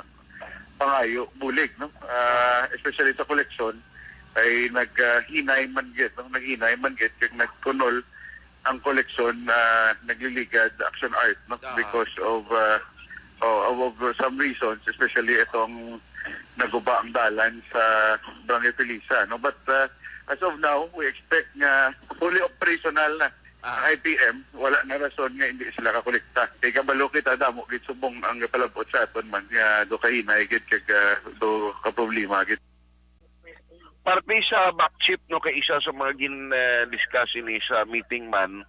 pangayo bulig, no? Ah, especially sa koleksyon, ay naghinay man gid, no? Naghinay man gid kag nagkunol ang koleksyon, ah, nagliligad, Action Art, no? Ah. Because of, ah, oh, of, of some reasons, especially itong naguba ang dalan sa Barangay Felisa, no? But, ah, as of now, we expect nga fully operational na ang Ah. I P M. Wala na rason nga hindi sila kakolekta. Kay kabalo kita, damo gid subong ang palabot sa aton man nga do kahinay gid kag, ah, do ka problema gid. Parte sa back chip, no, kay isa sa mga gin, ah, discuss ini sa meeting man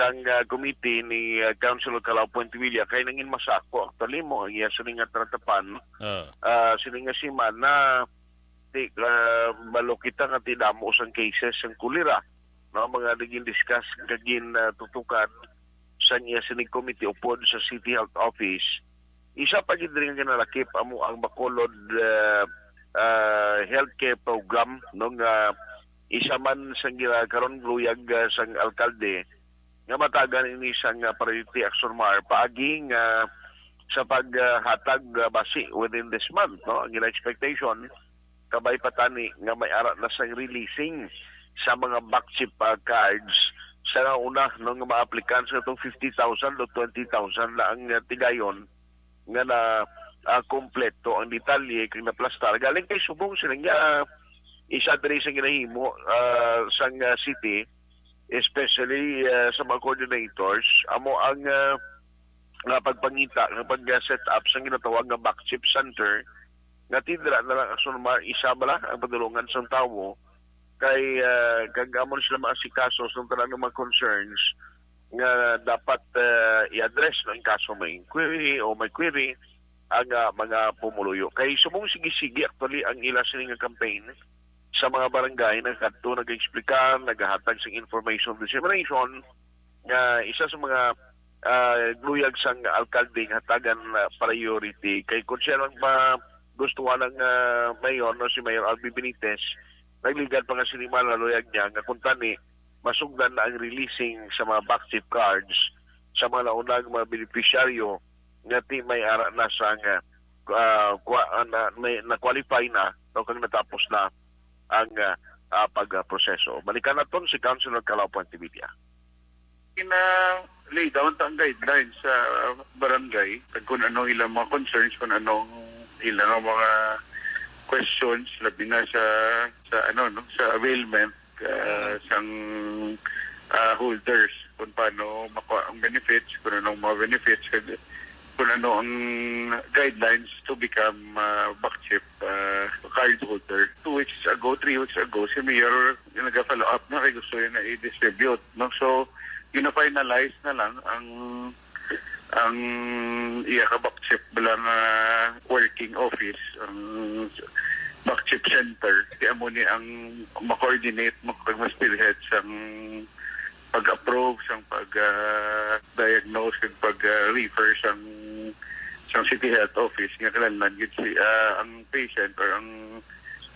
sang, ah, committee ni, ah, Councilor Calao Puentevilla kay nangin masako actually mo ang iya sini nga tratapan. Ah. Ah, sini nga semana, ti, ah, balo kita nga ti damo sang cases sang kolera, no, mga naging discuss kag gin, ah, tutukan sang iya sining committee upod sa City Health Office. Isa pa gid diri nga ginalakip amo ang Bacolod, ah, ah, Healthcare Program, no, nga isa man sang gina-, karon luyag, ah, sang alkalde nga matagan ini sang, ah, priority, Action Mar, paagi nga sa paghatag, ah, basi within this month, no? Ang ila expectation, kabay pa tani nga may ara na sang releasing sa mga back chip, ah, cards sa nauna, no, nga mga applicants nga tong fifty thousand o twenty thousand na ang, ah, tigayon nga na, ah, kompleto ang detalye kag naplastar. Galing kay subong sila nga, ah, isa diri sa ginahimo, ah, sang, ah, city, especially, ah, sa mga coordinators, amo ang, ah, nga pagpangita nga pag-set up sang ginatawag nga back chip center, nga ti dira na lang, Action Mar, isa bala ang padulungan sang tawo kay, ah, kag amo na sila maasikaso sa tanan nga mga concerns nga dapat, ah, i-address, no, in kaso may inquiry o may query ang, ah, mga pumuluyo. Kay subong sige-sige actually ang ila sini nga campaign sa mga barangay, nagkadto, nag-explicar, naghahatag sa information dissemination, nga isa sa mga, ah, luyag sang alkalde nga hatagan, ah, priority. Kay kung siya lang pa gustuhan ng, ah, mayor, no, si Mayor Albi Benitez, nagligad pa nga sinimana luyag niya nga kung tani masugdan na ang releasing sa mga back chip cards sa mga naunang mga benepisyaryo nga ti may ara na sang, ah, ah, kwa-, ah, na, may, na-qualify na, no, kag natapos na ang, ah, ah, pagproseso. Balikan naton si Councilor Calao Puentevilla. Ina-lay down ta ang guidelines sa barangay, kag kung ano ilang mga concerns, kung anong ilang mga questions, labi na sa, sa ano, no, sa availment, ah, sang, ah, holders, kung paano makuha ang benefits, kung anong mga benefits, kag kung ano ang guidelines to become, ah, BACCHIP, ah, card holder. Two weeks ago, three weeks ago, si Mayor yung nag-follow up na kay gusto niya na i-distribute, no? So, gina-finalize na lang ang, ang iya ka BACCHIP bala nga working office, ang BACCHIP Center. Kaya mo ni ang ma-coordinate mo kag ma-spearhead sang pag-approve, sang pag, ah, diagnose, kag pag, ah, refer sang, sang City Health Office nga kinahanglan gid si, ah, ang patient or ang,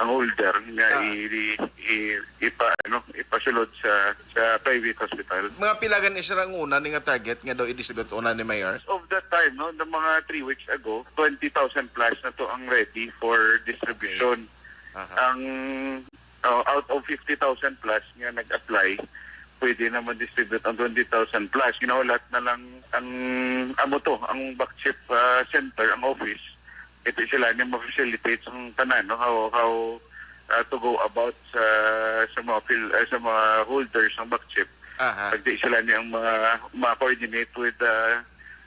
ang holder nga Ah. i-, i-, i-, ipa-, ano, ipasulod sa, sa private hospital. Mga pila gani, sir, ang una ni nga target nga daw i-distribute una ni Mayor? As of that time, no, the mga three weeks ago, twenty thousand plus na to ang ready for distribution. Aha. Ang, oh, out of fifty thousand plus nga nag-apply, pwede na ma-distribute ang twenty thousand plus. Ginahulat na lang ang, amo to, ang BACCHIP, ah, center, ang office. Ito sila ni ma-facilitate ang tanan, no? How, how, ah, to go about sa, sa mga fil-, ah, sa mga holders ng BACCHIP. Aha. Pag di sila ni ang mga, ma-coordinate with, ah,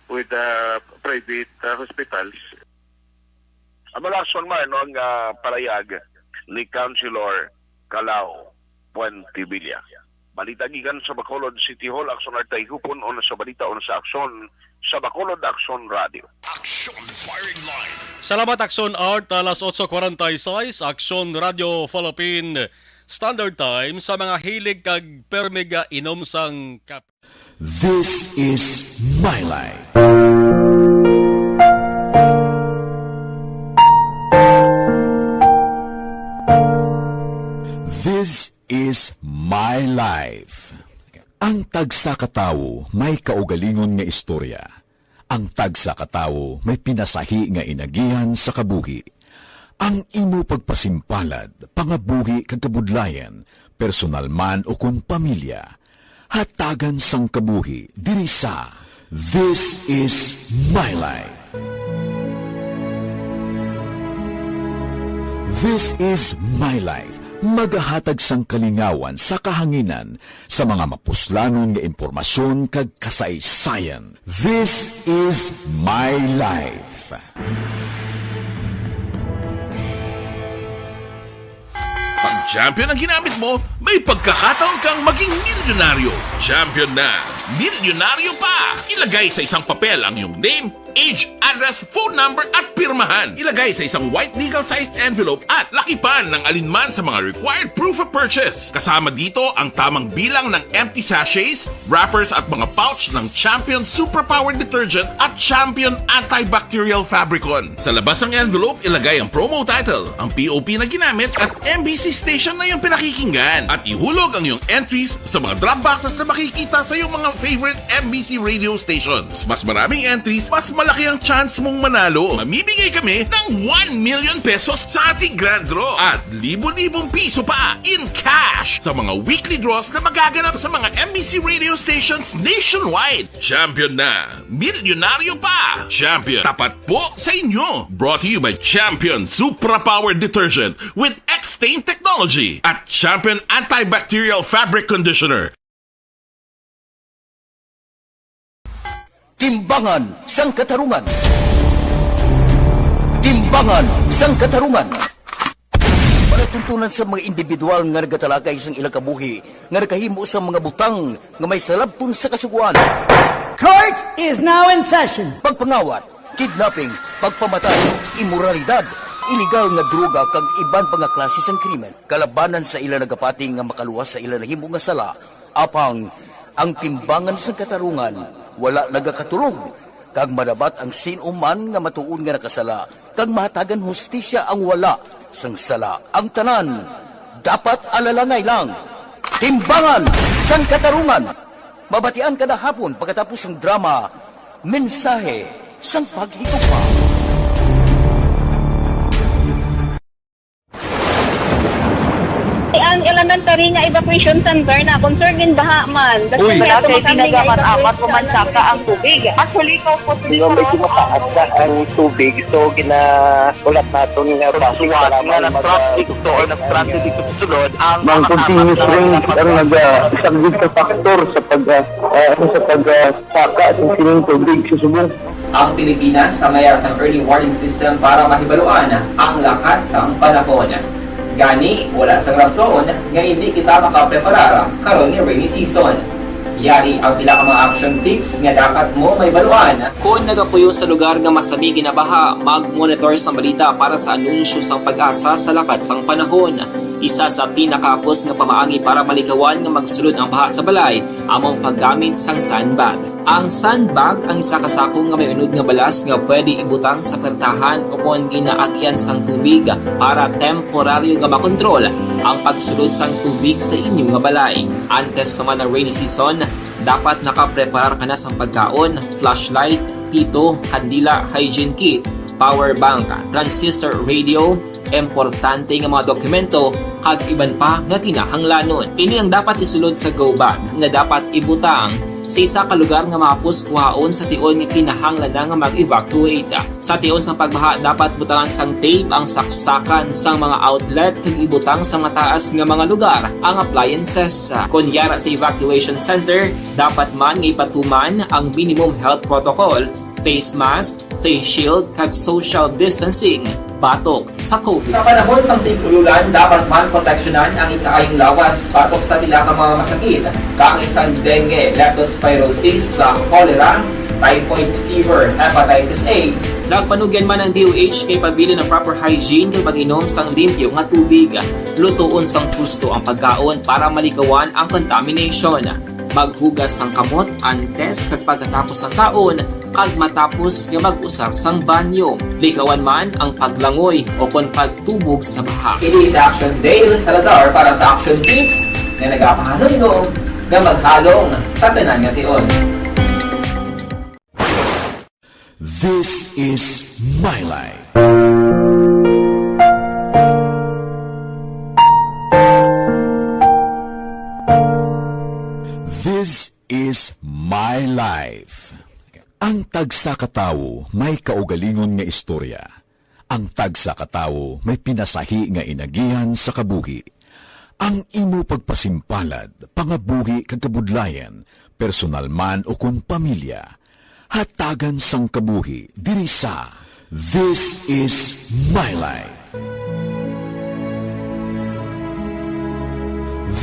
with, ah, private, ah, hospitals. Amo lang, Son Mar, no, ang, ah, parayag ni Councilor Calao Puentevilla. Balita gikan sa Bacolod City Hall, Aksyon Artay Hupon, una sa balita, una sa aksyon, sa Bacolod Aksyon Radio. Action Firing Line. Salamat, Aksyon Art. Alas otso cuarenta y seis, Aksyon Radio Philippine Standard Time sa mga hilig kag permiga inom sang kape. This is my life. This is my life. Ang tagsa ka tawo may kaugalingon nga istorya. Ang tagsa ka tawo may pinasahi nga inagihan sa kabuhi. Ang imo pagpasimpalad, pangabuhi kag kabudlayan, personal man o kon pamilya, hatagan sang kabuhi diri sa This Is My Life. This Is My Life magahatag sang kalingawan sa kahanginan sa mga mapuslanon nga impormasyon kag kasaysayan. This Is My Life. Pag champion ang ginamit mo, may pagkakataon kang maging milyonaryo. Champion na! Milyonaryo pa! Ilagay sa isang papel ang iyong name, age, address, phone number, at pirmahan. Ilagay sa isang white legal-sized envelope at lakipan ng alinman sa mga required proof of purchase. Kasama dito ang tamang bilang ng empty sachets, wrappers at mga pouch ng Champion Superpower Detergent at Champion Antibacterial Fabricon. Sa labas ng envelope, ilagay ang promo title, ang P O P na ginamit at M B C station na iyong pinakikinggan. At ihulog ang iyong entries sa mga drop boxes na makikita sa iyong mga favorite M B C radio stations. Mas maraming entries, mas malaki ang chance mong manalo. Mamimigay kami ng one million pesos sa ating grand draw at libo-libong piso pa in cash sa mga weekly draws na magaganap sa mga M B C radio stations nationwide. Champion na! Milyonaryo pa! Champion, tapat po sa inyo! Brought to you by Champion Supra Power Detergent with X-Stain Technology at Champion Antibacterial Fabric Conditioner. Timbangan sang Katarungan. Timbangan sang Katarungan. Palatuntunan sa mga individual nga nagatalakay sang ilang kabuhi nga nakahimo sa mga butang nga may salabton sa kasugoan. Court is now in session. Pagpangawat, kidnapping, pagpamatay, imoralidad, iligal nga droga kag iban pa nga klase sang krimen kalabanan sa ila nagapati nga makaluwas sa ila nahimo nga sala. Apang ang timbangan sang katarungan wala nagakatulog, kag madabat ang sin-o man nga matuod nga nakasala, kag mahatagan hustisya ang wala sang sala. Ang tanan dapat alalangay lang. Timbangan sang Katarungan. Mabatian kada hapon pagkatapos sang drama, Mensahe sang Paghigugma. Ang elementary nga evacuation center na concern din baha man. Kasi Uy. Wala kay tinaga man amat o mansaka ang tubig. Actually, ikaw po, di ba, may tumataas na ang tubig, so ginaulat naton nga basi suwat nga nag-traffic to or nag-transit dito sa sulod ang mga continuous rain ang nag-, ah, isang big factor sa pag, ah, ah, sa pag, ah, saka sa sining tubig sa subong. Ang Pilipinas ang mayara sang early warning system para mahibaluan ang lakat sang panahon. Gani, wala sang rason nga hindi kita makapreparar karon nga rainy season. Yari ang pila ka mga action tips nga dapat mo mahibaluan. Kon nagapuyo sa lugar nga masami ginabaha, mag-monitor sang balita para sa anunsyo sang PAGASA sa lakat sang panahon. Isa sa pinakahapos nga pamaagi para malikawan nga magsulod ang baha sa balay amo ang paggamit sang sandbag. Ang sandbag ang isa ka sako nga may unod nga balas nga pwede ibutang sa pertahan o kon ginaagian sang tubig para temporaryo nga makontrol ang pagsulod sang tubig sa inyo nga balay. Antes pa man ang rainy season, dapat nakapreparar ka na sang pagkaon, flashlight, pito, kandila, hygiene kit, power bank, transistor radio, importante nga mga dokumento, kag iban pa nga kinahanglanon. Ini ang dapat isulod sa go bag nga dapat ibutang sa isa ka lugar nga mahapos kuhaon sa tion nga kinahanglan na nga mag-evacuate. Sa tion sang pagbaha, dapat butangan sang tape ang saksakan sang mga outlet kag ibutang sa mataas nga mga lugar ang appliances. Kon yara sa evacuation center, dapat man nga ipatuman ang minimum health protocol, face mask, face shield, kag social distancing batok sa COVID. Sa panahon sang tig-ululan, dapat man proteksyonan ang ikaayong lawas batok sa pila ka mga masakit, kaangay sang dengue, leptospirosis, sa cholera, typhoid fever, hepatitis A. Nagpanugyan man ang D O H nga ipabilin ang proper hygiene kag pag-inom sang limpyo nga tubig, lutoon sang husto ang pagkaon para malikawan ang contamination. Maghugas sang kamot antes kag pagkatapos sang kaon, kag matapos nga mag-usar sang banyo. Likawan man ang paglangoy o kon pagtubog sa baha. Ini si Action Dale Salazar para sa Action Tips nga nagapahanumdom nga maghalong sa tanan nga tion. This is my life. This is my life. Ang tagsa ka tawo may kaugalingon nga istorya. Ang tagsa ka tawo may pinasahi nga inagihan sa kabuhi. Ang imo pagpasimpalad, pangabuhi kag kabudlayan, personal man o kon pamilya, hatagan sang kabuhi diri sa This Is My Life.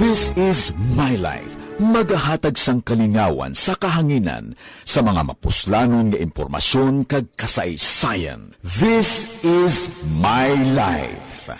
This Is My Life, magahatag sang kalingawan sa kahanginan sa mga mapuslanon nga impormasyon kag kasaysayan. This Is My Life.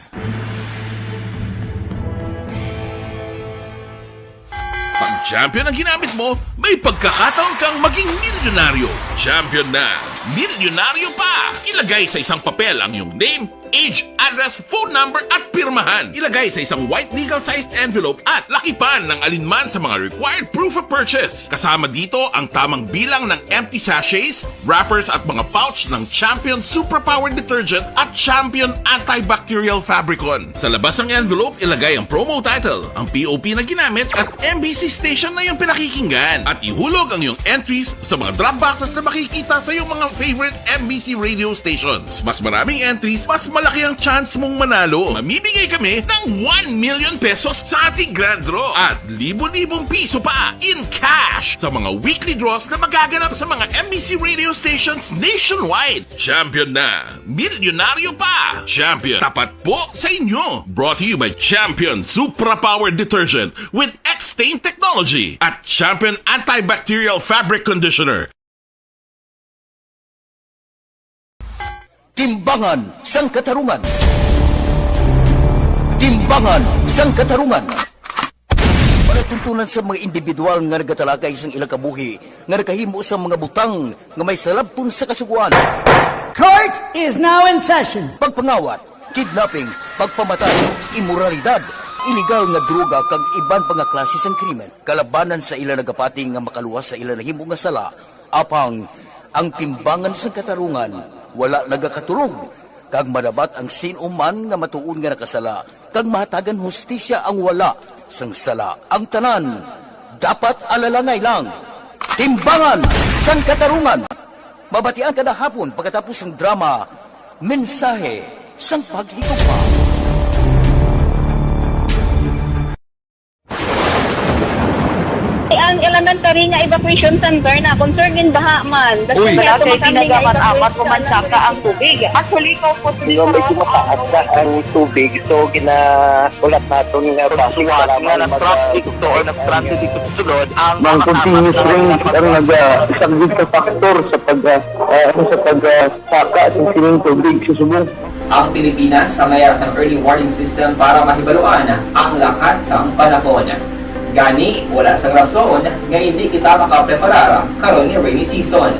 Pag champion ang ginamit mo, may pagkakataon kang maging milyonaryo. Champion na, milyonaryo pa! Ilagay sa isang papel ang iyong name, age, address, phone number, at pirmahan. Ilagay sa isang white legal-sized envelope at lakipan ng alinman sa mga required proof of purchase. Kasama dito ang tamang bilang ng empty sachets, wrappers, at mga pouch ng Champion Superpower Detergent at Champion Antibacterial Fabricon. Sa labas ng envelope, ilagay ang promo title, ang P O P na ginamit, at M B C station na iyong pinakikinggan. At ihulog ang iyong entries sa mga drop boxes na makikita sa iyong mga favorite M B C radio stations. Mas maraming entries, mas malaki ang chance mong manalo. Mamimigay kami ng one million pesos sa ating grand draw at libo-libong piso pa in cash sa mga weekly draws na magaganap sa mga M B C radio stations nationwide. Champion na! Milyonaryo pa! Champion, tapat po sa inyo! Brought to you by Champion Supra Power Detergent with X-Stain Technology at Champion Antibacterial Fabric Conditioner. Timbangan sang Katarungan. Timbangan sang Katarungan. Palatuntunan sa mga individual nga nagatalakay sang ilang kabuhi nga nakahimo sa mga butang nga may salabton sa kasugoan. Court is now in session. Pagpangawat, kidnapping, pagpamatay, imoralidad, iligal nga droga kag iban pa nga klase sang krimen kalabanan sa ila nagapati nga makaluwas sa ila nahimo nga sala. Apang ang timbangan sang katarungan wala nagakatulog. kag madapat ang sin-o man nga matuod nga nakasala, kag mahatagan hustisya ang wala sang sala. Ang tanan dapat alalangay lang. Timbangan sang Katarungan. Mabatian kada hapon pagkatapos sang drama, Mensahe sang Paghigugma. Ang elementary nga evacuation center na concerned in baha man. Uy. Wala kay tinaga man amat ko man saka ang tubig. Actually, ko po. Nga medyo mataas na ang tubig, so ginaulat naton nga basi nga nag-traffic to or nag-transit dito sa sulod ang mga continuous rain ang nagasaglit sa factor sa pag, ah, ah, sa pag, ah, saka sa sining tubig sa subong. Ang Pilipinas sa mayar sang early warning system para mahibaluan ang lakat sang panahon. Gani, wala sang rason nga hindi kita makapreparar karon nga rainy season.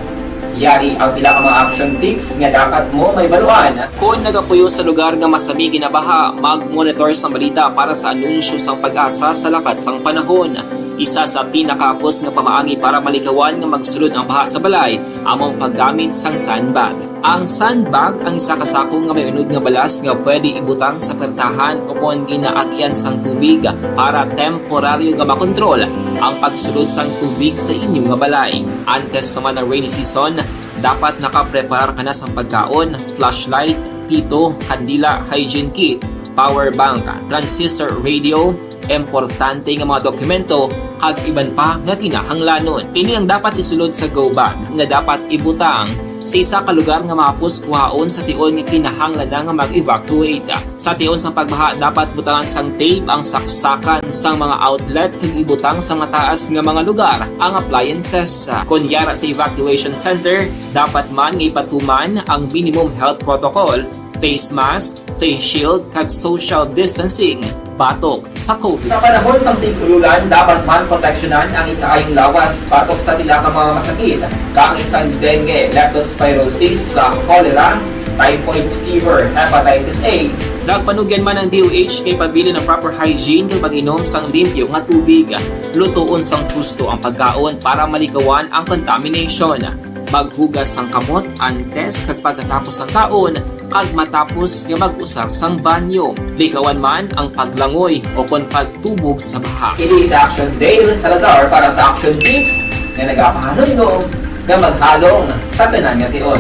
Yari ang pila ka mga action tips nga dapat mo mahibaluan. Kon nagapuyo sa lugar nga masami ginabaha, mag-monitor sang balita para sa anunsyo sang PAGASA sa lakat sang panahon. Isa sa pinakahapos nga pamaagi para malikawan nga magsulod ang baha sa balay amo ang paggamit sang sandbag. Ang sandbag ang isa ka sako nga may unod nga balas nga pwede ibutang sa pertahan o kon ginaagian sang tubig para temporaryo nga makontrol ang pagsulod sang tubig sa inyo nga balay. Antes pa man ang rainy season, dapat nakapreparar ka na sang pagkaon, flashlight, pito, kandila, hygiene kit, power bank, transistor radio, importante nga mga dokumento, kag iban pa nga kinahanglanon. Ini ang dapat isulod sa go bag nga dapat ibutang sa isa ka lugar nga mahapos kuhaon sa tion nga kinahanglan na nga mag-evacuate. Sa tion sang pagbaha, dapat butangan sang tape ang saksakan sang mga outlet kag ibutang sa mataas nga mga lugar ang appliances. Kon yara sa evacuation center, dapat man nga ipatuman ang minimum health protocol, face mask, face shield, kag social distancing batok sa COVID. Sa panahon sang tig-ulan, dapat man proteksyonan ang ikaayong lawas batok sa pila ka mga masakit, kaangay sang dengue, leptospirosis, sa cholera, typhoid fever, hepatitis A. Nagpanugyan man ang D O H nga ipabilin ang proper hygiene kag pag-inom sang limpyo nga tubig. Lutoon sang husto ang pagkaon para malikawan ang contamination. Maghugas sang kamot antes kag pagkatapos sang kaon, kag matapos nga mag-usar sang banyo. Likawan man ang paglangoy o kon pagtubog sa baha. Ini si Action Dale Salazar para sa Action Tips nga nagapahanumdom nga maghalong sa tanan nga tion.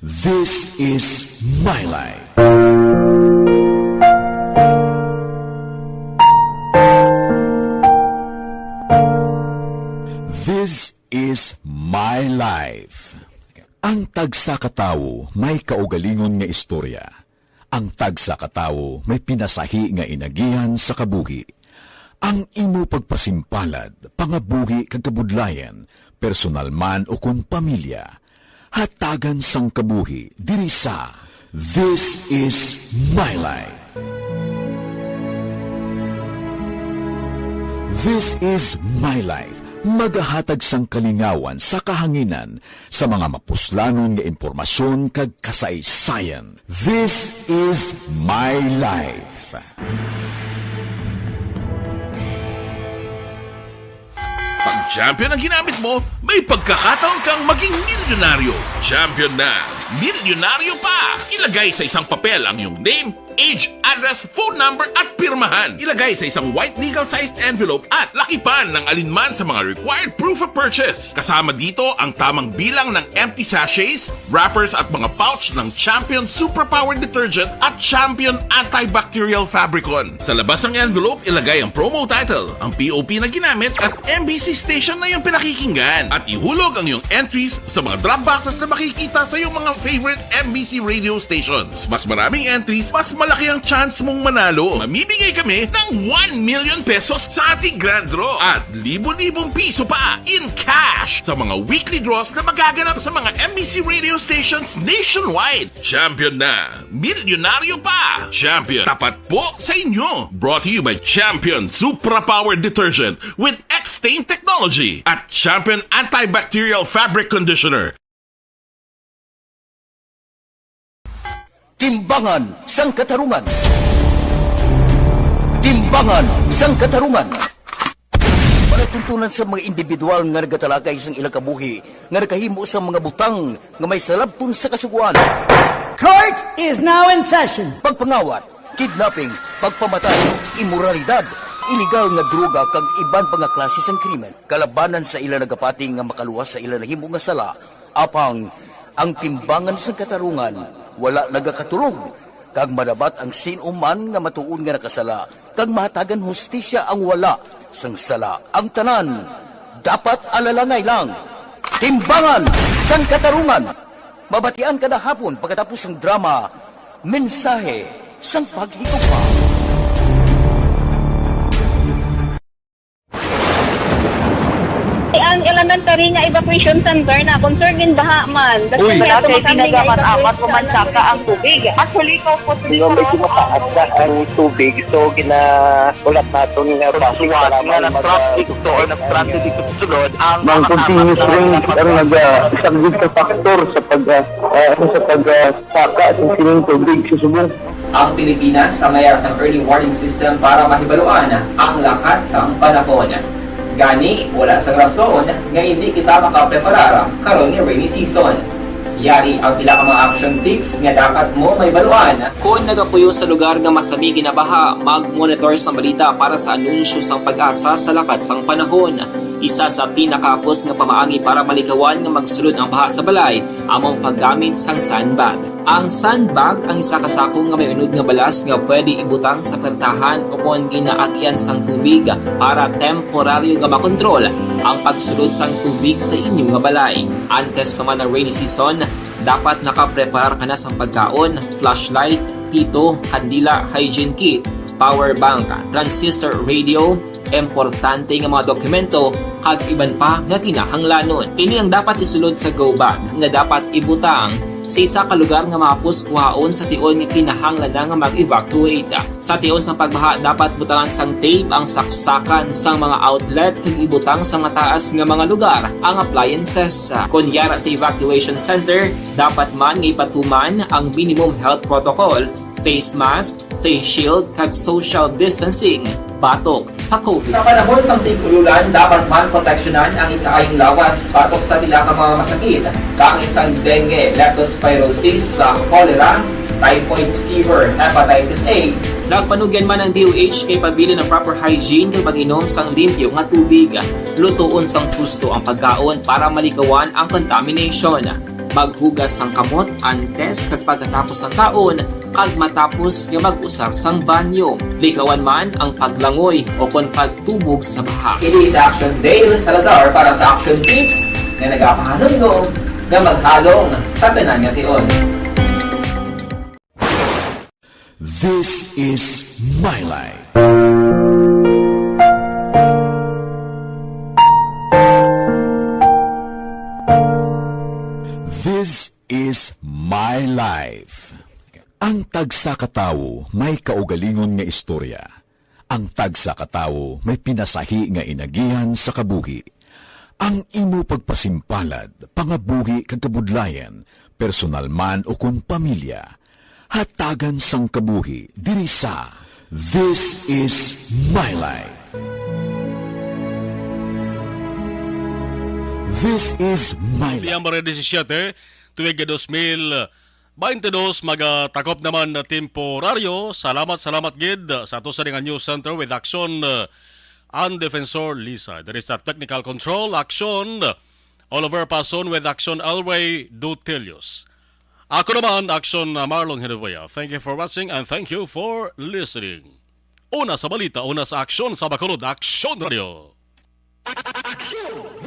This is my life. This is my life. Ang tagsa ka tawo may kaugalingon nga istorya. Ang tagsa ka tawo may pinasahi nga inagihan sa kabuhi. Ang imo pagpasimpalad, pangabuhi kag kabudlayan, personal man o kon pamilya, hatagan sang kabuhi diri sa This Is My Life. This Is My Life, magahatag sang kalingawan sa kahanginan sa mga mapuslanon nga impormasyon kag kasaysayan. This is my life. Pag champion ang ginamit mo, may pagkakataon kang maging milyonaryo. Champion na, milyonaryo pa! Ilagay sa isang papel ang iyong name, age, address, phone number, at pirmahan. Ilagay sa isang white legal-sized envelope at lakipan ng alinman sa mga required proof of purchase. Kasama dito ang tamang bilang ng empty sachets, wrappers at mga pouch ng Champion Superpower Detergent at Champion Antibacterial Fabricon. Sa labas ng envelope, ilagay ang promo title, ang P O P na ginamit at M B C station na iyong pinakikinggan. At ihulog ang iyong entries sa mga drop boxes na makikita sa iyong mga favorite M B C radio stations. Mas maraming entries, mas malaki ang chance mong manalo. Mamimigay kami ng one million pesos sa ating grand draw at libo-libong piso pa in cash sa mga weekly draws na magaganap sa mga M B C radio stations nationwide. Champion na! Milyonaryo pa! Champion, tapat po sa inyo! Brought to you by Champion Supra Power Detergent with X-Stain Technology at Champion Antibacterial Fabric Conditioner. Timbangan sang Katarungan. Timbangan sang Katarungan. Mga Tuntunan sa mga individual nga nagatalakay sang ilang kabuhi nga nakahimo sang mga butang nga may salabton sa Kasugoan. Court is now in session. Pagpangawat, kidnapping, pagpamatay, imoralidad, iligal nga droga kag iban pa nga klase sang krimen kalabanan sa ila nagapati nga makaluwas sa ila nahimo nga sala, apang ang timbangan sang katarungan wala nagakatulog, kag madapat ang sin-o man nga matuod nga nakasala, kag mahatagan hustisya ang wala sang sala. Ang tanan dapat alalangay lang. Timbangan sang Katarungan. Mabatian kada hapon pagkatapos sang drama, Mensahe sang Paghigugma. Ang elementary nga evacuation center na concerned in baha man. Uy. Wala kay tinaga man amat o mansaka ang tubig. Actually, ikaw po, Di ba, medyo mataas na ang tubig, so ginaulat naton nga base sa nga mag- nag-traffic to or nag-transit dito sa sulod ang mga continuous rain ang nag-, ah, isa gid ka factor sa pag, ah, ah, sa pag, ah, saka sa sining tubig sa subong. Ang Pilipinas ang mayar sang early warning system para mahibaluan ang lakat sang panahon. Gani, wala sang rason nga hindi kita makapreparar karon nga rainy season. Yari ang pila ka mga action tips nga dapat mo mahibaluan. Kon nagapuyo sa lugar nga masami ginabaha, mag-monitor sang balita para sa anunsyo sang PAGASA sa lakat sang panahon. Isa sa pinakahapos nga pamaagi para malikawan nga magsulod ang baha sa balay amo ang paggamit sang sandbag. Ang sandbag ang isa ka sako nga may unod nga balas nga pwede ibutang sa pertahan o kon ginaagian sang tubig para temporaryo nga makontrol ang pagsulod sang tubig sa inyo nga balay. Antes pa man ang rainy season, dapat nakapreparar ka na sang pagkaon, flashlight, pito, kandila, hygiene kit, power bank, transistor radio, importante nga mga dokumento, kag iban pa nga kinahanglanon. Ini ang dapat isulod sa go bag nga dapat ibutang sa isa ka lugar nga mahapos kuhaon sa tion nga kinahanglan na nga mag-evacuate. Sa tion sang pagbaha, dapat butangan sang tape ang saksakan sang mga outlet kag ibutang sa mataas nga mga lugar ang appliances. Kon yara sa evacuation center, dapat man nga ipatuman ang minimum health protocol, face mask, face shield, kag social distancing batok sa COVID. Sa panahon sang tig-ululan, dapat man proteksyonan ang ikaayong lawas batok sa pila ka mga masakit, kaangay sang dengue, leptospirosis, sa cholera, typhoid fever, hepatitis A. Nagpanugyan man ang D O H nga ipabilin ang proper hygiene kag pag-inom sang limpyo nga tubig. Lutoon sang husto ang pagkaon para malikawan ang contamination. Maghugas sang kamot antes kag pagkatapos sang kaon, kag matapos nga mag-usar sang banyo. Likawan man ang paglangoy o kon pagtubog sa baha. Kini si Action Dale Salazar para sa Action Tips nga nagapahanumdom nga maghalong sa tanan nga tion. This is my life. This is my life. Ang tagsa ka tawo may kaugalingon nga istorya. Ang tagsa ka tawo may pinasahi nga inagihan sa kabuhi. Ang imo pagpasimpalad, pangabuhi kag kabudlayan, personal man o kon pamilya, hatagan sang kabuhi diri sa This Is My Life. This Is My Life. Nobyembre disisiete, tuig dos mil baynte dos, magatakop naman na temporaryo. Salamat, salamat gid sa ato sa News Center with Action, uh, and Defensor Lisa. There is a technical control, Action, Oliver Pason with Action, Elway Dutilius. Ako naman, Action, uh, Marlon Hinubuya. Thank you for watching and thank you for listening. Una sa balita, una sa aksyon, sa Bacolod, Action Radio. Action!